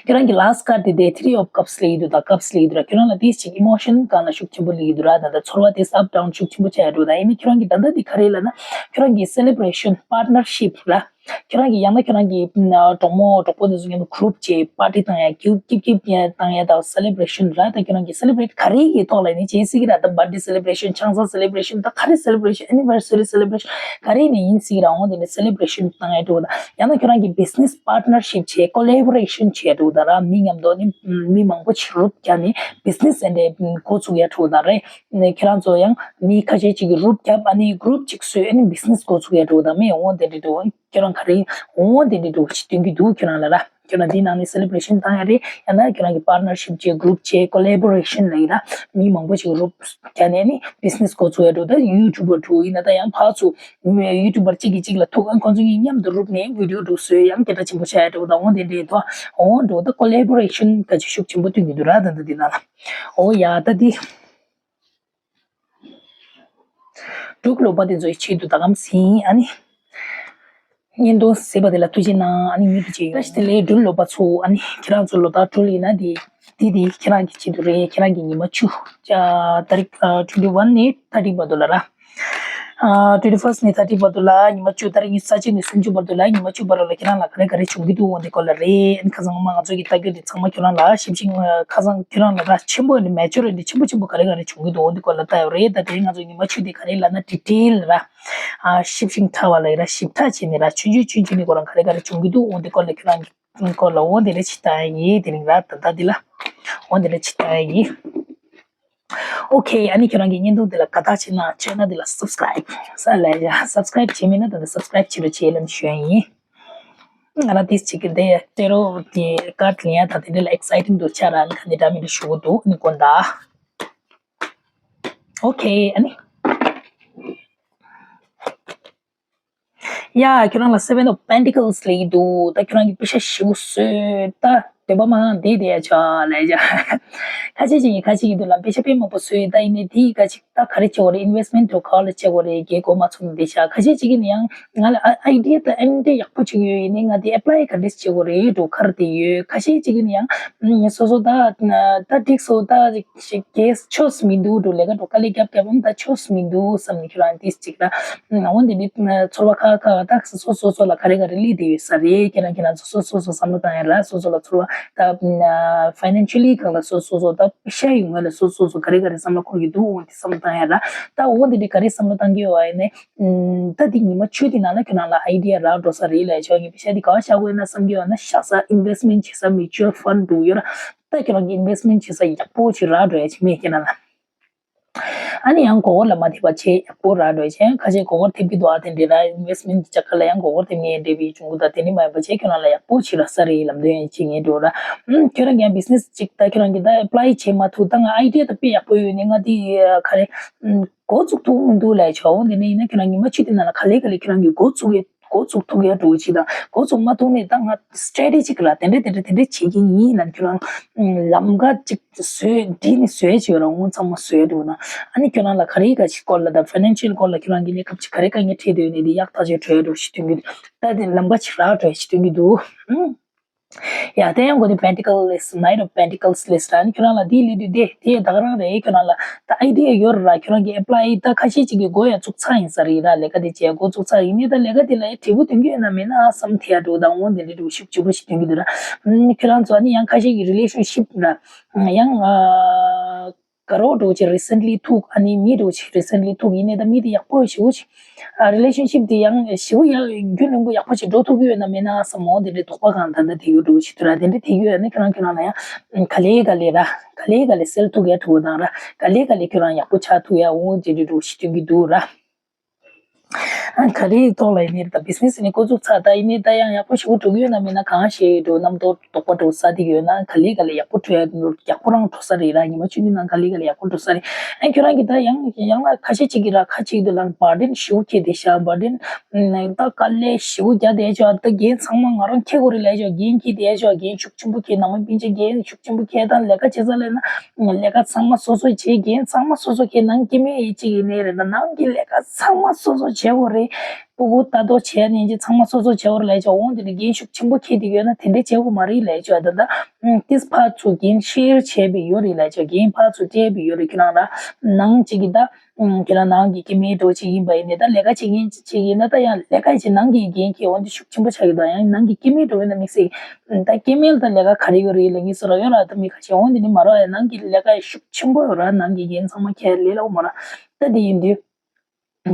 ཁྱོད་རང་གི་last card དེ་དེ་three of cups སླེབས་ཡི་འདུག་ད་cups སླེབས་ཡི་འདུག་ར་ཁྱོད་རང་ལ་དེ་ཅིག་emotion སྒང་ལ་ཤུགས་ཆེན་པོ་སླེབས་ཡི་འདུག་ར་ད་ད་ཚོར་བ་དེ་up down ཤུགས་ཆེན་པོ་ཆགས་ཡ་འདུག་ད་ཡིན་ནའི་ཁྱོད་རང་གི་ད་ལྟ་དེ་ག་རེ་ལབ་ན་ཁྱོད་རང་གི་celebration partnership ར་ཁྱོད་རང་གི་ཡང་ན་ཁྱོད་རང་གི་གྲོགས་མོ་གྲོགས་པོ་དེ་ཚོ་མཉམ་དུ་group བྱས་party བཏང་ཡ་ཀིབ་ཀིབ་ཀིབ་བཏང་ཡ་ད་celebration ར་ད་ཁྱོད་རང་གི་celebrate ག་རེ་གི་ཐོག་ལ་ནི་བྱེད་སྲིད་ཀྱི་ར་ད་birthday celebration ཆང་ས་celebration ད་ག་རེ་celebration anniversary celebration ག་རེ་ནས་ཡིན་སྲིད་ར་འོང་དེ་ནས་celebration བཏང་ཡ་འགྲོ་ད། ཡང་ན་ཁྱོད་རང་གི་business partnership བྱས་collaboration བྱས་འདུག་ད་ར་མི་མཉམ་དུ་ནི་མི་མང་པོ་ཅིག་group བརྒྱབ་ནས་business and འགོ་ཚུགས་ཡ་འགྲོ་ད་རེད། ཁྱེད་རང་ཚོ་ཡང་མི་ཁ་ཤས་ཅིག་གི་group བརྒྱབ་ཨ་ནི་group ཅིག་བཟོས་ཨ་ནི་business འགོ་ཚུགས་ཡ་འགྲོ་ད་མི་འོང་དེ་འདྲ་འདུག་ཁྱོད་རང་ག་རེ་འོང་དེ་འདྲ་འདུག་ཅིག་སྟོན་གི་འདུག་ཁྱོད་རང་ལ་ར་ཁྱོད་རང་འདི་ནང་ནས་celebration བཏང་ཡ་རེད་ཡང་ན་ཁྱོད་རང་གི་partnership བྱས་group བྱས་collaboration ལ་ཡིན་ར་མི་མང་པོ་ཅིག་group བརྒྱབ་ནས་ནི་business འགོ་ཚུགས་ཡ་འགྲོ་ད་YouTuber འགྲོ་ཡིན་ན་ད་ཡང་ཕར་ཚུར། YouTuber གཅིག་གིས་གཅིག་ལ་ཐུག་ཨ་ཁོང་ཚོ་གཉིས་མཉམ་དུ་group ནས་video འགྲོ་བཟོས་ཡང་སྐད་གྲགས་ཆེན་པོ་ཆགས་ཡ་འགྲོ་དང་འོང་དེ་འདྲའི་ཐོག་འོང་འགྲོ་ད་collaboration ག་ཅིག་ཤུགས་ཆེན་པོ་སྟོན་གྱི་འདུག་ར་ད་ད་འདི་ན་ལ་འོ་ཡ་ད་འདི་འབྲུག་ལོ་པ་དེ་ཚོའི་ཆེད་དུ་ད་གམ་ཟིན་ཨ་ནི་བརྙན་ཐུང་ཟེར་བ་དེ་ལ་ཐུགས་རྗེ་གནང་ཨ་ནི་མྱུར་དུ་བྱེད་ཡོད་ད་ཞི་དེ་ལས་འབྲུག་ལོ་པ་ཚོ་ཨ་ནི་ཁྱེད་རང་ཚོ་ལོ་ད་འབྲུག་ཡིན་ན་དེ་དེ་དེ་ཁྱེད་རང་གི་ཆེད་དུ་རེད་ཁྱེད་རང་གི་ཉི་མ་བཅུ་ད་རིག་twenty one ནས་thirty བར་དུ་ལ་ར། twenty first ནས་thirty བར་དུ་ལ་ཉི་མ་བཅུ་ད་རེས་ཉི་ཤུ་རྩ་གཅིག་ནས་སུམ་ཅུ་བར་དུ་ལ་ཉི་མ་བཅུ་བར་ལ་ཁྱེད་རང་ལ་ག་རེ་ག་རེ་བྱུང་གི་འདུག་འོ་འདི་སྐོར་ལ་རེད། ཁ་སང་མ་ང་ཚོ་གི་ལྟ་རྒྱུ་འདི་ཚང་མ་ཁྱེད་རང་ལ་ཞིབ་ཅིང་ཁ་སང་ཁྱེད་རང་ལ་ར་ཆེན་པོ་འདི་མེ་ཅོར་འདི་ཆེན་པོ་ཆེན་པོ་ག་རེ་ག་རེ་བྱུང་གི་འདུག་འོ་འདི་སྐོར་ལ་ལྟ་ཡོད་རེད། ད་དེ་ང་ཚོ་ཉི་མ་བཅུ་འདི་ག་རེ་ལབ་ན་detail ར་ཞིབ་ཅིང་ཕྲ་བ་ལ་ཡི་ར་ཞིབ་ཕྲ་བྱས་ནས་ར་ཆུང་ཆུང་ཆུང་ཆུང་ནས་ཁོ་རང་ག་རེ་ག་རེ་བྱུང་གི་འདུག་འོ་འདི་སྐོར་ལ་ཁྱེད་རང་གི་སྐོར་ལ་འོ་འདི་རེ་ཅིག་ལྟ་ཡ་ཡིན། དེ་རིང་ར་ད་ལྟ་འདི་ལ་འོ་འདི་རེ་ཅིག་ལྟ་ཡ་ཡིན། Okay ཨ་ནི་ཁྱེད་རང་གི་བརྙན་ཐུང་འདི་ལ་དགའ་རྟགས་ཆེ་ན་channel འདི་ལ་subscribe ས་ལ་ཡ་subscribe བྱས་མེད་ན་ད་ལྟ་subscribe བྱེད་རོགས་བྱེད་ལབ་ཞུ་ཡ་ཡིན། ང་རང་དེ་ཅིག་གི་འདི་ཡ་ཏེ་རོ་དེ་card ལེན་ཡ་ད་དེ་འདྲ་ལ་exciting འདུག་ཆ་ར་ཨ་ནི་ཁ་འདི་འདྲ་མི་འདྲ་ཞུ་གི་འདུག་ཨ་ནི་དགོངས་དག Okay ཨ་ནི། ཡ། ཁྱོད་རང་ལ་Seven of Pentacles སླེབས་ཀྱི་འདུག་ད་ཁྱོད་རང་གིས་པེ་ཤ་ཞེ་པོ་བཟོས་ད་འདོད་པ་མང་བསྡད་བསྡད་ཡ་ཆ་ལ་ཡ། ཁ་ཤས་ཅིག་གིས་ཁ་ཤས་ཀྱི་འདུག་ལ་པེ་ཤ་དཔེ་མང་པོ་བཟོས་ད་ཡིན་ནའི་དེ་ཡི་ཁ་ཅིག་ད་ག་རེ་བྱེད་དགོས་རེད། investment འགྲོ་ག་ལ་བྱེད་དགོས་རེད། རྒྱལ་སྒོ་མ་ཚུགས་ནས་བསྡད་ཤག་ཁ་ཤས་ཅིག་གིས་ནི་ཡང་ང་ལ་ཨ་idea ད་ཨ་འདྲ་ཡག་པོ་ཅིག་ཡོད་ཡིན་ནའི་ང་དེ་apply ག་འདྲས་བྱེད་དགོས་རེད་འགྲོ་ཁར་དེ་ཡོད། ཁ་ཤས་ཅིག་གིས་ནི་ཡང་སོ་སོ་ད་ད་འགྲིག་སོ་ད། ཞིག་གས་ཆོས་མི་འདུག་འགྲོ་ལས་ཀ་འགྲོ་དཀའ་ལས་རྒྱབ་རྒྱབ་ཨམ་ད་ཆོས་མི་འདུག་བསམ་ནས་ཁྱོད་རང་ཏིས་ཅིག་ལ། འོན་ཏེ་འདི་ཚོར་བ་ཁ་ཁ་ད་སོ་སོ་སོ་ལ་ག་རེ་ག་རེ་སླེབས་བསྡད་ཡོད་ས་རེད། ཁྱེད་རང་ཁྱེད་རང་ཚོ་སོ་སོ་སོ་བསམ་བློ་བཏང་ཡ་ར་སོ་སོ་ལ་ཚོར་བ་ད་financially གང་ལ་སོ་སོ་སོ་ད་ཤ་ཡི་ངོས་ལ་སོ་སོ་སོ་ག་རེ་ག་རེ་བསམ་བློ་འཁོར་གྱི་འདུག་འོན་ཏེ་བསམ་བློ་བཏང་ཡ་ར་ད་འོན་ཏེ་འདི་ག་རེ་བསམ་བློ་བཏང་གི་ཡོད་བ་ཡིན་ནའི། ད་འདི་ཉི་མ་བཅུ་དེ་ནང་ལ་ཁྱོད་རང་ལ་idea རག་འགྲོ་ས་རེད་ལ་ཆོག་ངས་པེ་ཤ་འདི་ག་བ་བཞག་དགོས་ན་བསམ་གྱི་ཡོད་ན་བཞག་ས་investment བྱེད་ས་mutual fund འདུག་ཡོད་ར། ད་ཁྱོད་རང་གི་investment བྱེད་ས་ཡག་པོ་ཅིག་རག་འགྲོ་ཡ་ཅིག་མེད་ཁྱེད་རང་ལ། ཨ་ནི་ཡང་མགོ་སྐོར་ལ་མ་ཐེབས་པ་བྱས་ཡག་པོ་ར་འགྲོ་བྱས། ཁ་ཤས་མགོ་སྐོར་ཐེབས་ཀྱི་འདུག་ཨ་དེ་འདྲས་ར་ཨིན་ཝེ་སི་མེན་ཊི་གི་ཆ་ག་ལ་ཡང་མགོ་སྐོར་ཐེབས་ངེས་འདྲས་པའི་བྱུང་གི་འདུག་དེ་ནི་མ་ཡིན་པ་བྱས་ཁྱོད་རང་ལ་ཡག་པོ་བྱེད་ར་ས་རེད་ལབ་འདོད་ཡང་བྱེད་ངེས་འགྲོ་ར། ཨུམ་ཁྱོད་རང་གི་ཡང་བི་ཛི་ནེ་སི་ཅིག་ད་ཁྱོད་རང་གི་ད་ཨེ་པ་ལའི་བྱེད་མ་ཐུབ། ད་ང་ཨའི་ཌི་ཡ་ད་དཔེ་ཡག་པོ་ཡོད་ནི་ང་དེ་ག་རེ་ཨུམ་འགོ་བཙུགས་ཐུབ་མི་འདུག་ལབ་ཆོག་འོ་དེ་ནས་ཡིན་ན་ཁྱོད་རང་ཉི་མ་བཅུ་དེ་ནང་ལ་ག་ལེ་ག་ལེ་ཁྱོད་རང་གི་འགོ་བཙུགས་ཡ་འགོ་བཙུགས་ཐུབ་ཡ་འགྲོ་ཅིག་དང་འགོ་བཙུགས་མ་ཐུབ་ནས་ད་ང་སི་ཊེ་རེ་ཊི་ཅིག་ལ་དེ་འདྲ་དེ་འདྲ་དེ་འདྲ་བྱེད་ཀྱི་ཡིན་ལབ་ཁྱོད་རང་ལམ་ཁ་ཅིག་བཟོས་བྲིས་ནས་བཟོས་བྱས་རང་ངོ་ཚང་མ་བཟོས་འགྲོ་ན། ཨ་ནི་ཁྱོད་རང་ལ་ག་རེ་ག་ཅིག་སྐོར་ལ་ད་ཕའི་ནན་ཤལ་སྐོར་ལ་ཁྱོད་རང་གི་གནས་སྐབས་ཅིག་ག་རེ་དཀའ་ངལ་འཕྲད་འདོད་ནས་དེ་ཡག་ཐག་ཆོད་བྲོས་འགྲོ་ཞིག་སྟོན་གྱི་འདུག་ད་དེ་ལམ་ཁ་ཅིག་རག་བྲོས་ཞིག་སྟོན་གྱི་འདུག་ཨུམ། ཡ་དེ་ཡང་གོ་དེ་Pentacles list, Knight of Pentacles list ར་ནི་ཁྱོད་རང་ལ་དེའི་ལས་དུས་དེ་དེ་ད་ག་རང་རེད། ཁྱོད་རང་ལ་ད་ཨའི་ཌི་ཡ་ཡོད་ར། ཁྱོད་རང་གི་ཨེ་པ་ལའི་ད་ཁ་ཤས་ཅིག་གི་འགོ་ཡང་བཙུགས་ཚར་ཡིན་ས་རེད་ར། ལས་ཀ་དེ་བྱས་འགོ་བཙུགས་ཚར་ཡིན་ནི་ད་ལས་ཀ་དེ་ལ་ཡ་འབྲས་བུ་ཐོན་གྱི་ཡོད་ན་མེད་ན་བསམ་ཐེ་ཡ་འགྲོ་དང་འོང་དེ་འདྲ་འགྲོ་ཤུགས་ཆེ་པོ་ཞིག་ཐོན་གྱི་འདུག་ར། ཁྱོད་རང་ཚོ་ཨ་ནི་ཡང་ཁ་ཤས་ཀྱི་རི་ལེ་ཤན་ཤིབ་ར་ཡང་ཨ། དགའ་རོགས་འགྲོ་ཆེ་རི་སེན་ལི་ཐུག་ཨ་ནི་མི་འགྲོ་ཆེ་རི་སེན་ལི་ཐུག་ཡིན་ནའི་ད་མི་དེ་ཡག་པོ་ཞེ་པོ་ཆེ། ཨ་རི་ལེ་ཤན་ཤིབ་དེ་ཡང་ཞེ་པོ་ཡང་རྒྱུན་རིང་པོ་ཡག་པོ་ཞིག་འགྲོ་ཐུབ་ཀྱི་ཡོད་ན་མེད་ན་བསམ་འོང་དེ་འདྲའི་དོགས་པ་གང་ད་ལྟ་དེ་ཡོད་འགྲོ་ཆེ་དུ་ར། དེ་འདྲ་དེ་ཡོད་ཨ་ནི་ཁྱོད་རང་ཁྱོད་རང་ལ་ཡང་ག་ལེ་ག་ལེ་ར་ག་ལེ་ག་ལེ་སེལ་ཐུག་ཡ་ཐུག་དང་ར་ག་ལེ་ག་ལེ་ཁྱོད་རང་ཡག་པོ་ཆགས་ཐུག་ཡ་འོང་དེ་འདྲ་འགྲོ་ཆེ་སྟོན་གྱི་འདུག་ར། ཨ་ག་རེའི་ཐོག་ལ་ཡིན་ནའི་ད་བི་ཛི་ནེ་སི་ནི་འགོ་བཙུགས་ཚར། ད་ཡིན་ནའི་ད་ཡང་ཡག་པོ་ཞེ་པོ་འགྲོ་གི་ཡོད་ན་མེད་ན་གང་ཤེས་འགྲོ་རྣམ་རྟོག་དོགས་པ་འགྲོ་ས་དེ་ཡོད་ན་ག་ལེ་ག་ལེ་ཡག་པོ་འགྲོ་ཡ་ཡག་པོ་རང་འགྲོ་ས་རེད་ར། ཉི་མ་བཅུ་གཉིས་ནང་ག་ལེ་ག་ལེ་ཡག་པོ་འགྲོ་ས་རེད། ཨ་ཁྱོད་རང་གི་ད་ཡང་ཡང་ན་ཁ་ཤས་ཅིག་གི་ར་ཁ་ཅིག་དུ་ལ་བར་ཌེན་ཞེ་པོ་འཁྱེར་བསྡད་ཤག་བར་ཌེན་ད་དཀའ་ལས་ཞེ་པོ་རྒྱག་བསྡད་ཤག་ད་འགན་ཚང་མ་ང་རང་འཁྱེར་དགོས་རེད་ལབ་ཤག་འགན་འཁྱེར་བསྡད་ཤག་འགན་ཤུགས་ཆེན་པོ་འཁྱེར། ནང་མི་སྤུན་མཆེད་འགན་ཤུགས་ཆེན་པོ་འཁྱེར་དང་ལས་ཀ་བྱེད་ས་ལས་ན། ལས་ཀ་ཚང་མ་སོ་སོ་བྱེད། འགན་ཚང་མ་སོ་སོ་འཁྱེར། ནང་སྐྱེ་དམན་ཡིན་གཅིག་ཡིན་ནའི་རེད་ད་ནང་གི་ལས་ཀ་ཚང་མ་སོ་སོ་བྱེད་དགོས་རེད། སྤུ་གུ་ལྟ་རྟོག་བྱས་ནས་ཀྱི་ཚང་མ་སོ་སོ་བྱེད་དགོས་རེད་ལབ་ཆོག་འོང་དེ་ནི་འགན་ཤུགས་ཆེན་པོ་འཁྱེར་དེ་ཡོད་ན་དེ་འདྲས་བྱེད་དགོས་མ་རེད་ལབ་ཆོག་ད་ལྟ་ཏིས་ཕར་ཚུར་འགན་ཤེར་བྱས་པའི་ཡོད་རེད་ལབ་ཆོག་འགན་ཕར་ཚུར་སྤྲད་པའི་ཡོད་རེད། ཁྱོད་རང་ལ་ནང་གཅིག་གི་ད་ཁྱོད་རང་ནང་གི་སྐྱེ་དམན་འགྲོ་གཅིག་ཡིན་པ་ཡིན་ནའི་ད་ལས་ཀ་བྱེད་མཁན་གཅིག་ཡིན་ན་ད་ཡང་ལས་ཀ་བྱེད་ནང་གི་འགན་འཁྱེར་འོང་དེ་ཤུགས་ཆེན་པོ་ཆགས་ཀྱི་ད་ཡང་ནང་གི་སྐྱེ་དམན་འགྲོ་ཡིན་ན་དམིགས་བསལ་ད་སྐྱེ་དམན་ལ་ད་ལས་ཀ་ག་རེ་ཡོད་རེད་ལབ་མཁན་སོ་ར་ཡོད་ར། ད་མི་ཁ་ཤས་འོང་དེ་ནི་མ་རོགས་ཡ་ནང་གི་ལས་ཀ་ཤུགས་ཆེན་པོ་ཡོད་ར། ནང་གི་འགན་ཚང་མ་འཁྱེར་ལས་སླ་པོ་མ་ར། ད་དེ་ཡིན་དུས།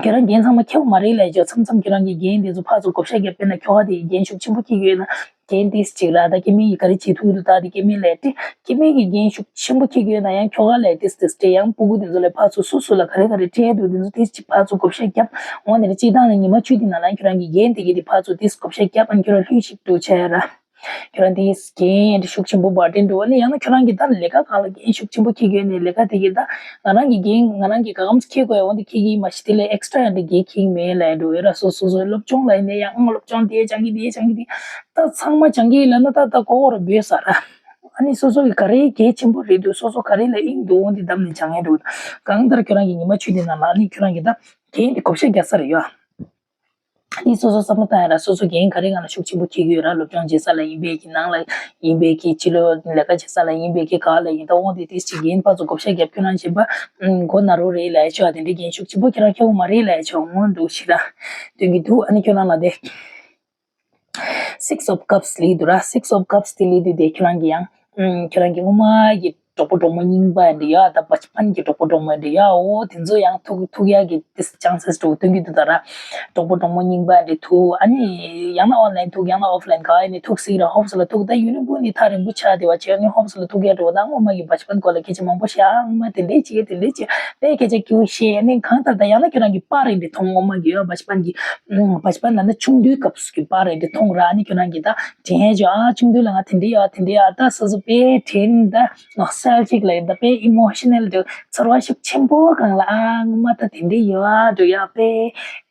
ཁྱོད་རང་འགན་ཚང་མ་འཁྱེར་བ་མ་རེད་ལབ་ཆོག་མཚམས་མཚམས་ཁྱོད་རང་གི་འགན་དེ་ཚོ་ཕར་ཚུར་བགོ་བཤའ་རྒྱབ་པས་ན་ཁྱོ་ག་དེ་ཡི་འགན་ཤུགས་ཆེན་པོ་འཁྱེར་གྱི་ཡོད་ན་འགན་ཏིས་གཅིག་ར་ད་སྐྱེ་དམན་གྱིས་ག་རེ་བྱེད་ཐུབ་ཀྱི་འདུག་ད་དེ་སྐྱེ་དམན་ལ་སྤྲད། སྐྱེ་དམན་གྱིས་འགན་ཤུགས་ཆེན་པོ་འཁྱེར་གྱི་ཡོད་ན་ཡང་ཁྱོ་ག་ལ་ཏིས་ཏིས་སྤྲད་ཡང་སྤུ་གུ་དེ་ཚོ་ལ་ཕར་ཚུར་སོ་སོ་ལ་ག་རེ་ག་རེ་སྤྲད་འདུག་དེ་ཚོ་ཏིས་གཅིག་ཕར་ཚུར་བགོ་བཤའ་རྒྱབ་འོང་དེ་ནས་སྤྱིར་བཏང་ནས་ཉི་མ་བཅུ་དེ་ནང་ལ་ཁྱོད་རང་གི་འགན་དེ་གི་དེ་ཕར་ཚུར་ཏིས་བགོ་བཤའ་རྒྱབ་ཨ་ནི་ཁྱོད་རང་ལྷོད་ཞིག་འགྲོ་བྱས་ར། ཁྱོད་རང་དེ་འགན་དེ་ཤུགས་ཆེན་པོ་བར་ཏན་འགྲོ་བ་ནི་ཡང་ན་ཁྱོད་རང་གི་ད་ལས་ཀ་གང་ལ་འགན་ཤུགས་ཆེན་པོ་འཁྱེར་གྱི་ཡོད་ནས་ལས་ཀ་དེ་གི་ད་ང་རང་གི་འགན་ང་རང་གི་ག་གམ་འཁྱེར་དགོས་ཡ་འོ་འདི་འཁྱེར་གྱི་མ་གཞི་དེ་ལས་ཨེག་སི་ཊྲ་ཡང་འདི་འགན་འཁྱེར་གྱི་མེད་ལབ་ཡ་འགྲོ་ཡོད་ར། སོ་སོ་སོ་སློབ་སྦྱོང་ལ་ཡིན་ནའི་ཡང་ཨང་སློབ་སྦྱོང་དེ་སྦྱང་གི་དེ་སྦྱང་གི་དེ་ད་ཚང་མ་སྦྱང་གི་ལབ་ན་ད་ད་ཀོ་བོ་ར་འབོད་ས་ར། ཨ་ནི་སོ་སོ་གི་ག་རེ་གལ་ཆེན་པོ་རེད་འདུག་སོ་སོ་ག་རེ་ལ་དབྱིངས་འདུག་འོ་འདི་བདམས་ནས་སྦྱང་ཡ་འགྲོ། གང་ལྟར་ཁྱོད་རང་གི་ཉི་མ་བཅུ་དེ་ནང་ལ་ཨ་ནི་ཁྱོད་རང་གི་ད་འགན་འདི་བགོ་བཤའ་རྒྱག་ས་རེད་ཡ། ནི་སོ་སོ་བསམ་བློ་བཏང་ཡ་ར་སོ་སོ་འགན་ག་རེ་ང་ལ་ཤུགས་ཆེན་པོ་འཁྱེར་གྱི་ཡོད་ར། སློབ་སྦྱོང་བྱེད་ས་ལ་ཡིན་པའི་གི་ནང་ལ་ཡིན་པའི་གི་ཕྱི་ལོགས་ལས་ཀ་བྱེད་ས་ལ་ཡིན་པའི་གི་ག་ལ་ཡིན་ད་འོང་དེ་དེ་ཅིག་འགན་ཕར་ཚུར་བགོ་བཤའ་རྒྱབ་ཁྱོད་རང་བྱེད་པ་མགོ་ན་རོ་རེད་ལབ་ཡ་ཆོག་དེ་འདྲའི་འགན་ཤུགས་ཆེན་པོ་ཁྱོད་རང་འཁྱེར་དགོས་མ་རེད་ལབ་ཡ་ཆོག་འོང་འདུག་ཞེ་དྲག་སྟོན་གྱི་འདུག་ཨ་ནི་ཁྱོད་རང་ལ་དེ། Six of Cups ལི་འདུག་ར། Six of Cups དེ་ལི་དུས་དེ་ཁྱོད་རང་གི་ཡང་ཁྱོད་རང་གི་སྔོན་མ་གི་གྲོགས་པོ་གྲོགས་མོ་རྙིང་པ་འདྲ་ཡོད་ད་པ་ཆི་པན་གྱི་གྲོགས་པོ་གྲོགས་མོ་འདྲ་ཡོད་འོ་དེ་ཚོ་ཡང་ཐུག་ཐུག་ཡག་གི་དེ་ཅང་སེ་འགྲོ་སྟོན་གྱི་འདུག་ད་ར། གྲོགས་པོ་གྲོགས་མོ་རྙིང་པ་འདྲ་ཐུག་ཨ་ནི་ཡང་ན་ཨོན་ལན་ཐུག་ཡང་ན་ཨོཕ་ལན་ག་ཨ་ནི་ཐུག་སྲིད་ར། ཧོབ་སི་ལ་ཐུག་ད་ཡུན་རིང་པོ་ནི་ཐག་རིང་པོ་ཆགས་དེ་བ་བྱས་ཨ་ནི་ཧོབ་སི་ལ་ཐུག་ཡག་འགྲོ་ད་སྔོན་མ་གི་པ་ཆི་པན་སྐོར་ལ་སྐད་ཆ་མང་པོ་བཤད་ཨ་སྔོན་མ་དེ་འདྲས་བྱས་དེ་འདྲས་བྱས་དཔེ་སྐད་ཆ་སྐྱིད་པོ་བཤད་ཨ་ནི་གང་ལྟར་ད་ཡང་ན་ཁྱོད་རང་གི་པ་རེད་འདྲ་མཐོང་སྔོན་མ་གི་ཡོད་པ་ཆི་པན་གྱི་པ་ཆི་པན་ལ་ན་ཆུང་དུས་སྐབས་སུ་གི་པར་རེད་དེ་མཐོང་ར། ཨ་ནི་ཁྱོད་རང་གིས་ད་དྲན་ཡ་ཅོ་ཨ་ཆུང་དུས་ལ་ང་དེ་འདྲ་ཡོད་དེ་འདྲ་ཡོད་ད་སོ་སོ་དཔེ་དྲན་ད་ནོ་སི་ཊལ་ཇིག་ལ་ཡོད་ད་དཔེ་ཨི་མོ་ཤི་ནལ་དུ་ཚོར་བ་ཤུགས་ཆེན་པོ་གང་ལ་ཨ་ངོ་མ་ད་དེ་འདྲ་ཡོད་ཨ་འགྲོ་ཡ་དཔེ་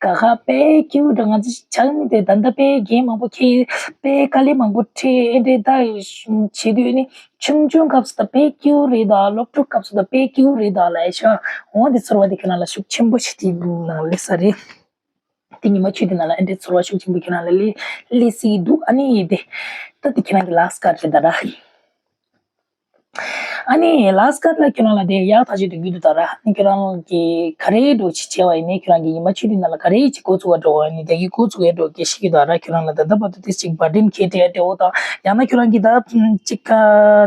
ག་ག་དཔེ་སྐྱིད་འགྲོ། ང་ཚོ་ཆགས་མི་དེ་ད་ད་དཔེ་རྒན་མང་པོ་ཁེ་དཔེ་དཀའ་ལས་མང་པོ་འཕྲད་ཨེ་འདྲ་ད་བྱེད་དུས་ནི་ཆུང་ཆུང་སྐབས་སུ་ད་དཔེ་སྐྱིད་རེད་ད་སློབ་ཕྲུག་སྐབས་སུ་ད་དཔེ་སྐྱིད་རེད་ད་ལ་ཨེ་ཤ་འོང་དེ་ཚོར་བ་དེ་ཁྱོད་རང་ལ་ཤུགས་ཆེན་པོ་ཞིག་དེ་ནང་སླེབས་ས་རེད། དེ་ཉི་མ་བཅུ་དེ་ནང་ལ་ཨེ་འདྲའི་ཚོར་བ་ཤུགས་ཆེན་པོ་ཁྱོད་རང་ལ་སླེབས་སླེབས་སྲིད་འདུག་ཨ་ནི་དེ་ད་དེ་ཁྱོད་རང་གི་ལཱ་སི་ཊི་ཀར་ཌི་རེད་ད་ར། ཨ་ནི་ལཱ་སི་ཊི་ཀར་ཌི་ལ་ཁྱོད་རང་ལ་དེ་ཡག་ཐག་ཆོད་དུ་རྒྱུ་འདུག་ད་ར། ཨ་ནི་ཁྱོད་རང་གི་ག་རེ་འགྲོ་ཅི་བྱས་པ་ཡིན་ནའི་ཁྱོད་རང་གི་ཉི་མ་བཅུ་དེ་ནང་ལ་ག་རེ་ཅིག་འགོ་ཚུགས་པ་འགྲོ་བ་ཡིན་ནའི་དེ་གི་འགོ་ཚུགས་ཡ་འགྲོ་གི་ཤི་གི་ད་ར། ཁྱོད་རང་ལ་ད་ལྟ་བར་དུ་དེ་ཅིག་བར་ཌེན་ཁྱེར་བྲལ་འདྲ་བོ་དང་ཡང་ན་ཁྱོད་རང་གི་ད་ཅིག་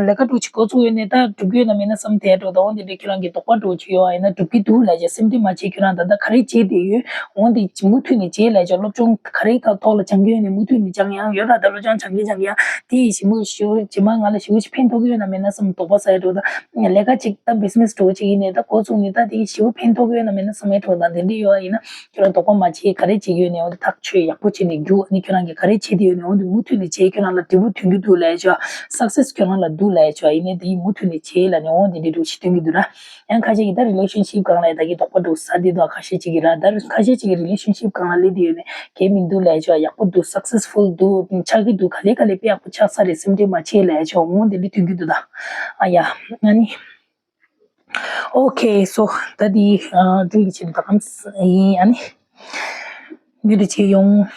ལས་ཀ་འགྲོ་ཅིག་འགོ་ཚུགས་ཡོད་ནའི་ད་འགྲུབ་ཀྱི་ཡོད་ན་མེད་ན་བསམ་དེ་འགྲོ་ད་འོང་དེ་འདྲ་ཁྱོད་རང་གི་དོགས་པ་འགྲོ་ཅིག་ཡོད་ཨ་ཡིན་ན་འགྲུབ་ཀྱི་འདུག་ལབ་བྱས་སེམས་ཁྲལ་མ་བྱེད། ཁྱོད་རང་ད་ལྟ་ག་རེ་བྱེད་བསྡད་ཡོད། འོང་དེ་མུ་མཐུད་ནས་བྱེད་ལབ་བྱས་སློབ་སྦྱོང་ག་རེ་ཐོག་ལ་སྦྱང་གི་ཡོད་ནས་མུ་མཐུད་ནས་སྦྱང་ཡང་ཡོད་ར། ད་སློབ་སྦྱོང་སྦྱང་གིན་སྦྱང་གིན་ཡང་དེ་ཡི་ཞིབ་མོ་ཞུ་རྗེས་མ་ང་ལ་ཞུ་ཅིག་ཕན་ཐོགས་ཀྱི་ཡོད་ན་མེད་ན་བསམ་དོགས་པ་ཟ་ཡ་འགྲོ། ལས་ཀ་ཅིག་ད་བིས་ནེས་འདྲ་བོ་ཅིག་ཡིན་ནའི་ད་འགོ་བཙུགས་ནས་ད་དེ་ཞེ་པོ་ཕན་ཐོགས་ཡོད་ན་མེད་ན་བསམ་ཡས་འདྲ་བོ་དང་དེ་འདྲ་ཡོད་པ་ཡིན་ན། ཁྱོད་རང་དོགས་པ་མ་བྱེད། ག་རེ་བྱེད་ཀྱི་ཡོད་ནའི་འོ་དེ་ཐག་ཆོད་ཡག་པོ་བྱས་ནས་རྒྱུགས། ཨ་ནི་ཁྱོད་རང་གིས་ག་རེ་བྱེད་ཀྱི་ཡོད་ནའི་འོ་དེ་མུ་མཐུད་ནས་བྱེད། ཁྱོད་རང་ལ་འབྲས་བུ་ཐོན་གྱི་འདུག་ལབ་ཡས་ཆོག། སག་སེ་སི་ཁྱོད་རང་ལ་འདུག་ལབ་ཡས་ཆོག། ཡིན་ནའི་དེ་མུ་མཐུད་ནས་བྱེད་ལབ་ནས་འོ་དེ་འདྲ་འདྲ་བོ་ཞིག་སྟོན་གྱི་འདུག་ར། ཡང་ཁ་ཤས་ཀྱིས་ད་རི་ལེ་ཤན་ཤིབ་སྒང་ལ་ད་གི་དོགས་པ་འདྲ་བོ་ཟ་བསྡད་འདུག། ཁ་ཤས་ཅིག་གིས་ར། ད་ཁ་ཤས་ཅིག་གིས་རི་ལེ་ཤན་ཤིབ་སྒང་ལ་སླེབས་བསྡད་ཡོད་ནའི་གལ་མི་འདུག་ལབ་ཡས་ཆོག། ཡག་པོ་འདུག། སག་སེ་སི་ཕུལ་འདུག། ཆགས་ཀྱི་འདུག། ག་ལེ་ག་ལེ་དཔེ་ཡག་པོ་ཆགས་ཚར་རེད། སེམས་ཁྲལ་མ་བྱེད་ལབ་ཡས་ཆོག། འོ་དེ་འདྲ་ཐོན་གྱི་འདུག་ད། ཨ་ཡ། ཨ་ནི། ཨོ་ཁེ། སོ་ད་འདི་ཨ་འགྲུལ་གྱི་ཆེད་དུ་ད་གམ་ཡིན། ཨ་ནི་ཉུ་དེ་བྱེད་ཡོང་